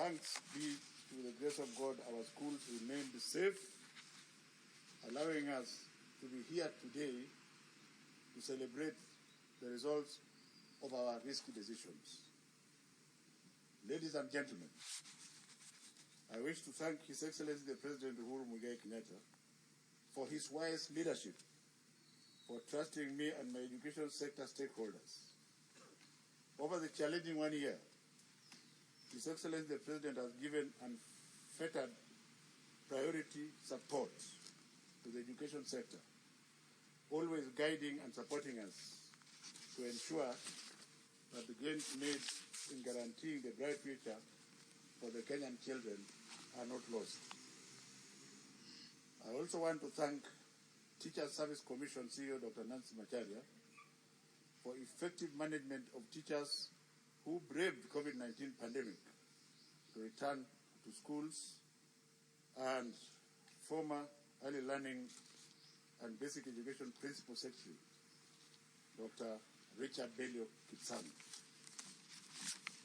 [SPEAKER 23] Thanks be to the grace of God, our schools remained safe, allowing us to be here today to celebrate the results of our risky decisions. Ladies and gentlemen, I wish to thank His Excellency the President Uhuru Muigai Kenyatta for his wise leadership, for trusting me and my education sector stakeholders. Over the challenging 1 year, His Excellency the President has given unfettered priority support to the education sector, always guiding and supporting us to ensure that the gains made in guaranteeing the bright future for the Kenyan children are not lost. I also want to thank Teacher Service Commission CEO Dr. Nancy Macharia for effective management of teachers who braved COVID-19 pandemic to return to schools, and former Early Learning and Basic Education Principal Secretary, Dr. Richard Belio Kipsang.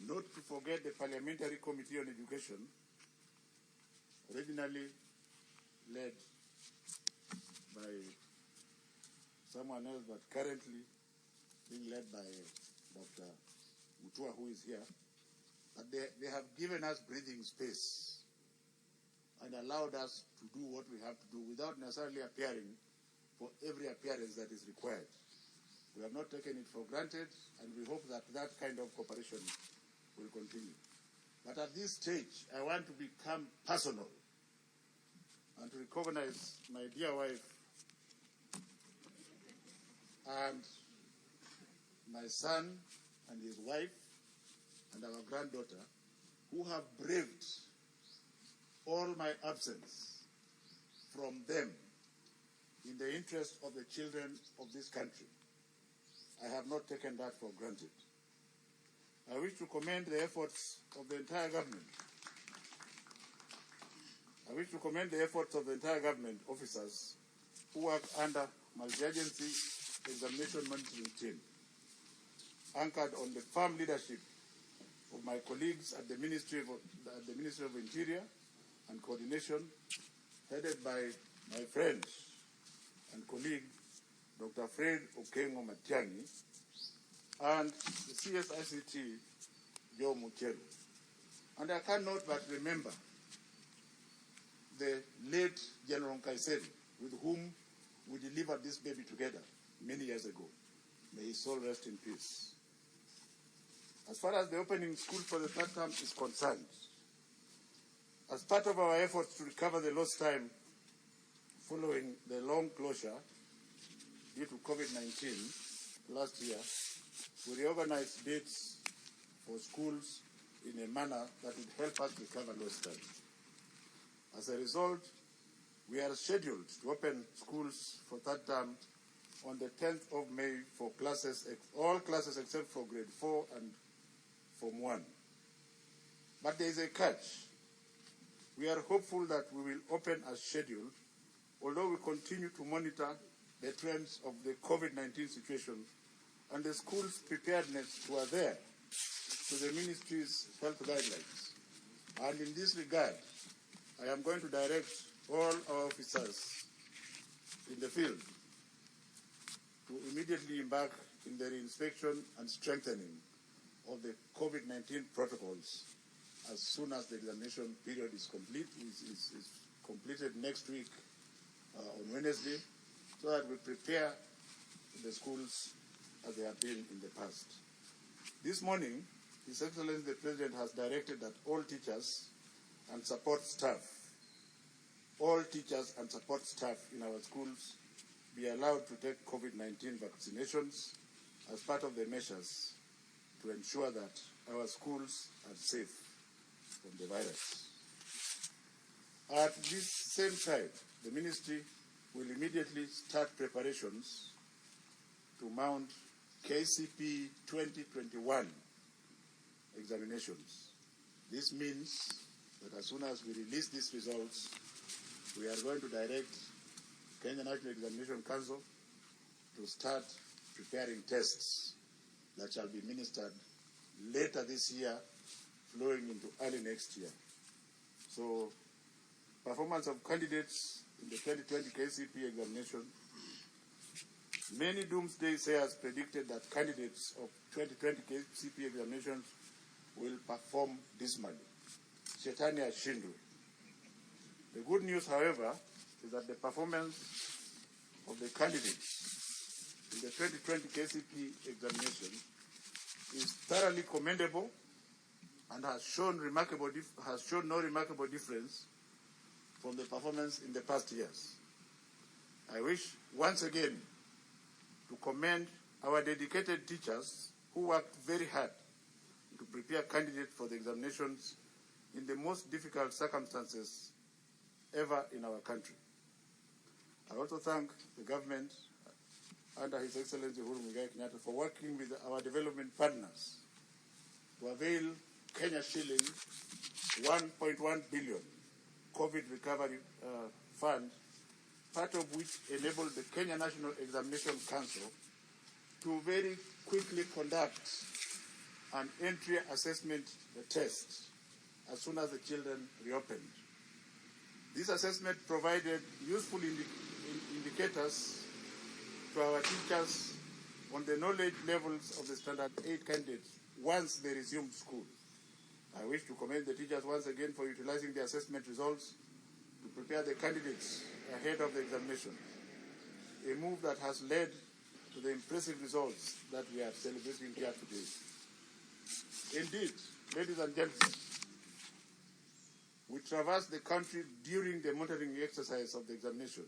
[SPEAKER 23] Not to forget the Parliamentary Committee on Education, originally led by someone else, but currently being led by Dr. Mutua, who is here. But they have given us breathing space and allowed us to do what we have to do without necessarily appearing for every appearance that is required. We have not taken it for granted, and we hope that that kind of cooperation will continue. But at this stage, I want to become personal and to recognize my dear wife and my son and his wife and our granddaughter, who have braved all my absence from them in the interest of the children of this country. I have not taken that for granted. I wish to commend the efforts of the entire government. I wish to commend the efforts of the entire government officers who work under multi-agency examination monitoring team, anchored on the firm leadership of my colleagues at the Ministry of Interior and Coordination, headed by my friend and colleague, Dr. Fred Okengo Matiang'i, and the CSICT, Joe Mucheru. And I cannot but remember the late General Nkaissery, with whom we delivered this baby together many years ago. May his soul rest in peace. As far as the opening school for the third term is concerned, as part of our efforts to recover the lost time following the long closure due to COVID-19 last year, we reorganized dates for schools in a manner that would help us recover lost time. As a result, we are scheduled to open schools for third term on the 10th of May for classes, all classes except for grade 4 and Form 1. But there is a catch. We are hopeful that we will open as scheduled, although we continue to monitor the trends of the COVID-19 situation and the school's preparedness to adhere to the ministry's health guidelines. And in this regard, I am going to direct all our officers in the field to immediately embark in the reinspection and strengthening of the COVID-19 protocols as soon as the examination period is complete, is completed next week on Wednesday, so that we prepare the schools as they have been in the past. This morning, His Excellency the President has directed that all teachers and support staff, all teachers and support staff in our schools be allowed to take COVID-19 vaccinations as part of the measures to ensure that our schools are safe from the virus. At this same time, the ministry will immediately start preparations to mount KCP 2021 examinations. This means that as soon as we release these results, we are going to direct Kenya National Examination Council to start preparing tests that shall be ministered later this year, flowing into early next year. So, performance of candidates in the 2020 KCP examination. Many doomsday sayers predicted that candidates of 2020 KCP examinations will perform dismally. Shetani ashindwe. The good news, however, is that the performance of the candidates in the 2020 KCP examination is thoroughly commendable and has shown no remarkable difference from the performance in the past years. I wish once again to commend our dedicated teachers who worked very hard to prepare candidates for the examinations in the most difficult circumstances ever in our country. I also thank the government under His Excellency Uhuru Muigai Kenyatta for working with our development partners to avail Kenya shilling 1.1 billion COVID recovery fund, part of which enabled the Kenya National Examination Council to very quickly conduct an entry assessment test as soon as the children reopened. This assessment provided useful indicators to our teachers on the knowledge levels of the Standard 8 candidates once they resumed school. I wish to commend the teachers once again for utilizing the assessment results to prepare the candidates ahead of the examination, a move that has led to the impressive results that we are celebrating here today. Indeed, ladies and gentlemen, we traversed the country during the monitoring exercise of the examination,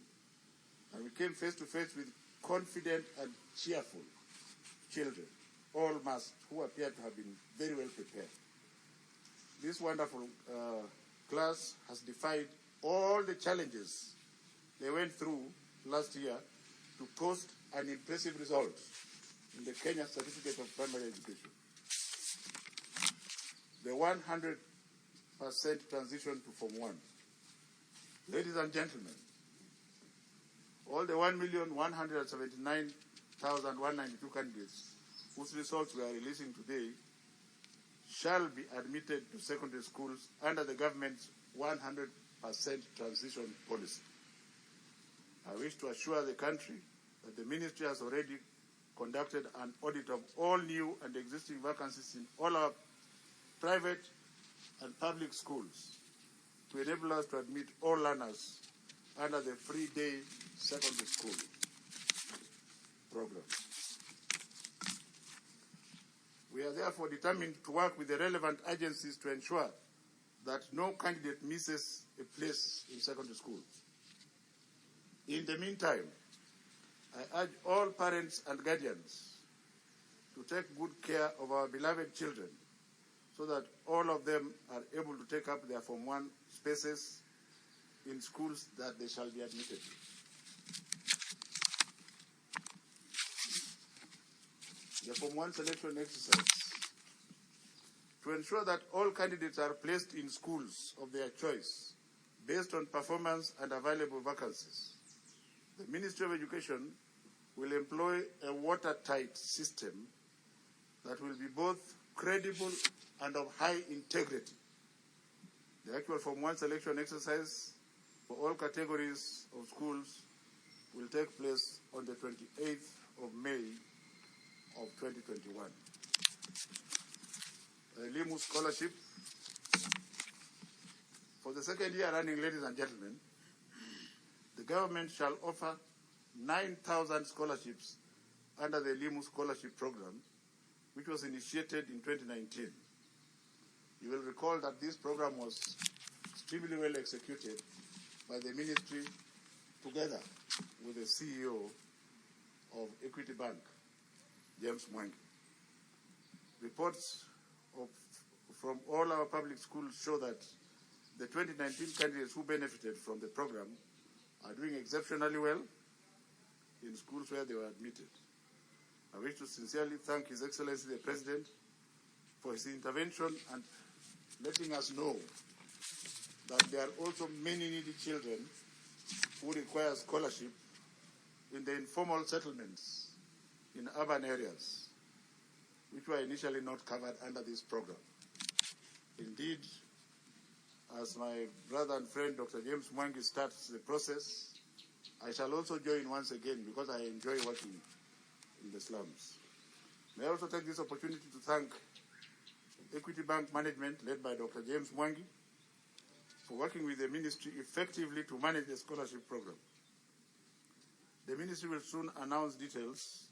[SPEAKER 23] and we came face to face with confident and cheerful children, all masked, who appeared to have been very well prepared. This wonderful class has defied all the challenges they went through last year to post an impressive result in the Kenya Certificate of Primary Education. The 100% transition to Form 1. Ladies and gentlemen, all the 1,179,192 candidates whose results we are releasing today shall be admitted to secondary schools under the government's 100% transition policy. I wish to assure the country that the ministry has already conducted an audit of all new and existing vacancies in all our private and public schools to enable us to admit all learners under the free day secondary school program. We are therefore determined to work with the relevant agencies to ensure that no candidate misses a place in secondary school. In the meantime, I urge all parents and guardians to take good care of our beloved children so that all of them are able to take up their Form 1 spaces in schools that they shall be admitted to. The Form 1 selection exercise. To ensure that all candidates are placed in schools of their choice based on performance and available vacancies, the Ministry of Education will employ a watertight system that will be both credible and of high integrity. The actual Form 1 selection exercise for all categories of schools will take place on the 28th of May of 2021. The Elimu Scholarship. For the second year running, ladies and gentlemen, the government shall offer 9,000 scholarships under the Elimu Scholarship Program, which was initiated in 2019. You will recall that this program was extremely well executed by the ministry together with the CEO of Equity Bank, James Mwangi. Reports from all our public schools show that the 2019 candidates who benefited from the program are doing exceptionally well in schools where they were admitted. I wish to sincerely thank His Excellency the President for his intervention and letting us know that there are also many needy children who require scholarship in the informal settlements in urban areas, which were initially not covered under this program. Indeed, as my brother and friend Dr. James Mwangi starts the process, I shall also join once again because I enjoy working in the slums. May I also take this opportunity to thank Equity Bank management led by Dr. James Mwangi for working with the ministry effectively to manage the scholarship program. The ministry will soon announce details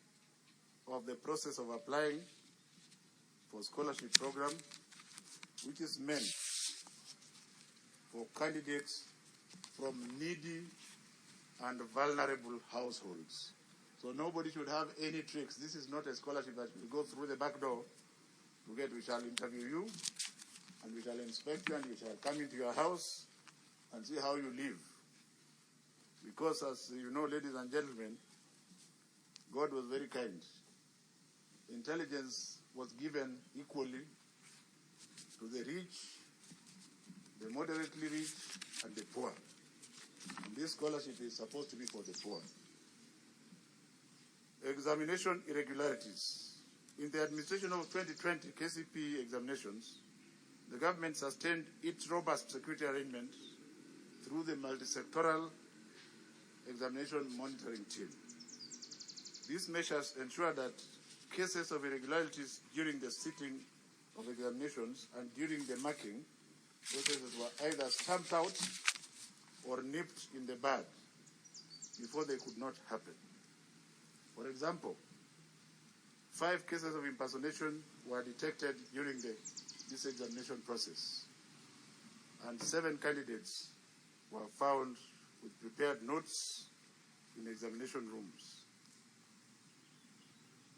[SPEAKER 23] of the process of applying for scholarship program, which is meant for candidates from needy and vulnerable households. So nobody should have any tricks. This is not a scholarship that will go through the back door to get. We shall interview you, and we shall inspect you, and we shall come into your house and see how you live. Because, as you know, ladies and gentlemen, God was very kind. Intelligence was given equally to the rich, the moderately rich, and the poor. And this scholarship is supposed to be for the poor. Examination irregularities. In the administration of 2020 KCPE examinations, the government sustained its robust security arrangement through the multisectoral examination monitoring team. These measures ensure that cases of irregularities during the sitting of examinations and during the marking processes were either stamped out or nipped in the bud before they could not happen. For example, 5 cases of impersonation were detected during this examination process, and 7 candidates were found with prepared notes in examination rooms.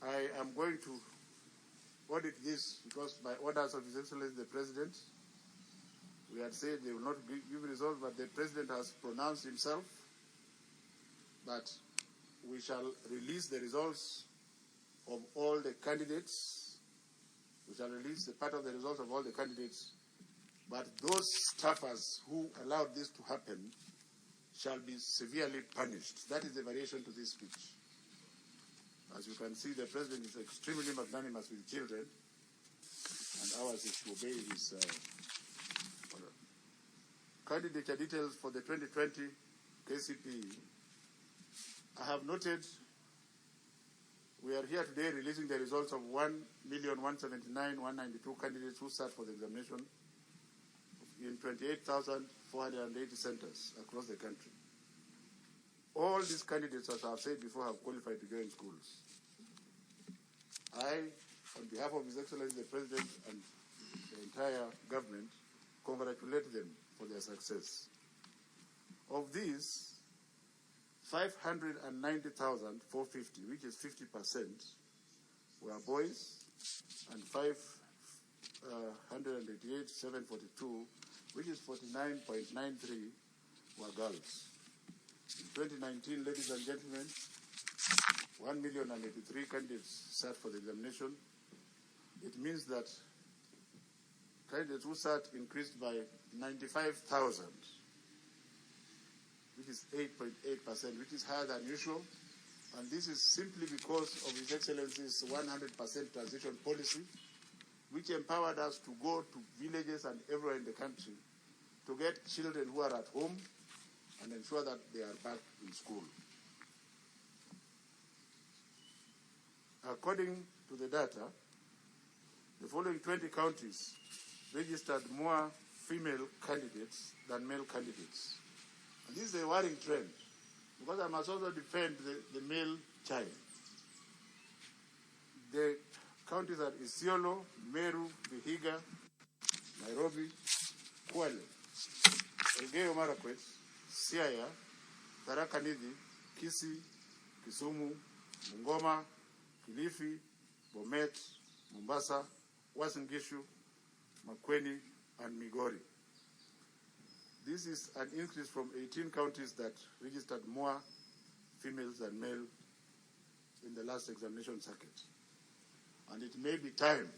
[SPEAKER 23] I am going to audit this because by orders of His Excellency the President, we had said they will not give results, but the President has pronounced himself that we shall release the results of all the candidates. We shall release the part of the results of all the candidates, but those staffers who allowed this to happen shall be severely punished. That is the variation to this speech. As you can see, the President is extremely magnanimous with children, and ours is to obey his order. Candidature details for the 2020 KCPE. I have noted we are here today releasing the results of 1,179,192 candidates who sat for the examination in 28,480 centers across the country. All these candidates, as I have said before, have qualified to join schools. I, on behalf of His Excellency the President and the entire government, congratulate them for their success. Of these, 590,450, which is 50%, were boys, and 588,742, which is 49.93, were girls. In 2019, ladies and gentlemen, 1,083,000 candidates sat for the examination. It means that candidates who sat increased by 95,000, which is 8.8%, which is higher than usual. And this is simply because of His Excellency's 100% transition policy, which empowered us to go to villages and everywhere in the country to get children who are at home and ensure that they are back in school. According to the data, the following 20 counties registered more female candidates than male candidates. And this is a worrying trend, because I must also defend the male child. The counties are Isiolo, Meru, Vihiga, Nairobi, Kwale, Elgeyo Marakwet, Siaya, Tharaka Nithi, Kisii, Kisumu, Bungoma, Kilifi, Bomet, Mombasa, Uasin Gishu, Makueni, and Migori. This is an increase from 18 counties that registered more females than male in the last examination circuit. And it may be time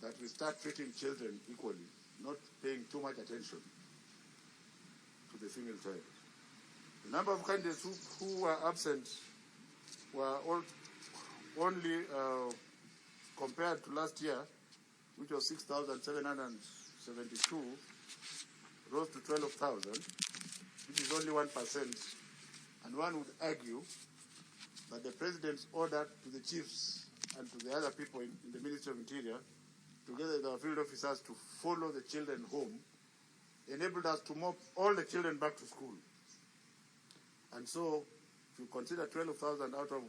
[SPEAKER 23] that we start treating children equally, not paying too much attention to the female child. The number of candidates who were absent were all only compared to last year, which was 6,772, rose to 12,000, which is only 1%. And one would argue that the president's order to the chiefs and to the other people in the Ministry of Interior, together with our field officers, to follow the children home, enabled us to mop all the children back to school. And so, if you consider 12,000 out of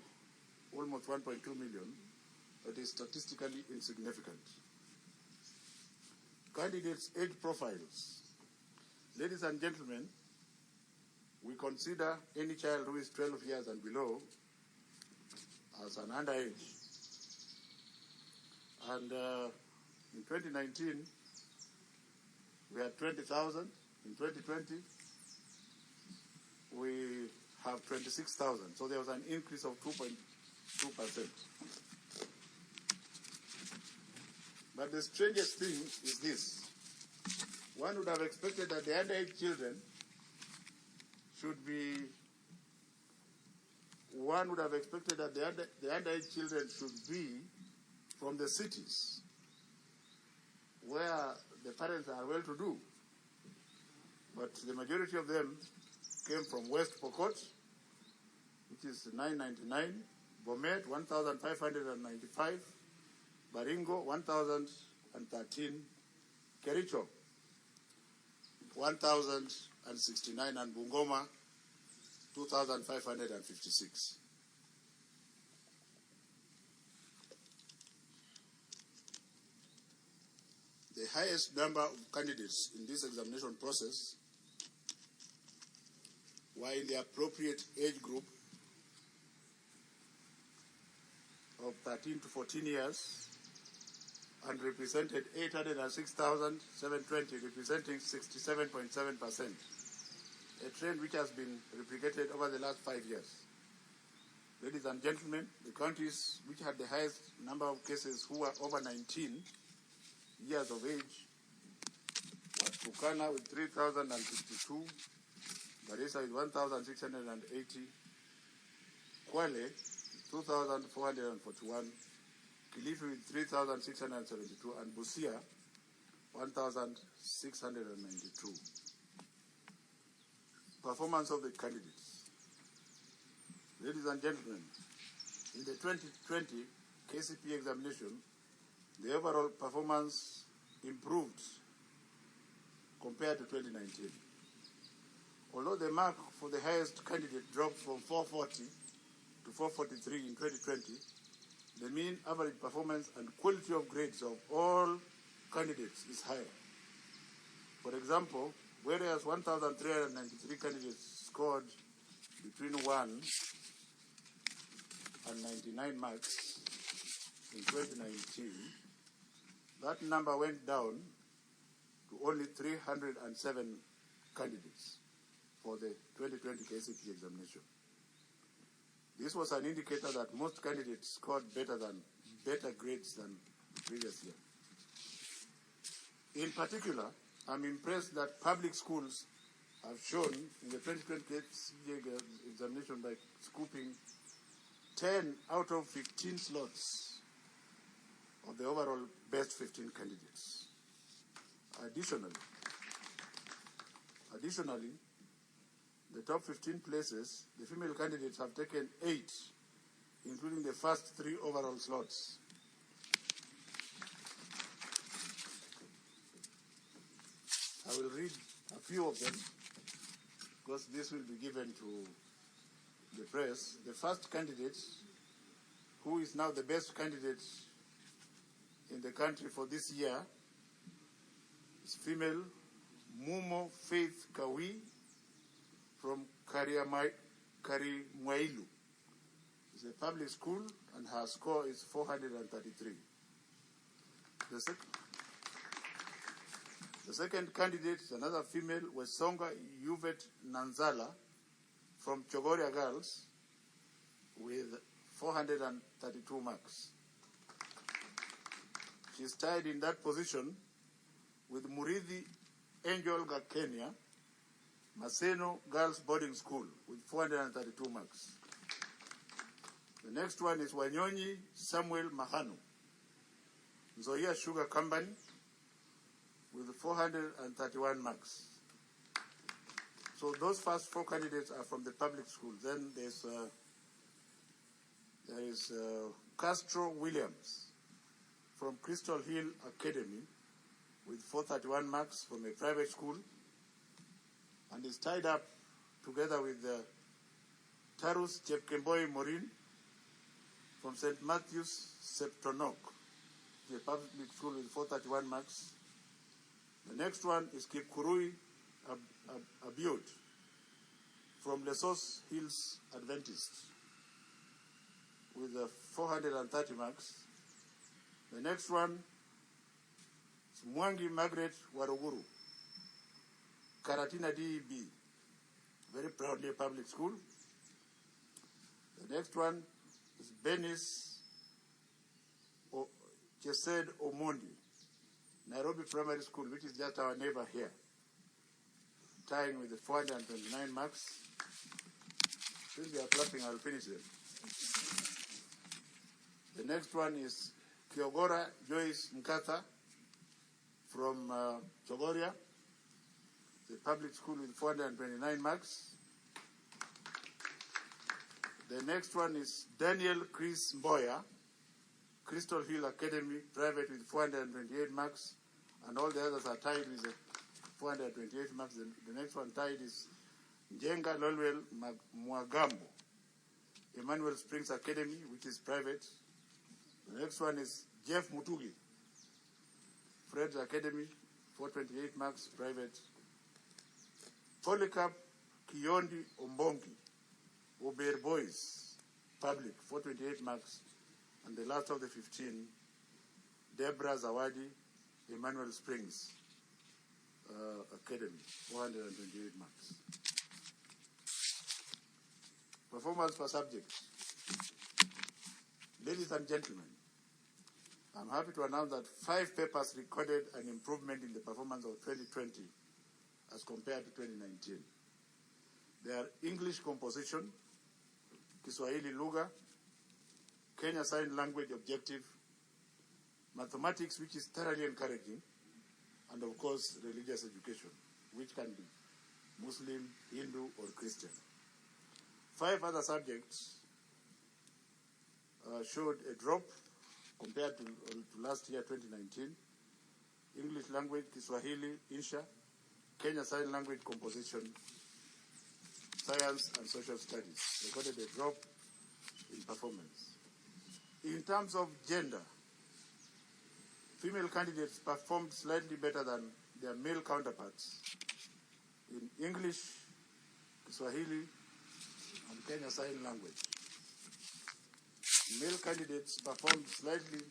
[SPEAKER 23] almost 1.2 million, that is statistically insignificant. Candidates' age profiles. Ladies and gentlemen, we consider any child who is 12 years and below as an underage. And in 2019, we had 20,000. In 2020, we have 26,000. So there was an increase of 2.2%. But the strangest thing is this. One would have expected that the underage children should be, one would have expected that the underage children should be from the cities where the parents are well-to-do. But the majority of them came from West Pokot, which is 999, Bomet, 1,595, Baringo, 1,013, Kericho, 1,069, and Bungoma, 2,556. The highest number of candidates in this examination process were in the appropriate age group of 13 to 14 years and represented 806,720, representing 67.7%, a trend which has been replicated over the last 5 years. Ladies and gentlemen, the counties which had the highest number of cases who were over 19 years of age were Turkana with 3,052, Garissa with 1,680, Kwale 2,441, Kilifi with 3,672, and Busia 1,692. Performance of the candidates. Ladies and gentlemen, in the 2020 KCPE examination, the overall performance improved compared to 2019. Although the mark for the highest candidate dropped from 440 to 443 in 2020, the mean average performance and quality of grades of all candidates is higher. For example, whereas 1,393 candidates scored between 1 and 99 marks in 2019, that number went down to only 307 candidates for the 2020 KCPE examination. This was an indicator that most candidates scored better grades than the previous year. In particular, I'm impressed that public schools have shown in the 2020 KCPE examination by scooping 10 out of 15 slots of the overall best 15 candidates. Additionally, the top 15 places, the female candidates have taken 8, including the first 3 overall slots. I will read a few of them because this will be given to the press. The first candidate, who is now the best candidate in the country for this year, is female Mumo Faith Kawi from Karimwailu. It's a public school and her score is 433. The second candidate is another female, Wesonga Yuvet Nanzala from Chogoria Girls with 432 marks. She's tied in that position with Murithi Angel Gakenia, Maseno Girls Boarding School with 432 marks. The next one is Wanyonyi Samuel Mahanu, Nzoia Sugar Company with 431 marks. So those first 4 candidates are from the public school. Then there is Castro Williams from Crystal Hill Academy with 431 marks from a private school, and is tied up together with Tarus Chepkemboi Morin from St. Matthew's Septonok, the public school with 431 marks. The next one is Kipkurui Abiod from Lesos Hills Adventist with 430 marks. The next one is Mwangi Margaret Waruguru, Karatina DEB, very proudly a public school. The next one is Benis Chesed Omondi, Nairobi Primary School, which is just our neighbor here, tying with the 429 marks. Since we are clapping, I'll finish them. The next one is Kiogora Joyce Nkatha from Chogoria, the public school with 429 marks. The next one is Daniel Chris Mboya, Crystal Hill Academy, private with 428 marks, and all the others are tied with the 428 marks. The next one tied is Njenga Lolwell Mwagambo, Emmanuel Springs Academy, which is private. The next one is Jeff Mutugi, Fred's Academy, 428 marks, private. Polycarp Kiondi Ombongi, Ober Boys, public, 428 marks. And the last of the 15, Deborah Zawadi, Emmanuel Springs Academy, 428 marks. Performance per subject. Ladies and gentlemen, I'm happy to announce that 5 papers recorded an improvement in the performance of 2020 as compared to 2019. They are English composition, Kiswahili Lugha, Kenya Sign Language Objective, mathematics, which is thoroughly encouraging, and of course, religious education, which can be Muslim, Hindu, or Christian. 5 other subjects showed a drop compared to last year, 2019. English language, Kiswahili, Insha, Kenya Sign Language Composition, Science and Social Studies recorded a drop in performance. In terms of gender, female candidates performed slightly better than their male counterparts in English, Kiswahili, and Kenya Sign Language. Male candidates performed slightly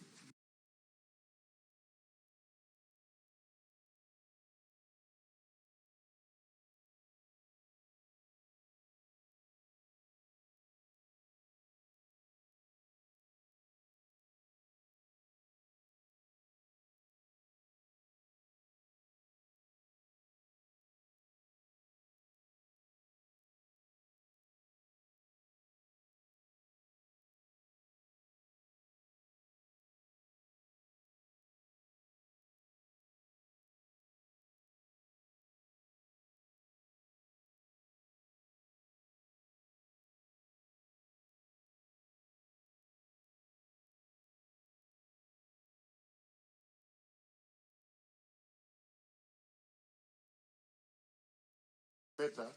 [SPEAKER 23] better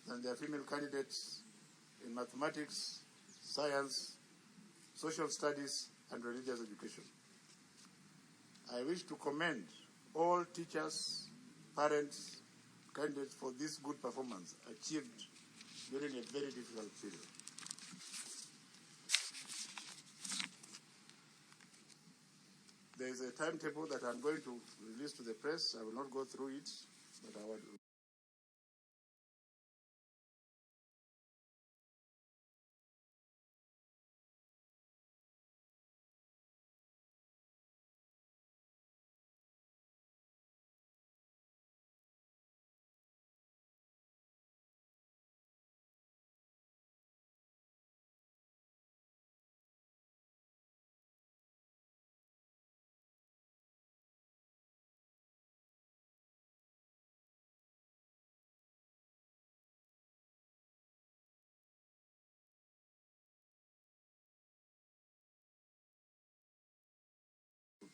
[SPEAKER 23] than their female candidates in mathematics, science, social studies, and religious education. I wish to commend all teachers, parents, candidates for this good performance achieved during a very difficult period. There is a timetable that I'm going to release to the press. I will not go through it, but I will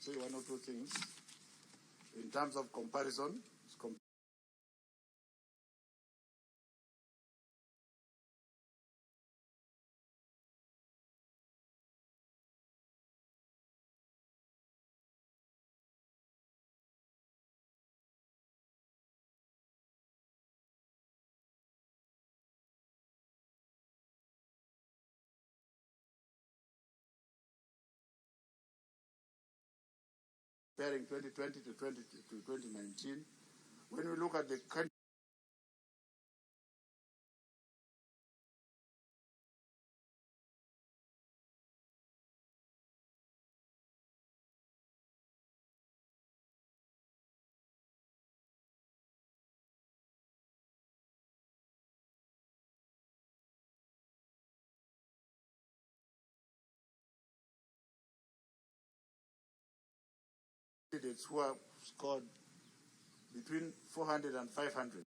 [SPEAKER 23] say one or two things in terms of comparison. It's comparing 2020 to 2019, when we look at the country candidates who have scored between 400 and 500.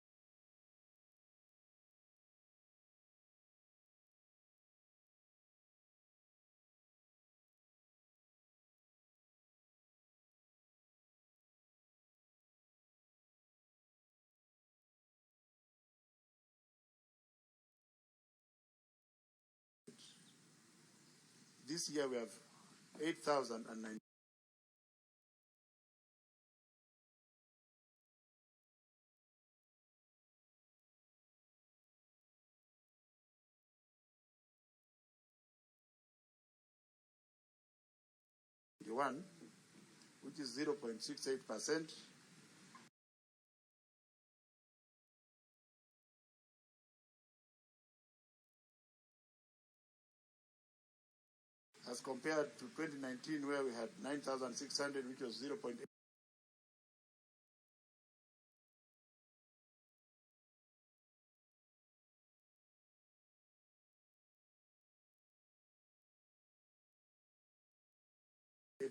[SPEAKER 23] This year we have 8,009. 1, which is 0.68%. As compared to 2019, where we had 9,600, which was 0.8.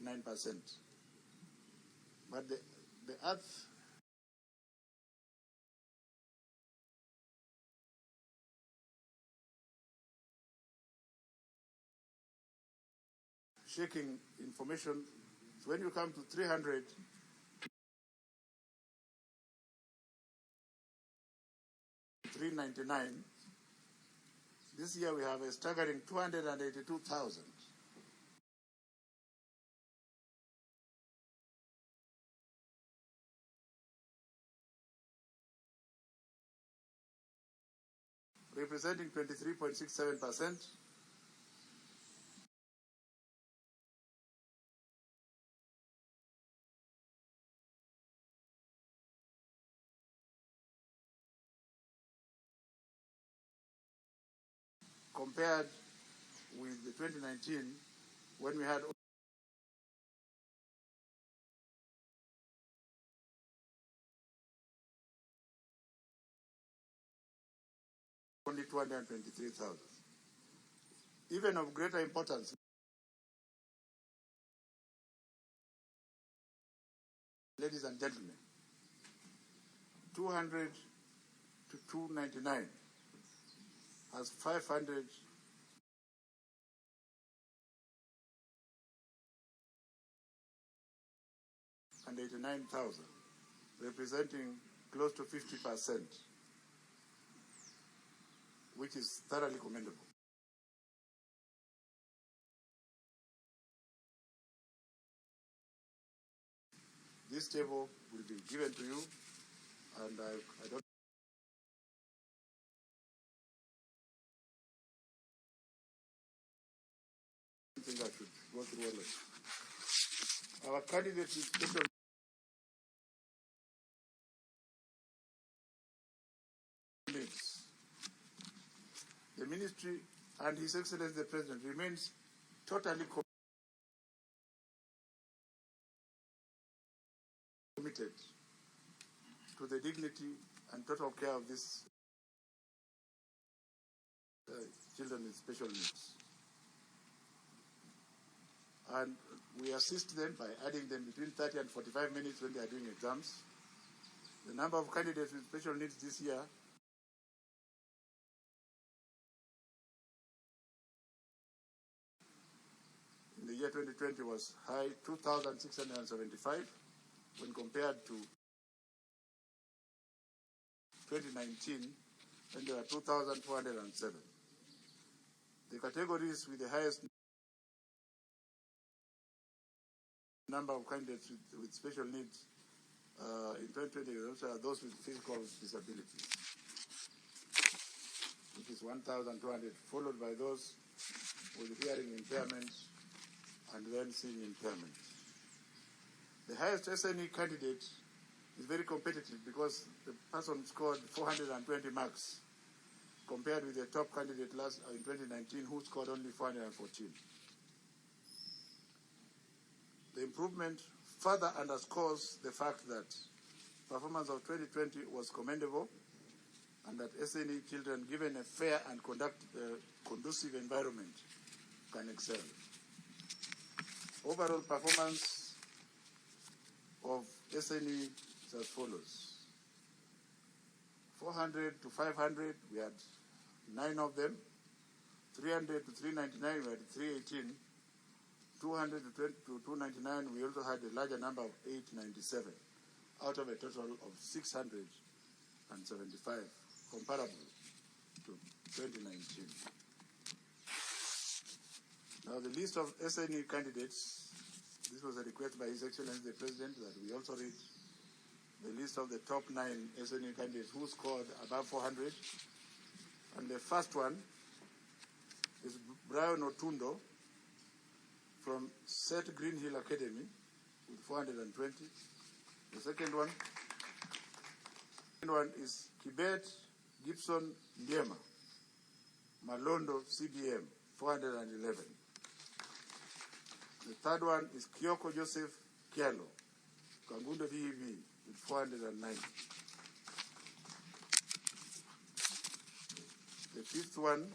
[SPEAKER 23] 9%. But the earth shaking information, so when you come to 300, 399, this year we have a staggering 282,000. Representing 23.67%. Compared with the 2019, when we had only 223,000. Even of greater importance, ladies and gentlemen, 200 to 299 has 589,000, representing close to 50%. which is thoroughly commendable. This table will be given to you, and I don't think I should go through all of it. Our candidate with special needs. The ministry and His Excellency the President remains totally committed to the dignity and total care of these children with special needs. And we assist them by adding them between 30 and 45 minutes when they are doing exams. The number of candidates with special needs this year in the year 2020 was high, 2,675, when compared to 2019, when there were 2,407. The categories with the highest number of candidates with special needs in 2020 also are those with physical disabilities, which is 1,200, followed by those with hearing impairments and then seeing impairments. The highest SNE candidate is very competitive because the person scored 420 marks compared with the top candidate last in 2019 who scored only 414. The improvement further underscores the fact that performance of 2020 was commendable and that SNE children given a fair and conducive environment can excel. Overall performance of SNE is as follows. 400 to 500, we had 9 of them. 300 to 399, we had 318. 200 to 299, we also had a larger number of 897 out of a total of 675, comparable to 2019. Now the list of SNE candidates, this was a request by His Excellency the President that we also read the list of the top 9 SNE candidates who scored above 400. And the first one is Brian Otundo from Set Green Hill Academy with 420. The second one is Kibet Gibson Ndiema, Malondo CBM, 411. The third one is Kyoko Joseph Kialo, Kangundo DEB, with 409. The fifth one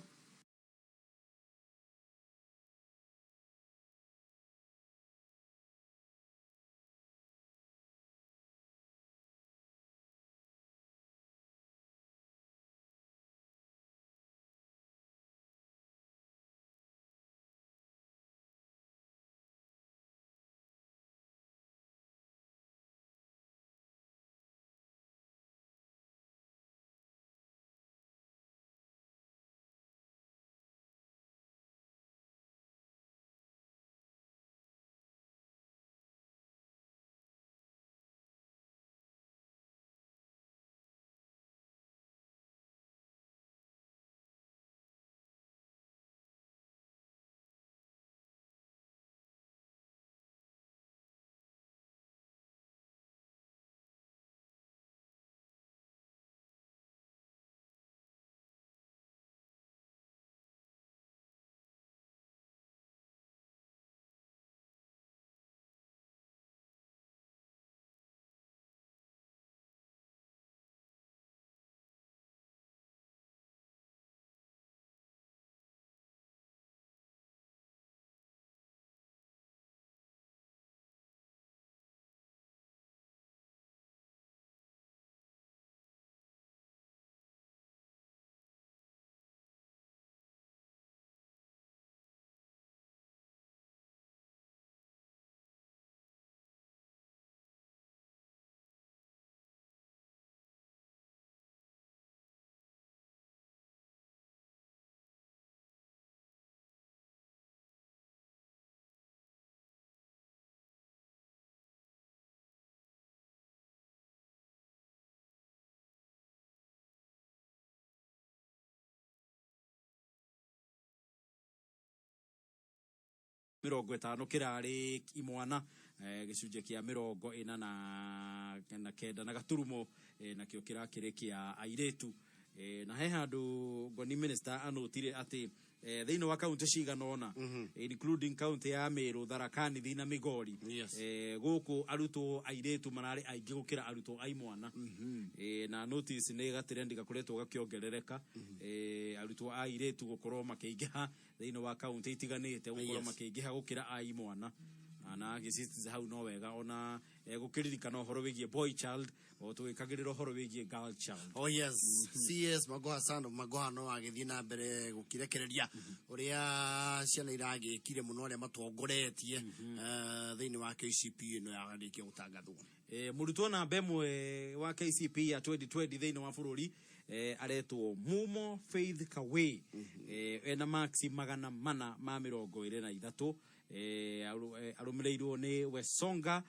[SPEAKER 14] 50 kĩrarĩ imwana, gĩcunjĩ kĩa 49 na gaturumo, nakĩo kĩrakĩrĩ kĩa airĩtu. Na he handũ ngoni minister anotire atĩ thĩinĩ wa kaunti cigana ũna, including kaunti ya Meru, Tharaka Nithi na Migori, gũkũ arutwo airĩtu mararĩ aingĩ gũkĩra arutwo a imwana. Na notice nĩ gatrendi gakoretwo gakĩongerereka, arutwo a airĩtu gũkorwo makĩingĩha thĩinĩ wa kaunti itiganĩte, gũkorwo makĩingĩha gũkĩra a imwana. Na gĩcici hau no wega ona gũkĩririkana ũhoro wĩgiĩ boy child o tũgĩkagĩrĩra ũhoro wĩgiĩ girl child.
[SPEAKER 17] Oh yes, CS Magoha Sando Magoha no agĩthiĩ na mbere gũkĩrekereria ũrĩa ciana iragĩkire mũno arĩa matongoretie thĩinĩ wa KCPE ĩno yarĩkia gũtangathwo.
[SPEAKER 14] Mũrutwo namba 1 wa KCPE ya 2020 thĩinĩ wa bũrũri, aretwo Mumo Faith Kawe, ena marks 423, arũmĩrĩirwo nĩ Wesonga,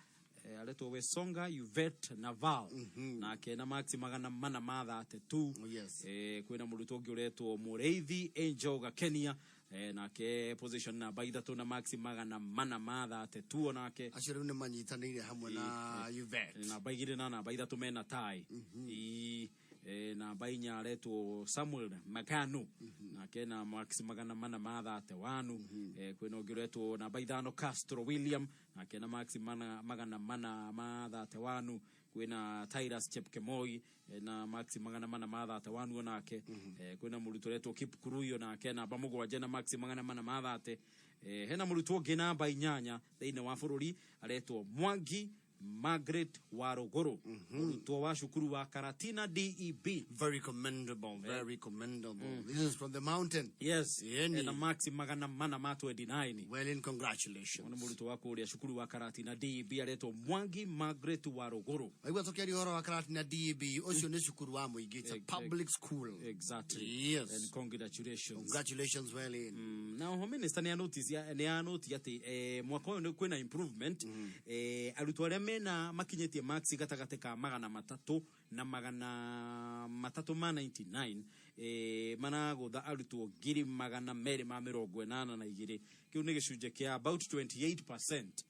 [SPEAKER 14] aretwo Wesonga Yvette Naval, nake na marks 432. Kwĩna mũrutwo ũngĩ ũretwo Mũrĩithi Angel Gakenia, nake position namba 3 na marks 432 onake.
[SPEAKER 17] Acio rĩu nĩ manyitanĩire hamwe na Yvette.
[SPEAKER 14] Namba 2 na namba 3 mena tai. Namba 4 aretwo Samuel Magano, nake na marks 431. Kwĩna ũngĩ ũretwo namba 5 Castro William, nake na marks 431. Kwĩna Tyrus Chepkemoi, na marks 431 onake. Kwĩna mũrutwo ũretwo Kip Kuruyo, nake namba 7 na marks 430. Hena mũrutwo ũngĩ namba 8 thĩinĩ wa bũrũri aretwo Mwangi Margaret Waruguru, mũrutwo wa cukuru wa Karatina DEB.
[SPEAKER 17] Very commendable, very commendable. This is from the mountain.
[SPEAKER 14] Yes.
[SPEAKER 17] Yeni.
[SPEAKER 14] Na marks 429.
[SPEAKER 17] Well, in congratulations.
[SPEAKER 14] Nĩ mũrutwo wa kũrĩa cukuru wa Karatina DEB aretwo Mwangi Margaret Waruguru.
[SPEAKER 17] Waigua tũkĩaria ũhoro wa Karatina DEB, ũcio nĩ cukuru wa mũingĩ. It's a public school.
[SPEAKER 14] Exactly.
[SPEAKER 17] Yes.
[SPEAKER 14] And congratulations.
[SPEAKER 17] Congratulations, well in.
[SPEAKER 14] Na oho minister nĩ anotice nĩ anoti atĩ mwaka ũyũ nĩ kwĩna improvement, arutwo arĩa mena makinyĩtie marks gatagatĩ ka 300 na 399, maragũtha arutwo 282,000. Kĩu nĩ gĩcunjĩ kĩa about 28%.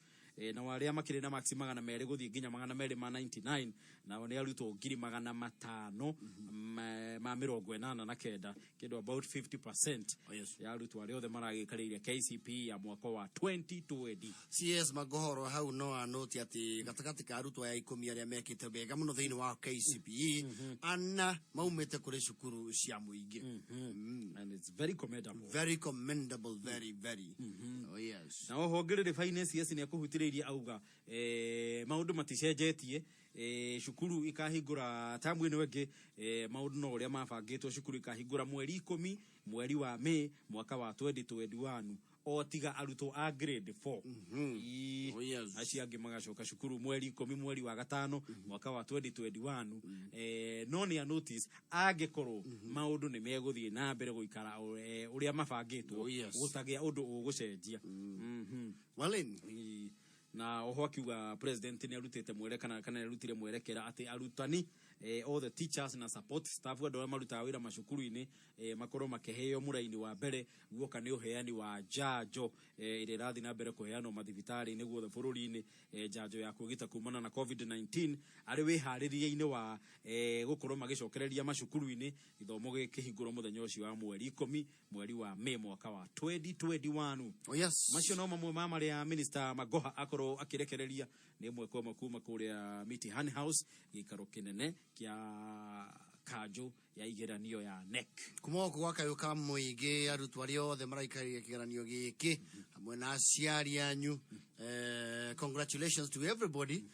[SPEAKER 14] Na arĩa makĩrĩ na marks 200 gũthiĩ nginya 299, nao nĩ arutwo 589,000, kĩndũ about 50% ya arutwo arĩa othe maragĩkarĩire KCPE ya mwaka wa 2020.
[SPEAKER 17] CS Magohoro hau no anoti atĩ gatagatĩ ka arutwo aya 10 arĩa mekĩte wega mũno thĩinĩ wa KCPE, ana maumĩte kũrĩ cukuru cia mũingĩ.
[SPEAKER 14] And it's very commendable.
[SPEAKER 17] Very commendable, very, very. Oh yes.
[SPEAKER 14] Na oho ngĩrĩrĩ finance CS nĩ akũhutĩrĩirie auga maũndũ maticenjetie, cukuru ikahingũra tamu ĩno ĩngĩ, maũndũ no ũrĩa mabangĩtwo, cukuru ikahingũra mweri 10 mweri wa May mwaka wa 2021, o tiga arutwo a grade 4.
[SPEAKER 17] Oh yes.
[SPEAKER 14] Acio angĩ magacoka cukuru mweri 10 mweri wa 5 mwaka wa 2021. No nĩ a notice angĩkorwo maũndũ nĩ megũthiĩ na mbere gũikara ũrĩa mabangĩtwo, gũtagĩa ũndũ ũgũcenjia.
[SPEAKER 17] Well in.
[SPEAKER 14] Na oho akiuga president nĩ arutĩte mwerekera kana nĩ arutire mwerekera atĩ arutani, all the teachers na support staff, andũ arĩa marutaga wĩra macukuru-inĩ, makorwo makĩheo mũraini wa mbere guoka nĩ ũheani wa njanjo, ĩrĩa ĩrathiĩ na mbere kũheanwo mathibitarĩ-inĩ guothe bũrũri-inĩ, njanjo ya kwĩgita kumana na COVID-19, arĩ wĩharĩria-inĩ wa gũkorwo magĩcokereria macukuru-inĩ gĩthomo gĩkĩhingũrwo mũthenya ũcio wa mweri 10 mweri wa May mwaka wa 2021.
[SPEAKER 17] Oh yes.
[SPEAKER 14] Macio no mamwe ma marĩa Minister Magoha akorwo akĩrekereria nĩ ĩmwe kwa ĩmwe kuma kũrĩa Mitihani House, gĩikaro kĩnene kĩa kanjũ ya igeranio ya NEC.
[SPEAKER 17] Kuma gũkũ gwa kayũ ka mũingĩ, arutwo arĩa othe maraikarĩire kĩgeranio gĩkĩ hamwe na aciari anyu, congratulations to everybody.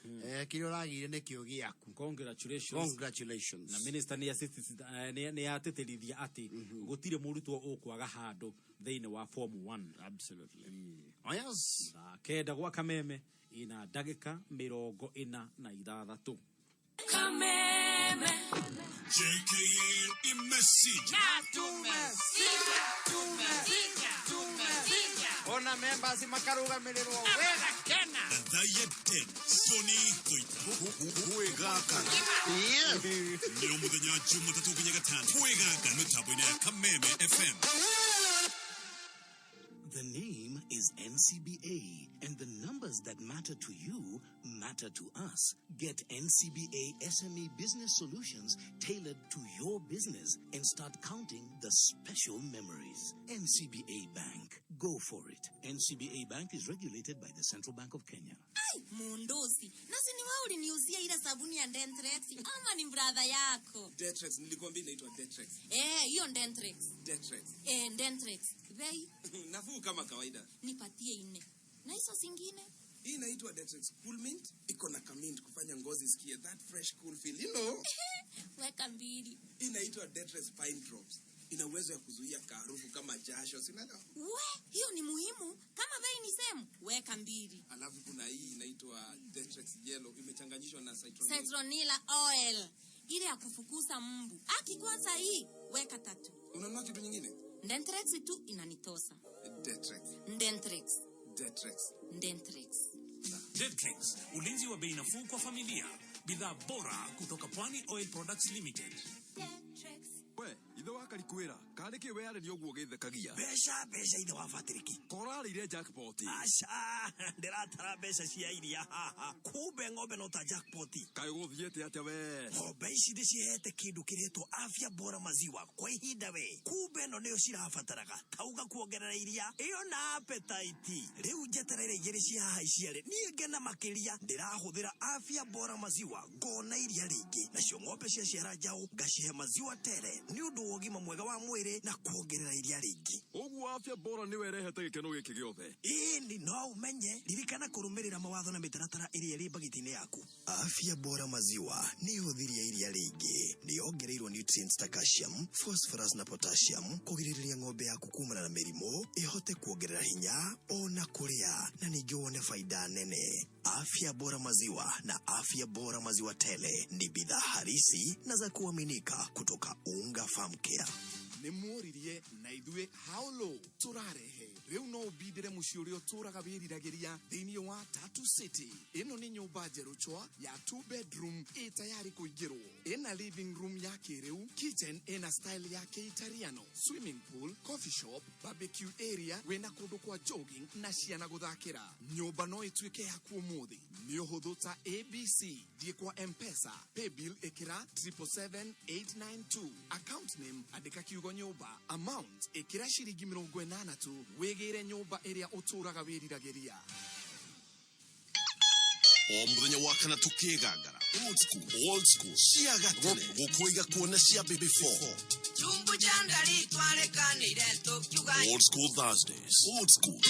[SPEAKER 17] Kĩrĩa ũragĩire nĩkĩo gĩaku.
[SPEAKER 14] Congratulations.
[SPEAKER 17] Congratulations.
[SPEAKER 14] Na minister nĩ nĩ atĩtĩrithia atĩ gũtirĩ mũrutwo ũkwaga handũ thĩinĩ wa form 1.
[SPEAKER 17] Absolutely. Oh yes.
[SPEAKER 14] 9 gwa Kameme ina ndagĩka 46.
[SPEAKER 19] Kameme.
[SPEAKER 11] JKL imesija.
[SPEAKER 1] Tumesija, tumesija, tumesija.
[SPEAKER 4] Ona members makarugamirĩrwo wega kena.
[SPEAKER 11] Thaya 10 Tony Koita Kwegaka. Nĩ o mũthenya Jumatatũ nginya Gatano. Kwegaka mĩtambo-inĩ ya Kameme FM.
[SPEAKER 2] The name is
[SPEAKER 5] is NCBA, and the numbers that matter to you matter to us. Get NCBA SME business solutions tailored to your business and start counting the special memories. NCBA Bank. Go for it. NCBA Bank is regulated by the Central Bank of Kenya.
[SPEAKER 6] Ai, Mundosi, nasi ni wewe uliniuzia ile sabuni ya Dentrex ama ni brother yako?
[SPEAKER 10] Detrex, nilikwambia inaitwa Detrex.
[SPEAKER 6] Eh, hiyo Dentrex.
[SPEAKER 10] Detrex.
[SPEAKER 6] Eh, Dentrex. Bei
[SPEAKER 10] Nafuu kama kawaida.
[SPEAKER 6] nipatie nne. Na hizo zingine?
[SPEAKER 10] Hii inaitwa Detrex Cool Mint, iko na kamint kufanya ngozi isikie that fresh cool feel.
[SPEAKER 6] Weka mbili.
[SPEAKER 10] Hii inaitwa Detrex Pine Drops. Ina uwezo ya kuzuia kaharufu kama jasho, si unaelewa?
[SPEAKER 6] We, hiyo ni muhimu. Kama bei ni same, weka mbili.
[SPEAKER 10] Alafu kuna hii inaitwa Detrex Yellow, imechanganyishwa na citronella.
[SPEAKER 6] Citronella oil. Ile ya kufukuza mbu. Aki kwanza hii, weka tatu.
[SPEAKER 10] Unanunua kitu nyingine?
[SPEAKER 6] Dentrex tu inanitosa.
[SPEAKER 10] Detrex.
[SPEAKER 6] Dentrex.
[SPEAKER 10] Detrex.
[SPEAKER 6] Dentrex.
[SPEAKER 12] Detrex, ulinzi wa bei nafuu kwa familia. Bidhaa bora kutoka Pwani Oil Products Limited.
[SPEAKER 25] We, ithe wa karikwĩra karĩ kĩ weyarĩria ũguo gĩthekagia
[SPEAKER 26] Mbeca mbeca ithe wa Patrick.
[SPEAKER 25] Korarĩire jackpot.
[SPEAKER 26] Aca ndĩratara mbeca cia iria haha kumbe ng'ombe no ta jackpot.
[SPEAKER 25] Kaĩ gũthiĩte atĩa we?
[SPEAKER 26] Ng'ombe ici ndĩcihete kĩndũ kĩretwo afya bora maziwa kwa ihinda we, kumbe ĩno nĩyo cirabataraga tauga kuongerera iria ĩyo na appetite. Rĩu njetereire igĩrĩ cia haha iciare niĩ ngena makĩria. Ndĩrahũthĩra afya bora maziwa ngona iria rĩingĩ, nacio ng'ombe ciaciara njaũ ngacihe maziwa tere nĩ ũndũ wa ũgima mwega wa mwĩrĩ na kuongerera iria rĩingĩ.
[SPEAKER 25] Ũguo afya bora nĩwe ĩrehete gĩkeno gĩkĩ gĩothe?
[SPEAKER 26] Ĩni no ũmenye, ririkana kũrũmĩrĩra mawatho na mĩtaratara ĩrĩa ĩrĩ mbagiti-inĩ yaku. Afya bora maziwa nĩ ĩhũthĩria iria rĩingĩ, nĩ yongereirwo nutrients ta calcium, phosphorus na potassium kũgirĩrĩria ng'ombe yaku kumana na mĩrimũ, ĩhote kuongerera hinya ona kũrĩa na ningĩ wone faida nene. Afya bora maziwa na afya bora maziwa tele ni bidhaa halisi na za kuaminika kutoka Unga Farm Care.
[SPEAKER 27] Nĩ muoririe na ithuĩ how low tũrarehe rĩu no ũbindĩre mũciĩ ũrĩa ũtũraga wĩriragĩria thĩinĩ wa Tatu City. Ĩno nĩ nyũmba njerũ chwa ya 2 bedroom ĩ tayari kũingĩrwo, ĩna living room ya kĩrĩu, kitchen ĩna style ya kĩitaliano, swimming pool, coffee shop, barbecue area, wĩna kũndũ kwa jogging na ciana gũthakĩra. Nyũmba no ĩtuĩke yaku ũmũthĩ nĩ ũhũthũ ta ABC. Thiĩ kwa Mpesa paybill ĩkĩra 777892, account name andĩka kiugo nyũmba, amount ĩkĩra ciringi 80 tu, wĩgĩre nyũmba ĩrĩa ũtũraga wĩriragĩria.
[SPEAKER 2] O mũthenya wa kana tũkĩgangara old school, old school cia gatene gũkũiga kuona cia baby 4.
[SPEAKER 1] Chumbu cha ndari twarekanire tukiuga.
[SPEAKER 2] Old school Thursdays, old school.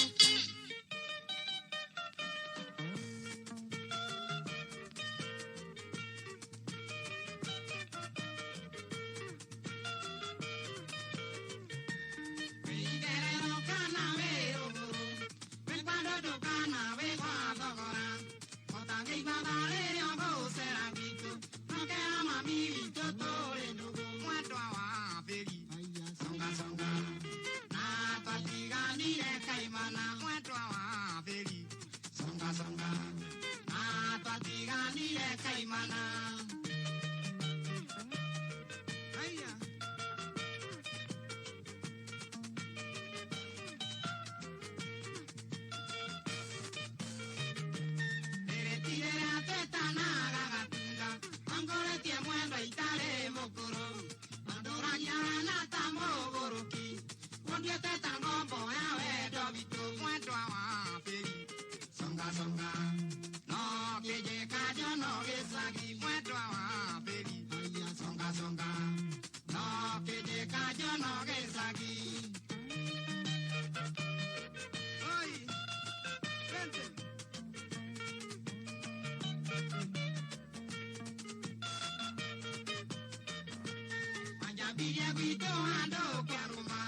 [SPEAKER 1] Wanjambirie gwitũ handũ kĩarũma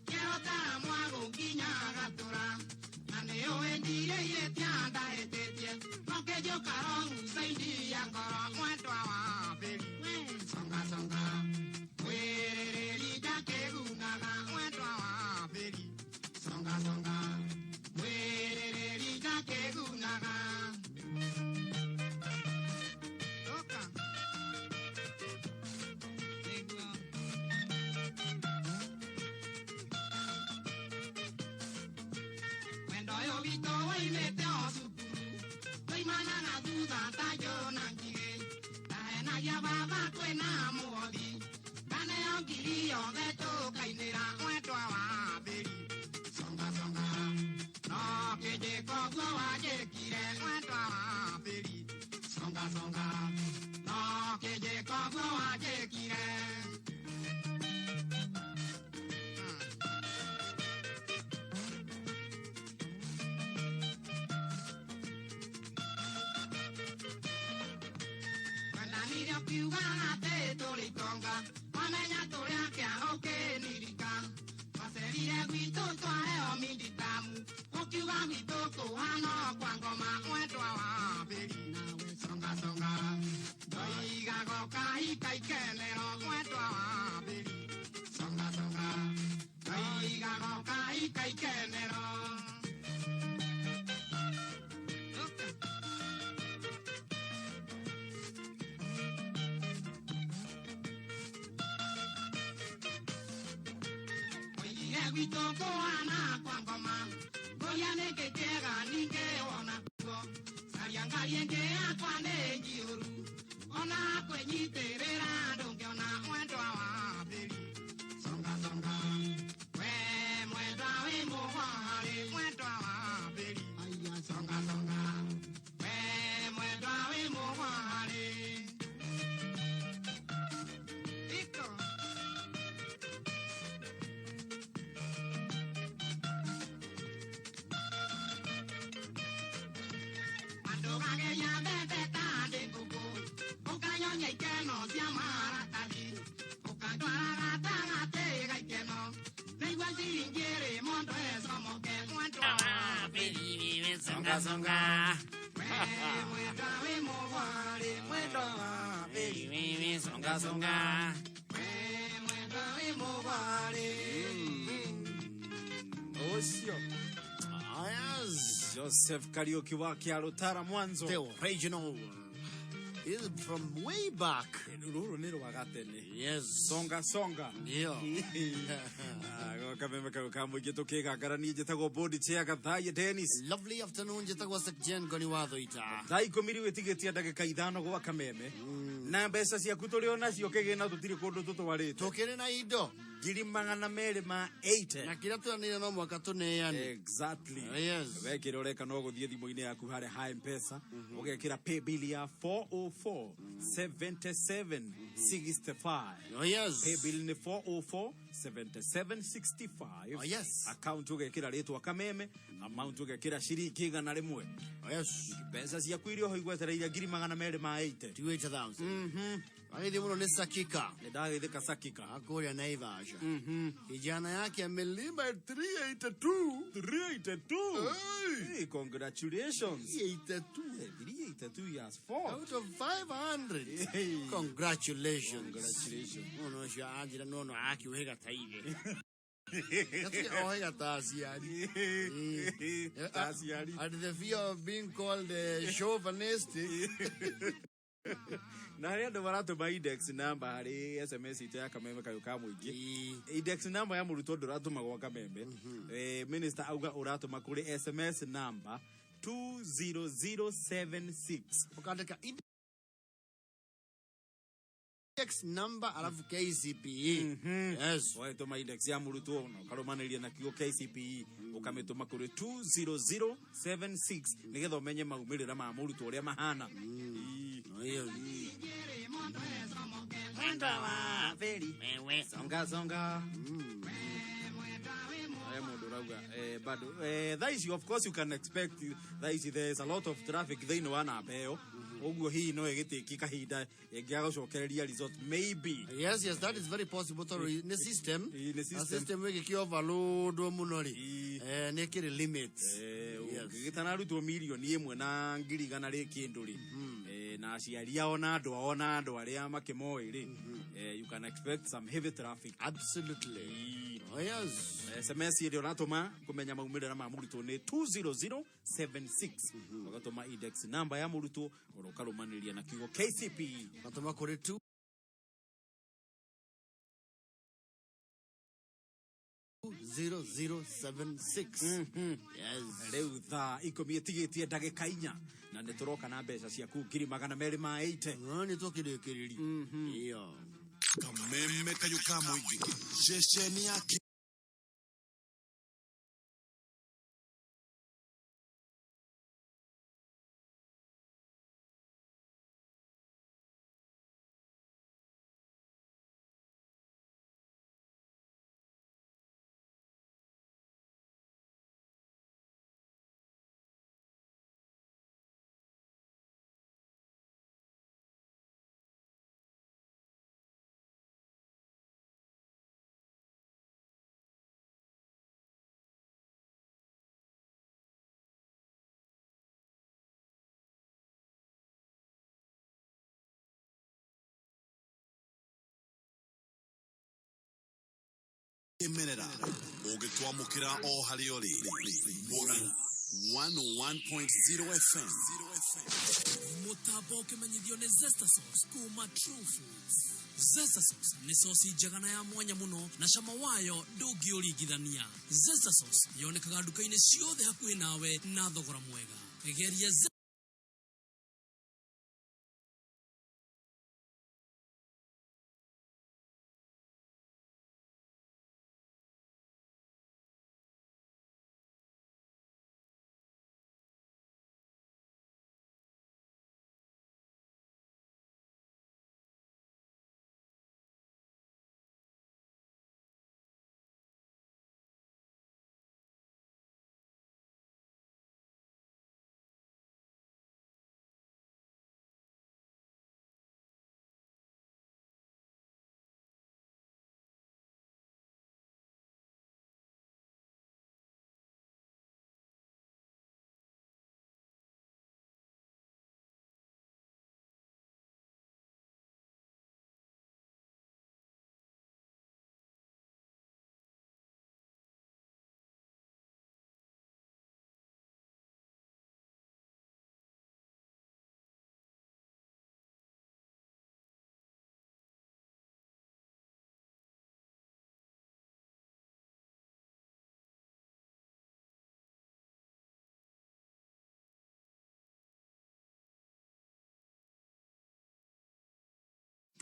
[SPEAKER 1] kĩarotara mwago nginya gatũra na nĩũĩ ndirĩiyĩtia ndahĩtĩtie no kĩnjũka rogucaini ya ngoro mwendwa wa bĩri songa songa mwĩrĩrĩri ndakĩgunaga mwendwa wa bĩri songa songa mwĩrĩrĩri ndakĩgunaga. Wendo witũ woimĩte o cukuru twaimanaga thutha ta njũ na ngigĩ ndahenagia baba kwĩna mũhothi ndaneo ngiri yothe tũkainĩra mwendwa wa mbĩri songa songa no kĩnjĩko guo wanjĩkire mwendwa wa mbĩri songa songa no kĩnjĩko guo wanjĩkire. Wendanire ũkiuga atĩ tũrĩ itonga wamenya tũrĩ akĩa ũkĩnirika twacerire gwitũ twaheo minditamu ũkiuga gwitũ kũhana kwa ngoma mwendwa wa mbĩri nawe songa songa ndoigaga ũkahika ikenero mwendwa wa mbĩri songa songa ndoigaga ũkahika ikenero. Oigire gwitũ kũhana kwa ngoma ngũria nĩkĩ kĩega ningĩ wona kuo caria ngari ĩngĩ yakwa nĩ njihũru ona kwĩnyitĩrĩra ndũngĩona mwendwa wa mbĩri songa songa we mwendwa wĩ mũhwarĩ mwendwa wa mbĩri songa songa we mwendwa wĩ mũhwarĩ. Iko. Andũgageria mbembe ta ndĩ ngũkũ ũkanyonia ikeno cia maratathi ũkandwara gatagatĩ ga ikeno nĩigua ciringi ĩrĩ mondo ĩcomoke mwendwa wa mbĩri
[SPEAKER 4] Songa songa
[SPEAKER 1] we mwendwa wĩ mũhwarĩ mwendwa wa mbĩri
[SPEAKER 4] songa songa
[SPEAKER 1] we mwendwa wĩ mũhwarĩ.
[SPEAKER 14] Ucio.
[SPEAKER 17] Yes.
[SPEAKER 14] Joseph Kariuki wa Kiarutara mwanzo.
[SPEAKER 17] The original is from way back.
[SPEAKER 14] Rũrũ nĩ rwa gatene.
[SPEAKER 17] Yes.
[SPEAKER 14] Songa songa.
[SPEAKER 17] Ndio.
[SPEAKER 14] Kameme kau ka mũingĩ tũkĩgangara niĩ njĩtagwo Bodi Chair Gathaiya Dennis.
[SPEAKER 17] Lovely afternoon njĩtagwo Sekjen Ngoni wa Thuita.
[SPEAKER 14] Thaa 10 rĩu ĩtigĩtie ndagĩka 5 gwa kameme. Na mbeca ciaku tũrĩ o nacio kĩgĩna tũtirĩ kũndũ tũtwarĩte.
[SPEAKER 17] Tũkĩrĩ na indo
[SPEAKER 14] 280,000.
[SPEAKER 17] Na kĩrĩa tũranĩire no mwaka tũneane.
[SPEAKER 14] Exactly.
[SPEAKER 17] Yes.
[SPEAKER 14] We kĩrĩa ũreka no gũthiĩ thimũ-inĩ yaku harĩa ha M-Pesa ũgekĩra paybill ya 404 77 65.
[SPEAKER 17] Oh, yes.
[SPEAKER 14] Paybill nĩ 404 77 65.
[SPEAKER 17] Oh, yes.
[SPEAKER 14] Account ũgekĩra rĩtwa kameme, amount ũgekĩra ciringi 100.
[SPEAKER 17] Oh, yes.
[SPEAKER 14] Mbeca ciaku iria oho igwetereire 280,000.
[SPEAKER 17] 280,000. Agĩthiĩ mũno nĩ Sakika.
[SPEAKER 14] Nĩ ndagĩthĩka Sakika.
[SPEAKER 17] Akũrĩa Naivasha. Kijana yake amelima 382.
[SPEAKER 14] 382. Hey, congratulations.
[SPEAKER 17] 382.
[SPEAKER 14] 382 years 4.
[SPEAKER 17] Out of 500.
[SPEAKER 14] Hey.
[SPEAKER 17] Congratulations.
[SPEAKER 14] Congratulations.
[SPEAKER 17] Mũno ũcio anjĩra no no akiũhĩga ta ithe. Gatirĩ ohĩga ta aciari.
[SPEAKER 14] Ta aciari.
[SPEAKER 17] And the fear of being called chauvinistic.
[SPEAKER 14] Na harĩ andũ maratũma index number harĩ SMS itũ ya kameme kayũ ka mũingĩ. Index number ya mũrutwo ndũratũma gwa kameme. Minister auga ũratũma kũrĩ SMS number 20076.
[SPEAKER 17] Ũkandĩka index number alafu KCPE. Yes.
[SPEAKER 14] Wagĩtũma index ya mũrutwo na ũkarũmanĩria na kiugo KCPE ũkamĩtũma kũrĩ 20076 nĩgetha ũmenye maumĩrĩra ma mũrutwo ũrĩa mahana.
[SPEAKER 4] Mwendwa wa mbĩri
[SPEAKER 14] Songa songa. Haya mũndũ ũrauga bado thaa ici of course you can expect thaa ici there is a lot of traffic thĩinĩ wa namba ĩyo ũguo hihi no ĩgĩtĩki kahinda ĩngĩagũcokereria result maybe.
[SPEAKER 17] Yes, yes, that is very possible. Tondũ nĩ system.
[SPEAKER 14] Ĩ, nĩ
[SPEAKER 17] Na
[SPEAKER 14] system.
[SPEAKER 17] system ĩgĩkĩ overloadwo mũno rĩ.
[SPEAKER 14] Ĩ.
[SPEAKER 17] Nĩ ĩkĩrĩ limits. Yes.
[SPEAKER 14] Ũngĩgĩtanarutwo 1,100,000 na 100,000 rĩ kĩndũ rĩ na aciari ao na andũ ao na andũ arĩa makĩmoĩ rĩ you can expect some heavy traffic.
[SPEAKER 17] Absolutely. Oh, yes.
[SPEAKER 14] SMS ĩrĩa ũratũma kũmenya maumĩrĩra ma mũrutwo nĩ 20076 ũgatũma index number ya mũrutwo oro ũkarũmanĩria na kiugo KCPE.
[SPEAKER 17] Ũgatũma kũrĩ 2 0076. Yes.
[SPEAKER 14] Rĩu thaa 10 ĩtigĩtie ndagĩka 4 na nĩ tũroka na mbeca ciaku 280,000.
[SPEAKER 17] Nĩ tũkĩrĩkĩrĩria. Iyo.
[SPEAKER 2] Kameme kayũ ka mũingĩ ceceni ya kĩmerera ũngĩtwamũkĩra o harĩa ũrĩ. Mũrang'a 101.0 FM.
[SPEAKER 12] Mũtambo ũkĩmenyithio nĩ Zesta Sauce kuma True Foods. Zesta Sauce nĩ sosi njega na ya mwanya mũno na cama wayo ndũngĩũringithania. Zesta Sauce yonekaga nduka-inĩ ciothe hakuhĩ nawe na thogora mwega. Geria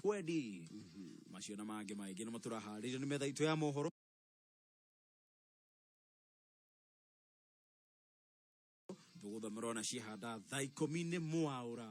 [SPEAKER 14] 20 macio na mangĩ maingĩ nĩmo tũraharĩirio nĩ metha itũ ya mohoro tũgũthomerwo na ciahanda thaa 10 nĩ mwaũra.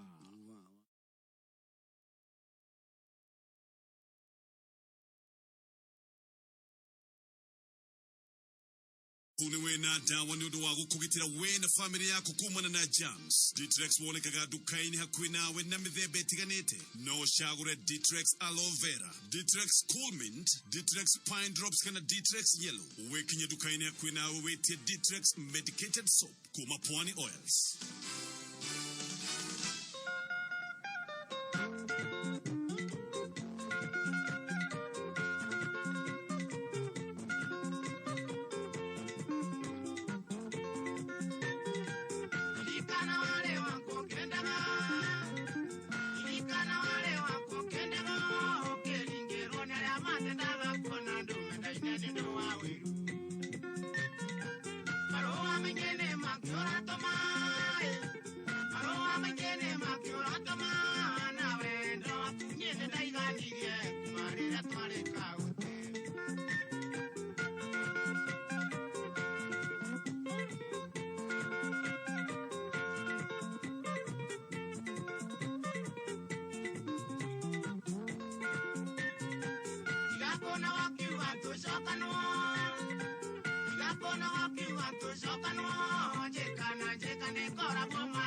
[SPEAKER 11] Nĩ wĩna ndawa nĩ ũndũ wa gũkũgitĩra we na famĩlĩ yaku kumana na germs. Ditrex wonekaga nduka-inĩ hakuhĩ nawe na mĩthemba ĩtiganĩte. No ũcagũre Ditrex Aloe Vera, Ditrex Cool Mint, Ditrex Pine Drops kana Ditrex Yellow. Wĩkinye nduka-inĩ hakuhĩ nawe wĩtie Ditrex Medicated Soap kuma Pwani Oils.
[SPEAKER 1] Ririkana wale wakukendaga, ririkana wale wakukendaga, ũkĩringĩrwo nĩ arĩa matendaga kuona ndũme ndaine nĩ ũndũ wa wĩru. Marũa maingĩ nĩ makĩũratũma, marũa maingĩ nĩ makĩũratũma, na wendo waku niĩ nĩndaiganirie kuma rĩrĩa twarĩ kaũntĩ. Tigakona wakiuga tũcokanwo, tigakona wakiuga tũcokanwo, njĩka na njĩka nĩngoragwo.